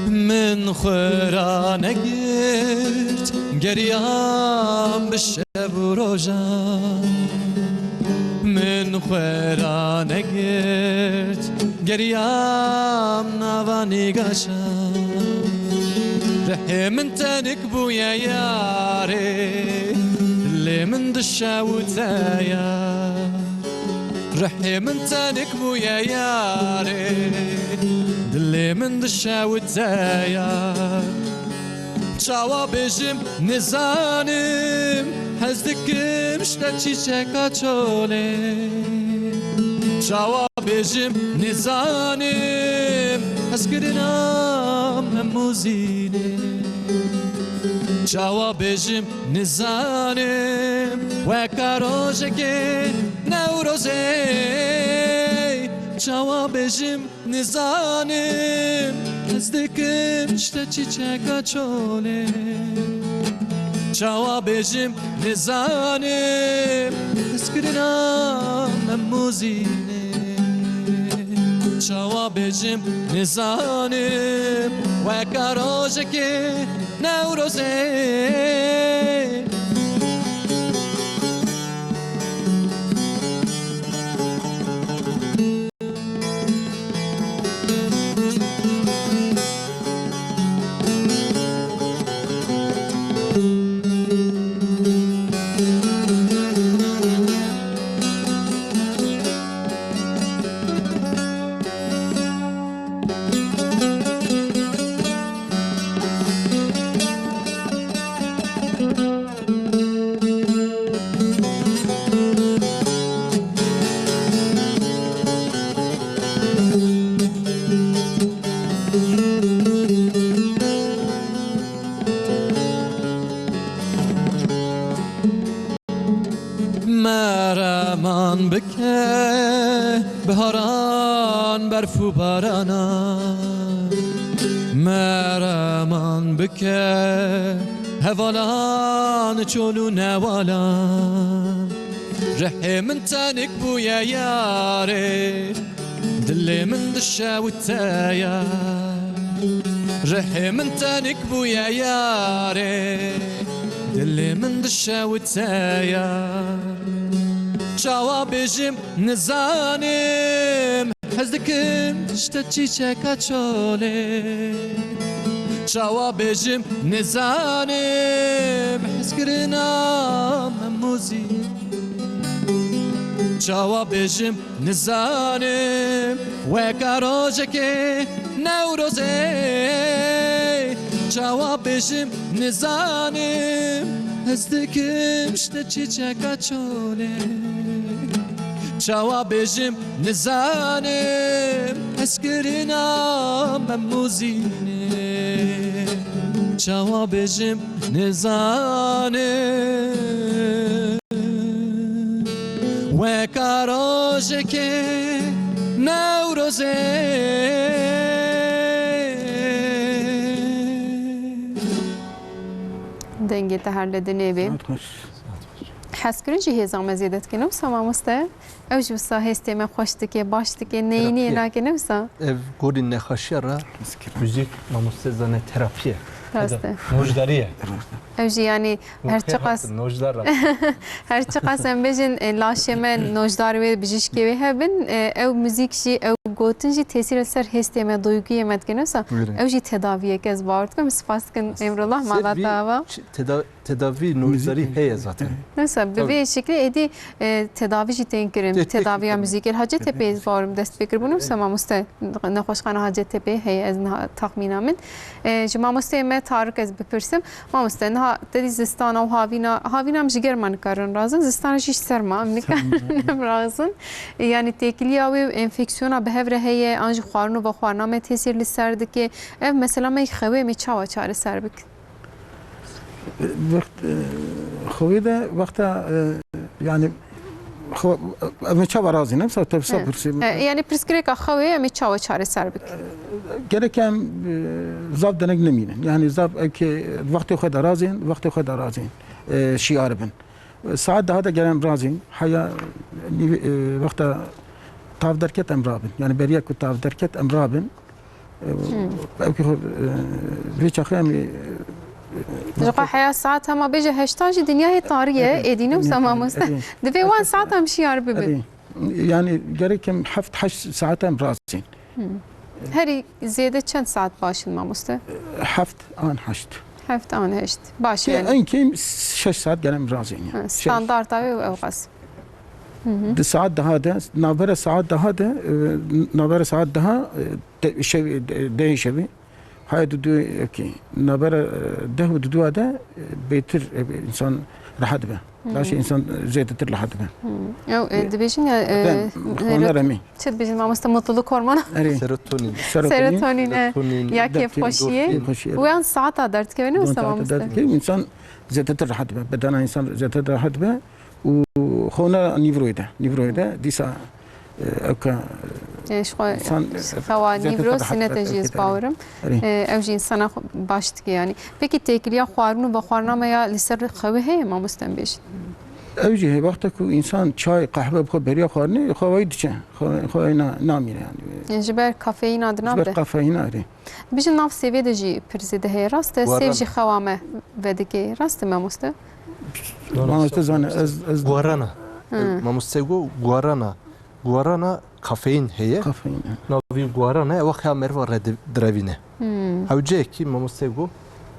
Min xwe ranegirt, geriyam bi şev û rojan. Min xwe ranegirt, geriyam nava nîgaşan. Rihê min tenik bûye yarê, dilê min dişewite ya. Rihê min tenik bûye yarê, dilê min dişewite ya. Çawa bêjim nizanim, hez dikim ji te çîçeka çolê. Çawa bêjim nizanim, hezkirina me mozîne. Çawa bêjim nizanim, weka rojekê Newrozê. Çawa bêjim nizanim, ez dikim işte çiçeka çolê. Çawa bêjim nizanim, hezkirina me mozîne. Çawa bêjim nizanim, weka rojekê Newrozê. Mereman bike biharan, berf û barana. Mereman bike hevalan, çol û newalan. Rihê min tenik bûye yarê, dilê min dişewite ya. Rihê min tenik bûye yarê, dilê min dişewite ya. Çawa bêjim nizanim, hez dikim işte çiçeka çolê. Çawa bêjim nizanim, hezkirina me mozî. Çawa bêjim nizanim, weka rojekê Newrozê. Çawa bêjim nizanim, hez dikim işte çiçeka çolê. Çawa bêjim nizanim, hezkirina me mozîne. Çawa bêjim nizanim, weka rojekê Newrozê. Dengê te her li dinê bê. Saet xweş. Hezkirin jî hêza me zêde dike, ne wisa mamoste? Ew jî wisa hêstê me xweş dike, baş dike, neyîniyê nake, ne wisa? Ev gorî nexweşiya re muzîk mamoste zane terapî ye. Rast e. Nojdarî ye. Ew jî yanî her çiqas, nojdar re. Her çiqas em bêjin, e, laşê me nojdar wê, bijîşkê wê hebin, e, ew muzîk jî, ew gotin jî tesîr li ser hêstê me, duyguyê me dike, ne wisa? Buyurun. Ew jî tedaviyek, ez bawer dikim. Spas dikim Emrullah, mala te ava. Seda-, tedavî nojdarî heye zaten. Neyse, bi vê şeklê êdî, e, tedavî jî tên kirin. Tê-, tê-, tedaviya tê-, muzîkê. Li Hacettepe barim dest pê kiribûn, wisa mamoste nexweşxana Hacettepe heye, ez niha taxmîna min. E, ji mamosteyê me Tarık ez bipirsim. Mamoste, niha te dî zistana û havîna, havîna em ji germa nikarin razin, zistana jî ji serma em nikarin razin. E, yanî têkiliya wê û enfeksiyona bi hev re heye, an jî xwarin û vexwarina me tesîr li ser dike. Ev mesela me xewê me çawa çareser bikin? Wext, e, xewê de wexta, e, yani, xew-, em ê çawa razîn, em sa tevsa pirsî. E, yani pirsgirêka xewê em ê çawa çareser bikin? Gerek em, e, zaf denek nemînin. Yani zaf eke wextê xwe de razîn, wextê xwe de razîn, e, şiyar bin. Saet daha de gelen razîn, heya nîv-, e, wexta tav derket em rabin. Yani beriya ku tav derket em rabin. Ew, ew ki xwe, e, vê çaxê em, e, Ji xwe heya saet hema bêje heştan jî dinya hê tarî ye, êdî ne wisa mamoste. Divê wan saet em şiyar bibin. Erê. Yani gerek em heft heşt saet em razîn. Herî zêde çend saet baş in mamoste? Heft an heşt. Heft an heşt. Baş e yani. En kêm şeş saet gelen razîn yani. Ha, standarta wê ew qas. Di saet daha de, navbera saet daha de, e, navbera saet daha, e, de, şev-, de, dehê şevê, haya dudu, okey. Navbera, e, deh û dudu de, e, bêtir, e, insan rahat be. Laşê însan zêdetir rehet dibe. Ew, e, dibêjin ya, e, Zaten xwana remî. Çi dibêjin mamoste, mutluluk hormonu? Erê. Serotonin. Serotonin. Serotonin, e, Serotonin. Ya Depî, kêfxweşiyê. Kêfxweşiyê, erê. Û yan saeta derdikeve, ne wisa mamoste? Derdikeve, însan zêdetir rehet dibe. Bedena însan zêdetir rehet dibe. Û xona nîvroyê de, nîvroyê de dîsa, e, ew ka, e, ji xwe, insan, e, xewa zêdetir nîvro rehet sînete dibe, jî ez bawerim. Erê. E, ew jî insana xwe baş dike yanî. Pekî têkiliya xwarin û vexwarina me ya li ser xewê heye mamoste, em bêjin? Ew jî heye, wexta ku însan çay, qehwe bi xwe beriya xwarinê, xwe wayî diçe. Xwe, xwe wayî na-, namîne yanî. Ji ber kafeîna di nav de? Ji ber kafeîna, erê. Dibêjin nav sêvê de jî pir zêde heye, rast e? Sêv jî xewa me vedike, rast e mamoste? Mamoste zane, ez, ez Guarana. Hı. Mamoste got guarana. Guarana kafeîn heye. Kafeîn, hı. Navî guarana, ew xeya meriva re di-, direvîne. Hmm. Hewceyekî mamoste got,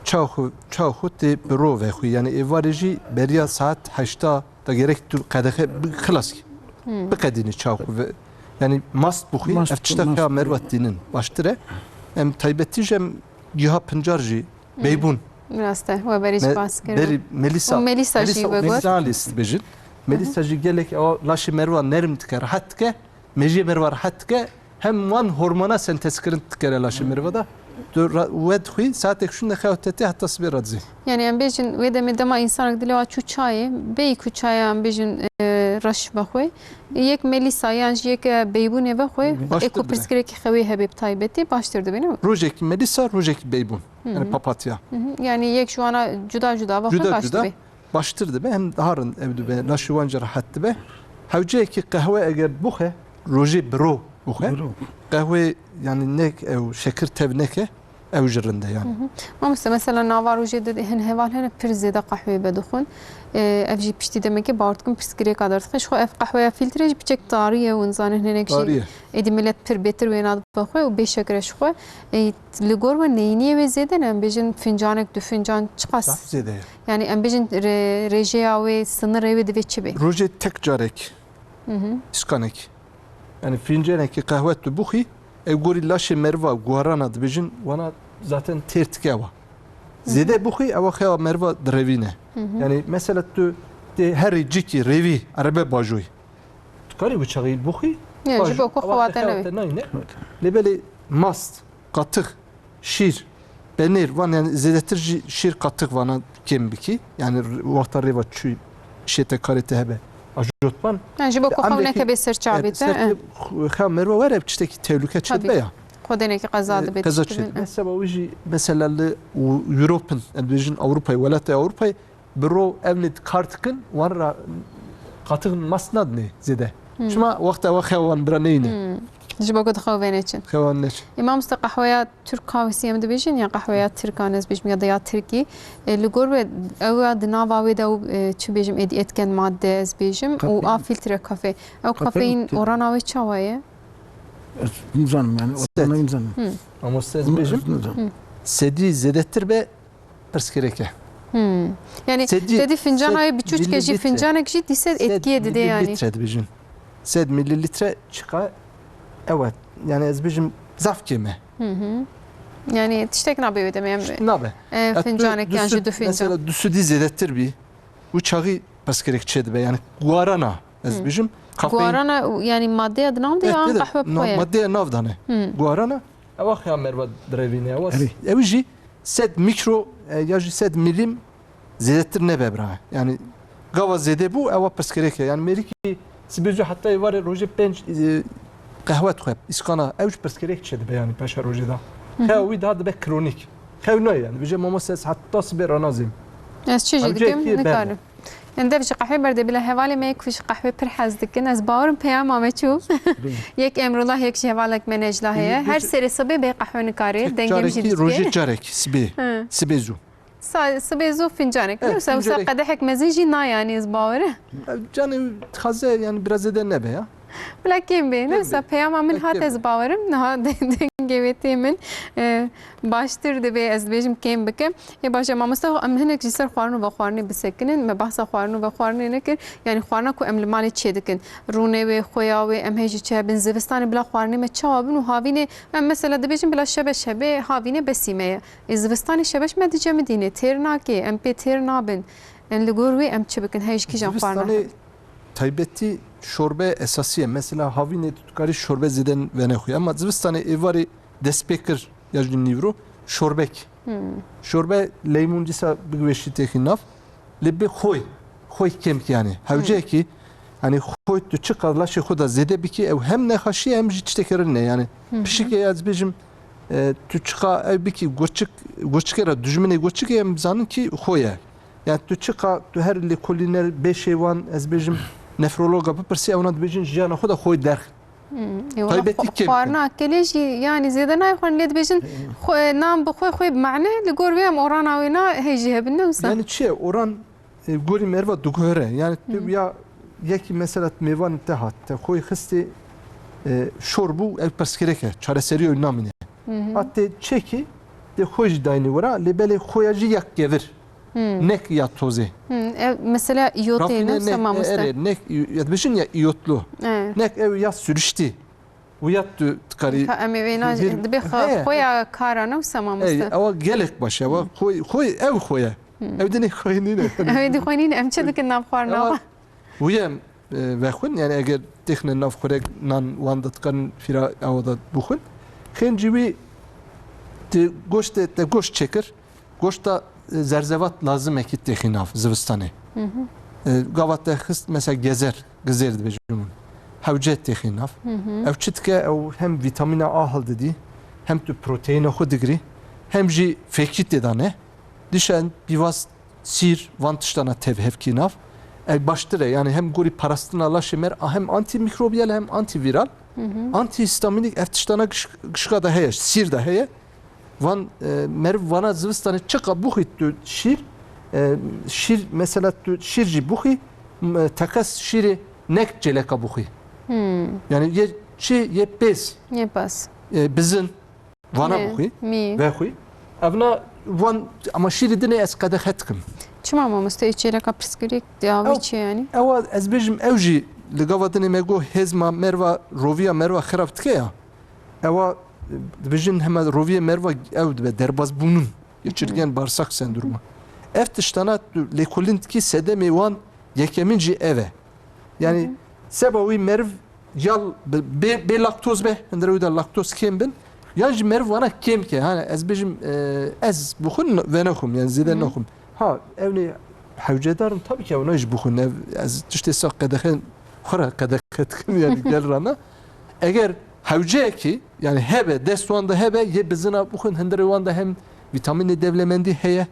çaw xwe, çaw xwe tê bi ro vexwî. Yanî êvarê jî beriya saet heşta da gerek tu qedexe bi-, xilas kî. Hmm. Biqedînî çaw xwe ve-, yanî mast bixwî, mast, ev tişta mast. Xeya meriva tînin baştir e. Em taybetî jî em giha pincar jî Hmm. Beybûn. Rast e, we berê jî Me-, bas kir. Berî Melîsa. Û Melîsa jî Melîsa we got. Melîsa lîst dibêjin. Hı hı. Melîsa jî gelek ew laşê meriva nerm dike, rehet dike. Mejiyê meriva rehet dike. Hem wan hormona sentezkirin dikere laşê meriva da. Tu ra-, we dixwî, saetek şûnde xewa te tê heta sibê radizê. Yani em bêjin, wê demê dema însanek dilê wa çû çayê, bêyî ku çaya em bêjin, e, reş vexwe, yek Melîsa yan jî yek, e, beybûnê vexwe, Baştir ê ku dibe. Pirsgirêkî xewê hebe bi taybetî, baştir dibe, ne? Rojekî Melîsa, rojekî beybûn. Hı hı. Yani papatya. Hı hı. Yani yek ji wana cuda cuda vexwe baş dibe. Cuda cuda baştir dibe, hem daha rind ev dibe, laşê wan jî rehet dibe. Hewceyekî qehwe eger buxe, rojê bi ro buxe. Bi ro. Qehwê yani nek ew şekir tev neke, ew jî rind e yani. Hı hı. Mamoste, mesela nava rojê de hin heval hene pir zêde qehweyê vedixwin. Ee, ev jî piştî demekê bawer dikim pirsgirêka derdixin. Ji xwe ev qehweya fîltre jî piçek tarî ye û nizanin hinek jî Tarî ye. Êdî milet pir bêtir wê nadibe xwe û bê şekir e ji xwe. Ê, Li gor we neyîniyê wê zêde ne? Em bêjin fincanek, du fincan çiqas? Zaf zêde ye. Yani em bêjin re-, rêjeya wê, sinirê wê divê çi be? Rojê tek carek. Hı hı. Îskanekî. Yani fincanekî qehwe tu bixwî, ew gorî laşê meriva guharana dibêjin, wana zaten têr dike ewa. Hı hı. Zêde bixwî, ewa xewa meriva direvîne. Hı hı. Yani mesela tu tê herî cikî rêvî erebe bajoyî. Tu karî wî çaxî bixwî, Yani ji bo ku xewa te nayîne. Lê belê mast, qatix, şîr, penêr, van yani zêdetir jî şîr qatix vana kêm bikî. Yani wexta rêva çû şête karê te hebe. Ajotman. Yani ji bo ku xew neke bê ser çavê te, ser eh. Xew merve were tiştekî tehlûke çêdibe ya. Xwedênekî qeza dibe, qeza çêdibe. Seba wî jî mesela li Europin, em dibêjin Ewropayê, welatê Ewropayê, bi ro ev nê kar dikin, wan ra qatix mast nadinê zêde. Hmm. Çima wexta we xewa wan bira neyne. Hmm. Ji bo ku di xew ve neçin. Xewa wan neçin. Ê mamoste, qehweya Türk kahvesi em dibêjin ya qehweya Tirkan ez bêjim ya da ya Tirkî. E, li gor we ew ya di nava wê de ew, e, çi bêjim, êdî etken madde ez bêjim û Kafein. A filtre kafe. Ew kafein, kafein tê. Orana wê çawa ye? Ez nizanim yani, Set. Orana nizanim. Hı. Mamoste ez bêjim. Ez nizanim. Hı. Sedî zêdetir be pirsgirêk e. Hmm. Yani sedî, te dî fincana wê biçûçke jî, mililitre. Fincanek jî dîse etkiyê dide yani. Sed mililitre dibêjin. Sed mililitre çiqa ew e. Yani ez bêjim zaf kêm e. Hı hı. Yani tiştek nabe wê demê em. Tişt nabe. E, ya tu fincanek yan jî du fincan. Mesela du sudî zêdetir bî. Û çaxî pirsgirêk çêdibe. Yani guarana ez bêjim. Kafein. Guarana yani maddeya di nav de ya qehwe bi xwe ye? Maddeya nav dane. Hı. Guarana. Ewa xeya merva direvîne. Ewa, ew jî sed mikro, e, ya jî sed milim zêdetir nebe bira. Yani gava zêde bû, ewa pirsgirêk e. Yani mêrikî sibê zû heta êvarê rojê pênc, e, qehwe dixwe, îskana. Ew jî pirsgirêk çêdibe yani paşa rojê de. Hı hı. Xeya wî daha dibe kronîk. Xew nayê yani. Bêje mamoste ez heta sibê ranazêm. Ez çi jî dikim, nikarim. Em dev ji qehwê berdê bila hevalê me ku ji qehwê pir hez dikin. Ez bawerim peyama me çû. Yek Emrullah, yek jî hevalek me Necla heye. Her serê sibê bê qehwe nikare. Dengê min jî dike. Rojê carek sibê. Hı. Sibê zû. Sa-, sibê zû fincanek. Evet, wisa, wisa qedehek mezin jî na yani ez bawerim. Canê dixwaze yani biraz zêde nebe ya. Bila kêm bê. Neyse, peyama min hat, ez bawerim. Niha dengê wê tê min. E, Baştir dibe, ez dibêjim kêm bike. Ê baş e, mamoste, em hinek ji ser xwarin û vexwarinê bisekinin. Me behsa xwarin û vexwarinê nekir. Yani xwarina ku em li malê çêdikin. Rûnê wê, xweya wê, em hê jî çi hebin. Zivistanê bila xwarinê me çawa bin û havînê, em mesela dibêjin bila şebeş hebe, havînê besî me ye. Ê zivistanê şebeş me dicemidîne, têr nake, em pê têr nabin. Em li gor wî em çi bikin? Hey ji kîjan xwarina? Zivistanê taybetî şorbe esasî ye. Mesela havînê tu dikarî şorbe zêde venexwî. Ema zivistanê êvarê dest pê kir ya jî nîvro şorbek. Hmm. Şorbe leymûn dîsa bigveşî têxî nav. Lê bi xoy, xoy kêm ki yani. Hewceyekî, yani xoy tu çiqa laşê xwe da zêde bikî, ew hem nexaşî ye, hem jî tiştekî rin e. Yani pişikê ez bêjim, e, tu çiqa ew bikî gurçik, gurçikê re dijminê gurçikê em zanin ki xoy e. Yani tu çiqa tu her lêkolîner bêşê wan, ez bêjim, nefrologa bipirsî, ewna dibêjin jiyana xwe da xoy derx. Hmm, ê, wala Taybetî xwe-, kêm xwarina kelê jî, yani zêde nayê xwarin, lê dibêjin xwe, nan bi xwe xwe bi mane, li gor wê em orana wê na hey jî hebin, ne wisa? Yani çi ye? Oran, e, gorî meriva diguhere. Yani tu ya yekî mesela mêvanê te hat, te xwe xistê, e, şor bû, ev pirsgirêk e, çareseriya wî namîne. Hat tê çekî, tê xwe jî dayînê wira, lê belê xwe ya jî ya kevir. Hmm. Nek ya tozê. Hmm, ev mesela îyotê ne, ne, wisa mamoste? Erê, nek, ya dibêjin ya îyotlu. E. Nek ew ya sürüştî. Û ya tu dikarî Ka em ê vêna bir dibê xwe, He. xwe ya kara ne wisa mamoste? Ey, ewa gelek baş e, ewa xwe, xwe, ew xwe ye. Hmm. Ew dinê xwe nîne. Ew ê dî xwe nîne, em çi dikin nav xwarina Ewa wan? Wî em, e, vexwin, yani eger têxine nav xurek nan wan da dikarin fîra ewa da bixwin. Xêncî wî ti goştê, te goşt çêkir, Goşta, e, zerzevat lazimekî têxî nav zivistanê. Hı hı. E, gava te xist mesela gezer, gizêr dibêjin hûn. Hewce têxî nav. Hı hı. Ew çi dike, ew hem vîtamîna A hildidî, hem tu proteîna xwe digirî, hem jî fêkî tê de ne. Dişen pîvaz sîr van tiştana tev hevkî nav. Ev baştir e, yani hem gorî parastina laşê me re, a hem antîmîkrobyal hem antîvîral. Hı hı. Antîhîstamînîk ev tiştana giş-, gişka de heye, sîr de heye. Van, e, meriv vana zivistanê çiqa bixwî tu şîr, e, şîr, mesela tu şîr jî bixwî, m-, e, teqez şîrê nek çêleka bixwî. Hmm. Yani yê çi, yê pêz. Yê pêz. E, bizin, vana Yê, bixwî, mî. Vexwî. Evna van, ama şîrê dinê ez qedexe dikim. Çima mamoste, çêleka pirsgirêk diya wî Ew, çi yani? Ewa ez bêjim ew jî li gava dinê me got hêzma meriva, roviya meriva xirab dike ya. Ewa, e, dibêjin hema roviyê meriva ew dibe derbazbûnun. Geçirgen bağırsak sendroma. Ev tiştana tu lêkolîn dikî sedemê wan yekemin jî ev e. Yani seba wî meriv ya bê, bê laktoz be, hindire wî de laktoz kêm bin, yan jî meriv wana kêm ke. Hani ez bêjim, e, ez bixwin venexwim, yani zêde nexwim. Ha, ew nê hewcedar in, tabii ki ew ne jî bixwin. Ev, ez tiştê sa qedexe, xwe re qedexe dikim, yani gel rana. Eger hewceyekî, yani hebe, dest wan de hebe, yê bizina bixwin, hindirê wan de hem vîtamînê dewlemendî heye,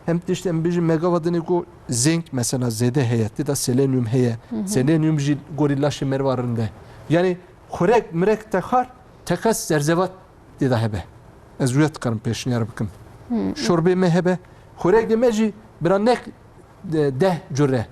hem tişt em bêjin megava dinê ku zênk mesela zêde heye, tê de selenyum heye. Hı hı. Selenyum jî gorî laşê meriva rind e. Yani xurek, mirek te xar, teqez zerzevat tê de hebe. Ez wîya dikarim pêşniyar bikim. Hı. Şorbê me hebe, xurekê me jî bira nek, e, deh cure.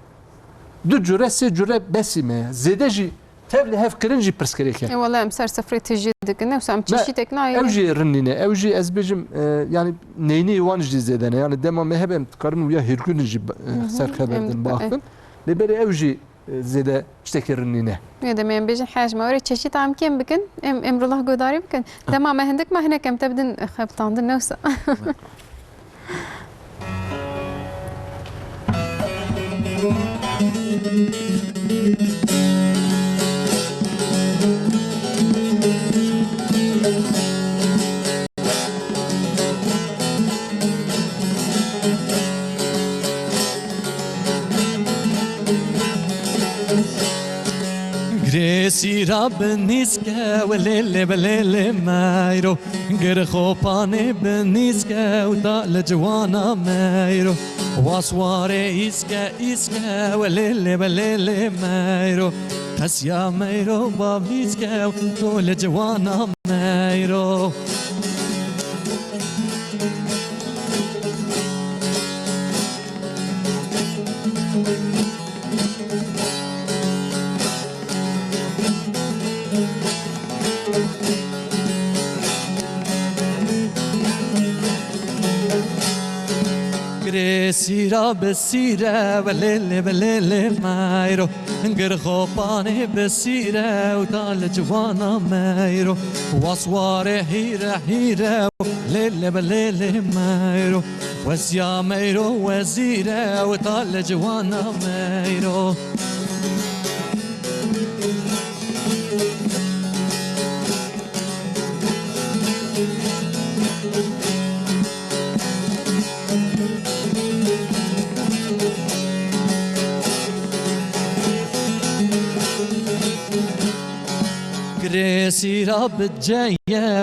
Du cure, sê cure besî me ye. Zêde jî tev li hev kirin jî pirsgirêk e. E, wele em ser sifrê tijî dikin, ew em Ne, çeşîtek nayê. Ew jî rinîne. Ew jî ez bêjim, e, yani neynî wan jî zêde ne. Yani dema me hebe em dikarin wîya hêrgûnê jî, e, Hı hı. ser xeber Em din dika-, e. baxin. Lê berê ew jî e, zêde tiştekî rinî ne. Wê demê em bêjin hej me were çeşît em kêm bikin, em, em rulah guhdarî bikin. Dema me hindik me hinek em te bidin xebitandin, ne wisa? Girê sîra bi nîske, welê lê belê lê meyro. Gir xopanê bi nîske, û ta li ciwana meyro. Waswarê îske, îske, welê lê belê lê meyro. Qesiya meyro bavîske, û to li ciwana meyro. Girê sîra bi sîre, welê lê belê lê meyro. Gir xopanê bi sîre, û ta li ciwana meyro. Waswarê hîre hîre, lê lê belê lê meyro. Wesiya meyro wezîre û ta li ciwana meyro. Girê sîra biceye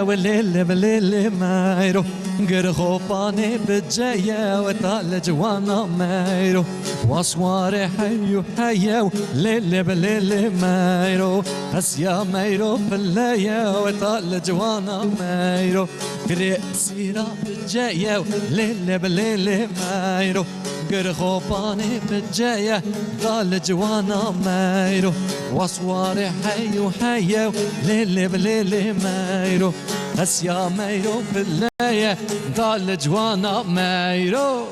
û lê lê bi lê lê meyro. Gir xopanê biceye û ta li ciwana meyro. Waswarê hey û heye û lê lê bi lê lê meyro. Hesiya meyro pileye û ta li ciwana meyro. Girê sîra biceye û lê lê bi lê lê meyro. Gir xopanê biceye da li ciwana meyro. Waswarê hey û heye û lê lê bi lê lê meyro. Hesiya meyro pileye da li ciwana meyro.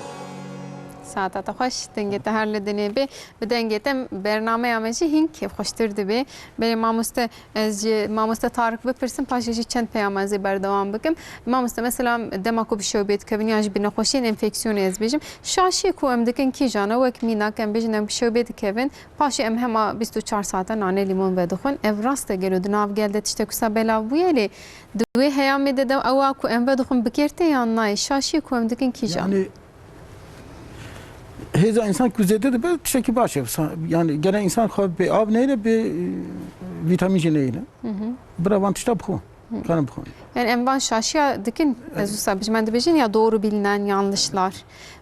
Saeta te xweş, dengê te her li dinê bê. Bi dengê te bernameya me jî hîn kêfxweştir dibe. Belê mamoste, ez ji mamoste Tarık bipirsim, paşê jî çend peyama ez ê berdewam bikim. Mamoste, mesela dema ku bi şewbê dikevin yan jî bi nexweşiyên enfeksiyonê ez bêjim, şaşiyê ku em dikin kîjan e, wek mînak em bêjin em bi şewbê dikevin, paşê em hema bîst û çar saete nane lîmon vedixwin. Ev rast e, gelo di nav gel de tiştek wisa belav bûye, lê di wê heyamê de, de ewa ku em vedixwin bi kêr tê yan nayê? Şaşiyê ku em dikin kîjan e? Yani, Hêza însan ku zêde dibe tiştekî baş e. Sa-, yani gere însan xwe bê av neyne, bê, e, vîtamîn jî neyne. Hı hı. Bira van tişta bixwe. Hı. Karin bixwe. Yani em van şaşiya dikin, ez wisa bijim, em dibêjin ya doğru bilinen yanlışlar.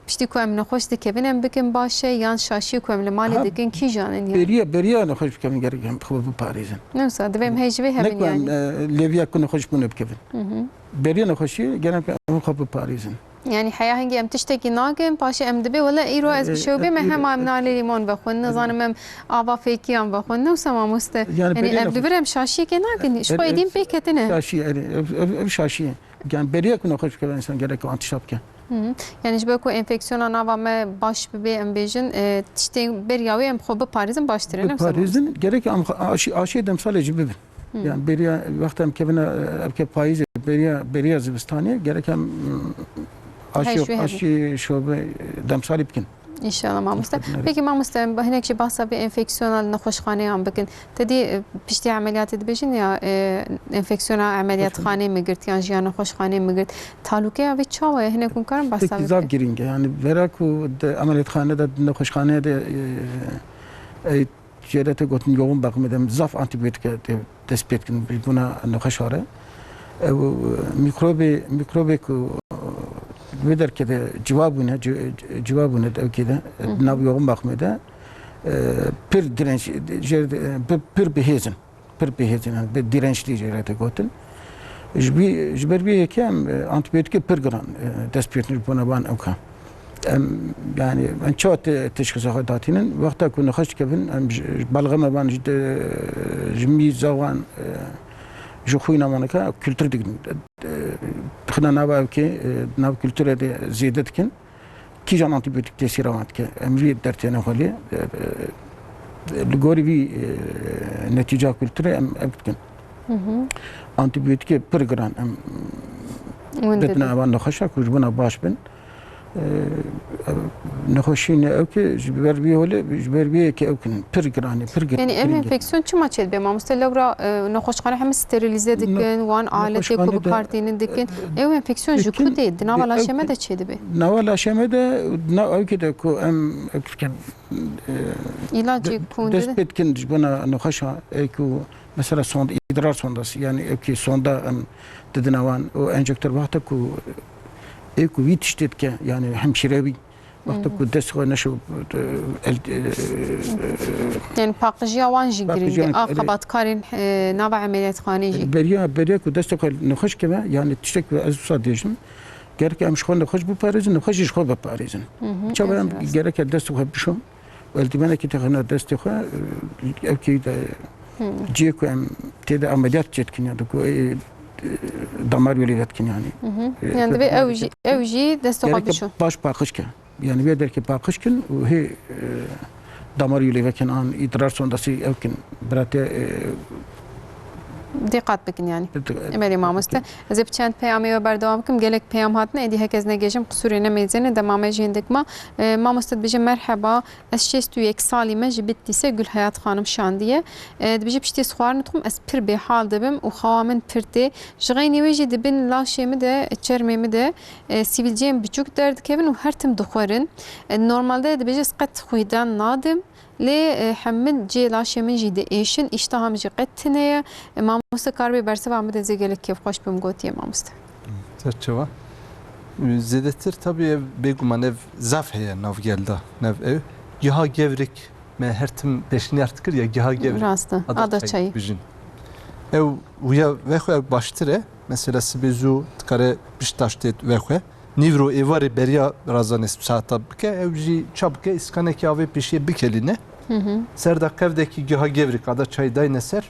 Piştî ku em nexweş dikevin em bikin baş e, yan şaşiyê ku em li malê Ha, dikin kîjan in yani? Beriya, beriya nexweş bikevin gerek em xwe biparêzin. Ne wisa, divê em hê ji vê Ne hemin ku em, yani. e, lêviya ku nexweş bûne bikevin. Hı hı. Beriya nexweşiyê gerek em xwe biparêzin. Yani heya hingî em tiştekî nakin, paşê em dibê, wele îro ez bi E, şewbê me e, hema em e, nalê lîmon vexwin, nizanim em ava fêkiyan vexwin, ne wisa mamoste? Yani Yani beriya ev nexweş- li vir em şaşiyekê nakin, ji xwe E, e, êdî em pê ketine. Şaşî, yani ev, ev, ev şaşî ye. Yani beriya ku nexweş bikeve însan gerek antîşa bike. Hı hı. Yani ji ber ku enfeksiyona nava me baş bibe, em bêjin, e, tiştên beriya wê em xwe biparêzin baştir e, ne wisa mamoste? Biparêzin, gerek em xwe aşî, aşê demsalê jî bibin. Hı. Yani beriya wexta em kevine, e, evke payîzê, beriya, beriya zivistanê gerek em, mm, aşî, Hej wê hebin. Aşî şobe, e, demsalî bikin. İnşallah mamoste. Peki mamoste, em hinek jî bahsa vê enfeksiyona li nexweşxaneyan bikin. Te dî, e, piştî emeliyatê dibêjin ya, e, enfeksiyona emeliyatxanê mi girt yan jî ya nexweşxanê mi girt. Talûkeya vê çawa ye? Hinek hûn karin bahsa Peki vê zaf bikin? Girîng e. Yani vera ku di emeliyatxane de, di nexweşxaneye de, e, e, Jêre te gotin yoğun bakımê de zaf antibiyotîk e, te dest pê dikin ji bona nexweşa re. Ew, e, mîkrobê, mîkrobê ku, e, wê derkê de ciwa bûne, ci-, ci-, ciwa bûne di evkê de, e, Hı hı. Nav yoğun bakımê de, e, pir direnç, jêr, e, pir, pir bihêz in. Pir bihêz in, yani bi dirençlî jêre te gotin. Ji bî-, ji ber vê yekê em, e, antibiyotîkê pir giran, e, dest pê dikin ji bona van ewka. Em, yani, em çawa te-, teşxîsa xwe datînin? Wexta ku nexweş dikevin, em ji, ji balixê me van, ji de, ji mîza wan, e, ji xwîna wan eke kultur dikin. E, dixine nava evkê, e, nav kulturê de zêde dikin. Kîjan antibiyotîk tesîra wan dike? Em vî dertêne xwelê. E, e, li gorî vî, e, netîca kulturê em ev dikin. Hı hı. Antibiyotîkê pir giran em Win bidine didin. Evan nexweşa ku ji bona baş bin. Ee, nexweşî ne ew ki ji ber vî holê, ji ber vî yekê ew kin pir giranî, pir giranî. Yani ev enfeksiyon çima çêdibe mamoste? Lewra, e, nexweşxane hemî sterilize dikin, wan aletê ku bi kar tînin dikin. Ew enfeksiyon ji ku tê? Di nava laşê me de çêdibe? Nava laşê me de, na ew ki de ku em ew dikin, e, Îlacê ku hûn dest didin? Pê dikin ji bona nexweşa, ê ku mesela sonda, îdrar sondası, yani ew ki sonda em didine wan û enjektör wexta ku ê ku vî tiştê dike, yani hemşîre wî, wexta ku dest xwe neşo, e, el, e, Yani paqijiya wan jî girîng e. Paqijiya wan, A xebatkarên, e, nava emeliyatxanê jî. Beriya, beriya ku destê xwe nexweş keve, yani tiştek ku ez wisa dêjim, gerek em ji xwe nexweş biparêzin, nexweş jî ji xwe biparêzin. Hı hı, Çawa em gerek e destê xwe bişo, Eldîvenekî te xine destê xwe, e, ev kê de cihê ku em tê de emeliyat çê dikin ya, ku, e, e, damar yolê vedikin yani. Hı hı. E, Yani divê ev jî, ev jî destê xwe gerek bişo. Baş paqij ke. Yani vê derkê paqij kin û hê, e, damar yolê vekin an îdrar sondası ev kin. Bira te, e, Dîqat bikin yani. Dîqat. Belê mamoste. Ez ê bi çend peyamê we berdewam bikim. Gelek peyam hatine, êdî heke ez negêjim, qisûrê nemêzêne, dema me jî hindik ma. E, mamoste dibêje, merheba, ez şêst û yek salî me, ji Bitlîse Gulhayat Xanim şandiye. E, dibêje, piştî ez xwarin dixwim, ez pir bêhal dibim û xewa min pir tê. Ji xeynî wê jî di bin laşê min de, çermê min de, e, sîvilceyên biçûk derdikevin û her tim dixwerin. E, normalde dibêje, ez qet xwîdan nadim. Lê, e, hemin cihê laşê min jî diêşin, îşteha min jî qet tune ye. E, mamoste, karibê bersiva min bide, ez ê gelek kêfxweş bim, gotiye mamoste. Te çawa? Zêdetir tabî ev bêguman ev zaf heye nav gel de, nav ew. Giha Gewrik me her tim pêşniyar dikir ya, Giha Gewrik. Rast e, Ada Ada Çayı. Çayı. Bijin. Ew wîya vexwe ew baştir e. Mesela sibê zû dikare pişt taştê vexwe. Nîvro êvarê beriya razanê saeta bike, ew jî ça bike, îskanekî avê pêşiyê bikelîne. Hı hı. Ser de qevdekî Giha Gewrik, Ada Çayı dayne ser.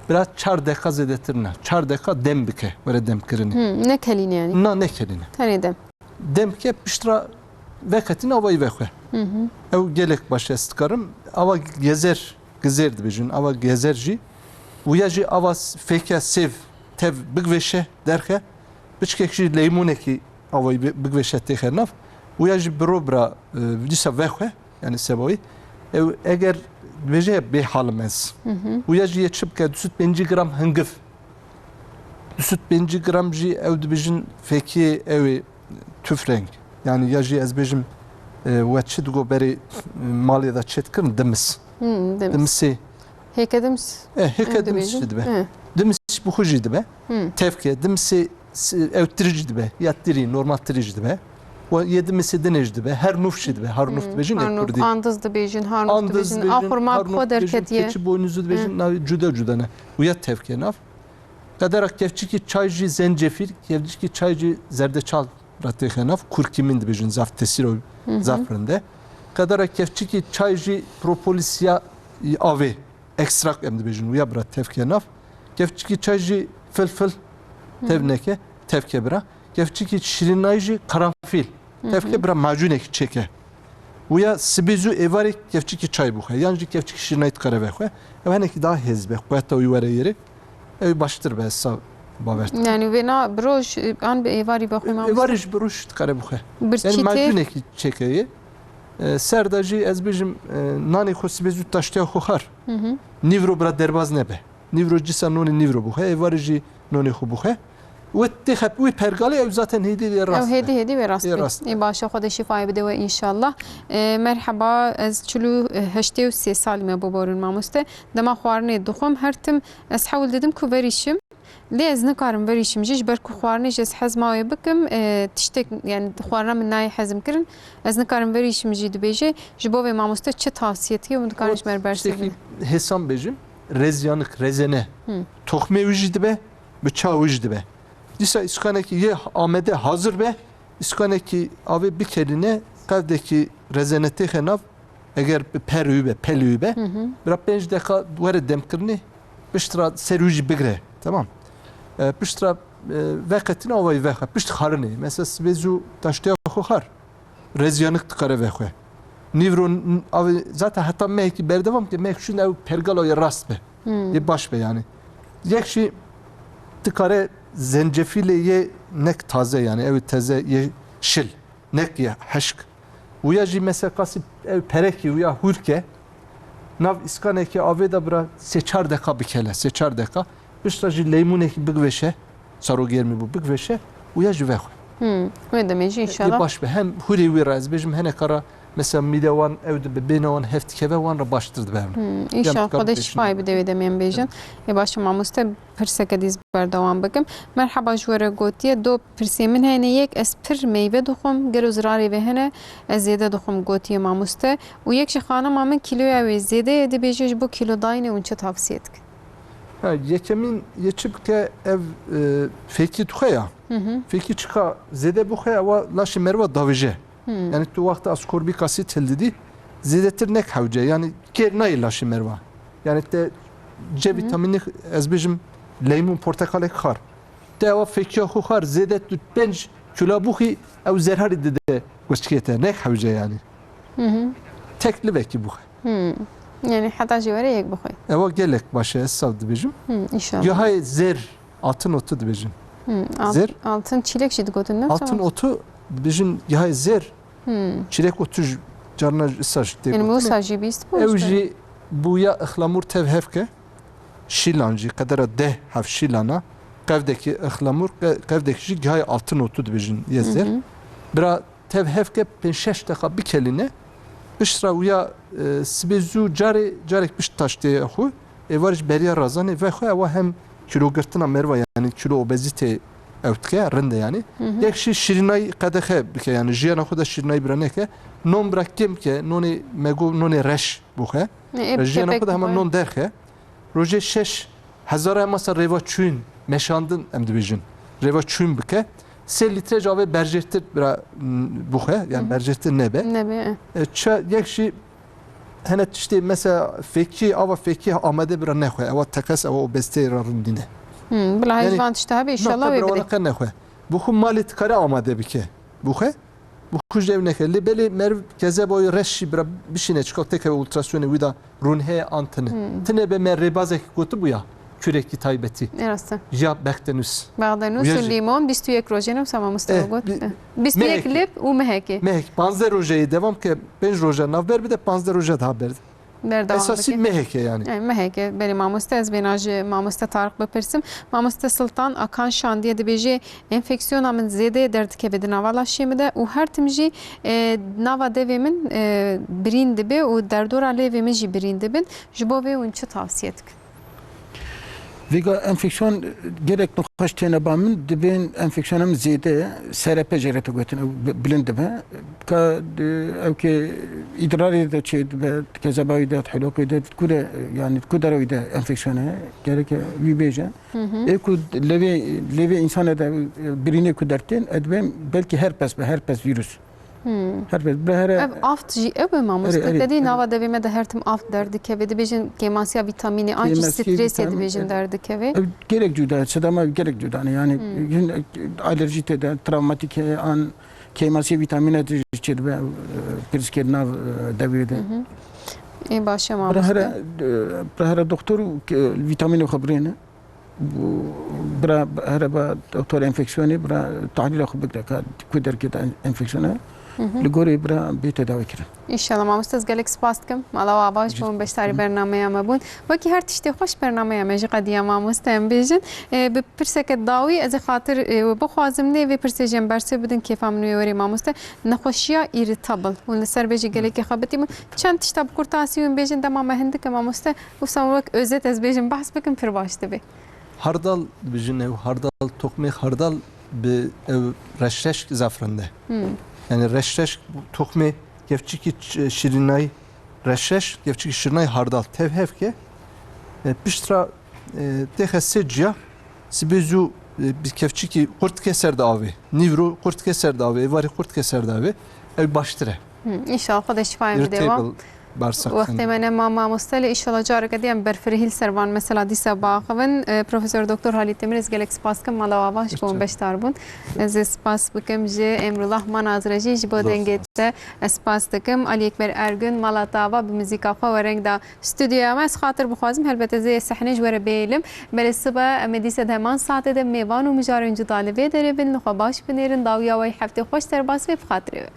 Bira çar deqa zêdetir ne. Çar deqa dem bike, were demkirinê. Hı, nekelîne yani. Na, nekelîne. Tenê dem. Dem bike, piştre veqetîne avayî vexwe. Hı hı. Ew gelek baş e, ez dikarim. Ava gezer, gizêr dibêjin. Ava gezer jî. Wîya jî ava s-, fêke sêv tev bigveşe derxe. Piçkek jî leymonekî avayî bi-, bigveşe têxe nav. Wîya jî biro bira, e, dîsa vexwe, yani sebawî. Ew eger dibêje bêhalim ez. Hı hı. Wîya jî yê çi bike, du sed pêncî gram hingif. Du sed pêncî gram jî ew dibêjin fekiyê ew ê tüfreng. Yani ya jî ez bêjim, e, we çi digo berê, e, malê de çêtkirin, dimis. Hı, dimis. Dimisê. Hêke dimis. E, hêke dimis jî dibe. Hı. Dimis bi xwe jî dibe. Hı. Tevke, dimisê s-, ew tirî jî dibe. Ya tirî, normal tirî jî dibe. We yê dimisê dinê jî dibe. Her nûf jî dibe. Her nûf dibêjin ê kurdî. Andiz dibêjin, har nûf dibêjin. A xurma bi xwe derketiye. Keçi boynuzû dibêjin, navê cuda cuda ne. Û ya tevke nav. Qedera kevçikî çay jî zencefîl, kevçikî çay jî zerdeçal ra têxe nav, kurkimîn dibêjin, zaf tesîro zaf rind e. Qedera kevçikî çay jî propolis ya avê, ekstrak em dibêjin, wîya bira tevke nav. Kevçikî çay jî filfil tevneke, tevke bira. Kevçikî şîrînayî jî karanfîl. Tevke bira macûnekî çêke. Wîya sibê zû êvarê kevçikî çay bixwe, yan jî kevçikî şîrînayî dikare vexwe. Ew henekî daha hêz be, quweta wî were yêrê. Ew baştir be, ez sa bawer dikim. Yani vêna bi roj an bi êvarî vexwe, mamoste? Êvarê jî bi roj dikare bixwe. Birçî tê? Yani macûnekî çêke yê. E, ser de jî ez bêjim, e, nanê xwe sibê zû taştiya xwe xar. Hı hı. Nîvro bira derbaz nebe. Nîvro cisa nonê nîvro bixwe, êvarê jî nonê xwe bixwe. Wê têxe wî pergalê ew zaten hêdî hêdî rast. Ew hêdî hêdî wê rast be. Ê, baş e, Xwedê şîfayê bide we înşallah. E, merheba, ez çil û heştê û sê salî me, biborin mamoste. Dema xwarinê dixwim, her tim ez hewl didim ku verîşim. Lê ez nikarim verîşim jî, ji ber ku xwarinê jî ez hez mawê bikim, e, tiştek, yani xwarina min nayê hezim kirin. Ez nikarim verîşim jî dibêje. Ji bo vê mamoste çi tavsiye dike û min dikarin ji me re bersivînin? Hêsan bêjim, rezyanik, rezene. Hı. Toxmê wî jî dibe, bi ça wî jî dibe. Dîsa îskanekî yê amede hazir be, îskanekî avê bikelîne, qevdekî rezene têxe nav, eger bi per wî be, pelê wî be, bira pênc deqa were demkirinê, piştre ser wî jî bigire. Tamam. E, piştre, e, veqetîne avayî vexe, pişt xarinê. Mesela sibê zû taştiya xwe xar. Rezyanik dikare vexwe. Nîvro n-, avê zaten heta mehekî berdewam ke, mehek şûn ew pergala yê rast be. Yê baş be yani. Yek jî dikare zencefîlê yê nek taze yani, ew teze yê şil, nek yê heşk. Wîya jî mesela qasî ew perekî wîya hûr ke, nav îskanekê avê de bira sê çar deqa bikele, sê çar deqa. Piştre jî leymunekî bigveşe, saro germî bû, bigveşe û ya jî vexwe. Hmm, wê demê jî înşallah. Ê baş be. Hem hûrê wî re ez bêjim, heneka ra mesela mîde wan ew dibe, bêhna wan hev dikeve, wan re baştir dibe. Hmm, înşallah Xwedê şîfayê bide wê demê em bêjin. Ê baş e mamoste, pirseke dî ez berdewam bikim. Merheba, ji we re gotiye, do pirsê min hene, yek, ez pir meyve dixwim, gelo zirarê vê hene, ez zêde dixwim, gotiye mamoste. Û yek jî xanima min kîloya wê zêde ye, dibêje ji bo kîlo dayînê hûn çi tavsiye dikin? Ha, yekemîn yê çi bike ev, e, fêkî dixwe ya. Hı hı. Fêkî çiqa zêde bixwe ewa laşê meriva davêje. Hı. Yani tu wexta askorbîk asid hildidî zêdetir nek hewce. Yani kêr nayê laşê meriva. Yani te C vîtamînî ez bêjim leymun porteqalek xar. Te ewa fêkiya xwe xar zêde tu pênc kilo bixwî ew zerarî dide guçikê te. Nek hewce yani. Hı hı. Tek livekî bixwe. Hı. Yani heta jî were yek bixwe. Ewa gelek baş e, ez sav dibêjim. Hı, inşallah. Gihayê zêr, altın otu dibêjin. Hı, alt-, Zêr. Altın çîlek jî digotin, ne? Altın Tamam. otu dibêjin, gihayê zêr. Hı. Çîlek otu jî carna jî, îsa jî tê Yani gotinê. Wisa jî bîst Ew jî bûya ixlamûr tev hevke. Şîlan jî qedera deh hev şîlana. Qevdekî ixlamûr, qe-, qevdekî jî gihayê altın otu dibêjin yê zêr. Hı hı. Bira tev hevke pênc şeş deqa bikelîne. Piştra wîya, e, sibê zû carê, carek pişt taştê xwe, êvar ji beriya razanê vexwe, ewa hem kîlogirtina meriva, yani kîlo obezîte ew dike, rind e yani. Hı hı. Yek jî şîrînayî qedexe bike, yani jiyana xwe de şîrînayî bira neke. Non bira kêm bike, nonê me got, nonê reş bixwe. E, e, Jiyana kepek xwe de hema bixwe. Non derxe. Rojê şeş hezara masa rêva çûyîn, meşandin em dibêjin. Rêva çûyîn bike. Sê lître ji avê berjêrtir bira, m, bixwe, yani Hı hı. berjêrtir nebe. Nebe, e. E, ça-, yek jî hene tiştê mesela fêkî, ava fêkî amade bira nexwe. Ewa teqez, ewa obezîteyê re rind nîne. Hı, bila Yani hej van tişta hebe, inşallah nokta wê bira bide. Wala qe nexwe. Bixwe malê dikare amade bike. Bixwe. Bixwe jî ew neke. Lê belê meriv kezeba wî reş jî bira bişîne, çika têkeve ultrasyonê wî de rûn heye an tine. Hmm. Tine be me rêbazek gotibûya, kûrekî taybetî. E, rast e. Ya Bextenûs. Bexdenûs Uya û jî. Lîmon bîst û yek rojê ne wisa mamoste Eh, got. bi-, Eh, bîst û yek mehekê. Lib û mehekê. Mehek, panzdeh rojeyê devam ke, pênc roja navber bide, panzdeh roja daha berde. Berdewam Esasî bike. Meheke yani. Yani meheke, belê mamoste, ez bêna ji mamoste Tarık bipirsim. Mamoste Sultan Akan Şandiye dibêje, enfeksiyona min zêde derdikeve di nava laşê min de û her tim jî, e, nava devê min, e, birîn dibe û derdora lêvê min jî birîn dibin. Ji bo vê hûn çi tavsiye dikin? Vêga enfeksiyon gelek nexweş têne ba min, dibên enfeksiyona min zêde, S R P jê re tê gotin, ew bi-, bilind dibe. Ka, e, ew ke îdrarê de çê dibe, kezeba wî de, helokê de, ku de, yani ku dera wî de enfeksiyon heye, gereke wî bêje. Hı hı. Ê ku levê, levê însane de, e, birînê ku dertên, e, dibên belkî herpes be, herpes vîrus. Hmm. Her bir, bi here Ev aft jî ew e mamoste. Erê, erê, Te dî erê. Nava devê me de her tim aft derdikeve. Dibêjin kêmasiya vîtamînê, an jî Kêmasiya strêsê vîtamîn, dibêjin erê. Derdikeve. Ev gelek cuda, sedema gelek cuda ne. Yani Hmm. hin alerjî tê de, travmatîk heye, an kêmasiya vîtamîne de çê dibe, e, pirsgirêk nav, e, devê de. Hı hı. Ê baş e Bira mamoste. here, e, bira here doktor û, e, vîtamînê xwe birêne. Bira here ba doktor enfeksiyonê, bira tahlîla xwe bigre ka ku derkê de enfeksiyon e. Hı hı. Li gorî bira bê tedawî kirin. Înşallah mamoste, ez gelek spas dikim. Mala we ava ji bo min beşdarî bernameya me bûn. Wekî her tiştê xweş bernameya me jî qediya mamoste em bêjin. E, bi pirseke dawî ez ê xatir, e, we bixwazim lê vê pirsê jî em bersiv bidin kêfa min wê werê mamoste. Nexweşiya îrîtabl. Hûn li ser vê jî gelekî xebitî bûn. Çend tişta bi kurtasî hûn bêjin dema me hindik e mamoste. Wisa wek özet ez bêjim, behs bikim pir baş dibe. Hardal dibêjin ew, hardal, toxmê hardal bi ew reşreşk zaf rind e. Hmm. Yani reşreşk, toxmê kevçikî ç-, şirînayî, reşreşk, kevçikî şirînayî hardal tev hev ke, e, piştra, e, têxe sê ciya, sibê zû, e, bi kevçikî qurt ke ser de avê. Nîvro qurt ke ser de avê, êvarî qurt ke ser de avê. Ew baştir e. Hı, înşallah Xwedê şifayê bide wan. Irritable bağırsak Wextê sendromu. Me ne ma mamoste lê, înşallah careke dî em berfirehî li ser van mesela dîsa biaxivin. E, Profesor Doktor Halît Demir, ez gelek spas dikim, mala we ava ji bo min beşdar bûn. Ez ê spas bikim ji Emrullah Manaz re jî ji bo Zor dengê spas. Te ez spas dikim. Ali Ekber Ergün, mala te ava bi muzîka xwe wereng da stûdyoya me. Ez xatir bixwazim, helbet ez ê sehnê ji we re bihêlim. Belê sibe em ê dîsa di heman saetê de mêvan û mijarên cuda li vê derê bin. Li xwe baş binêrin, dawiya we yê heftê xweş derbas be bi xatirê we.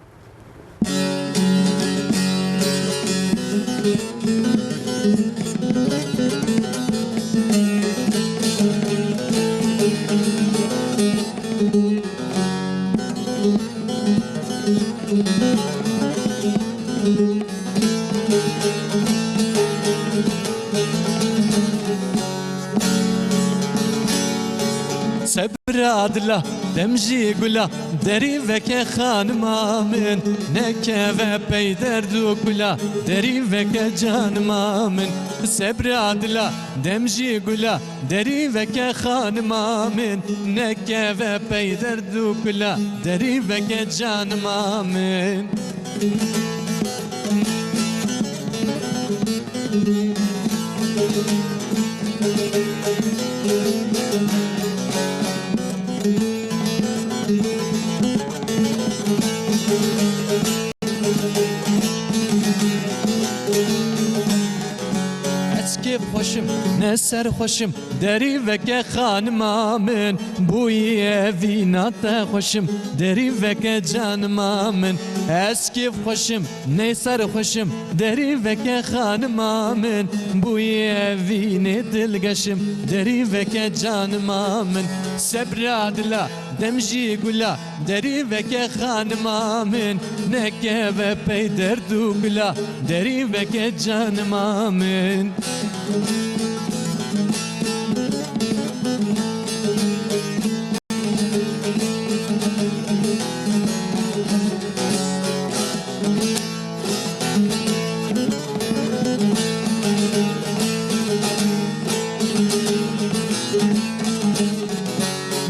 Sebra dila, dem jî gula, derî veke xanima min, nekeve pey derd û kula, derî veke canima min. Sebra dila, dem jî gula, derî veke xanima min, nekeve pey derd û kula, derî veke canima min. Ne serxweşim, derîveke xanima min, bûyî evîna te xweşim, derîveke canima min. Ez kêfxweşim, ne serxweşim, derîveke xanima min, bûyî evînê dilgeşim, derîveke canima min. Sebra dila, dem jî gula, derîveke xanima min, nekeve pey derd û kula, derîveke canima min.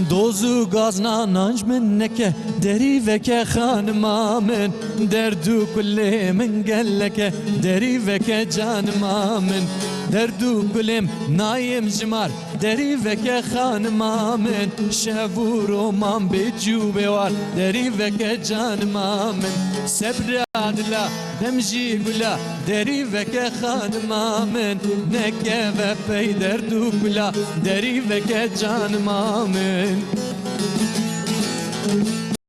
Doz û gazna nan ji min neke, derîveke xanima min. Derd û kulê min gelek e, derîveke canima min. Derd û kulêm nayêm ji mar, derîveke xanima min. Şev û roman bê cû bê war, derîveke canima min. Sebra dila, dem jî gula, derîveke xanima min. Nekeve pey derd û kula, derîveke canima min.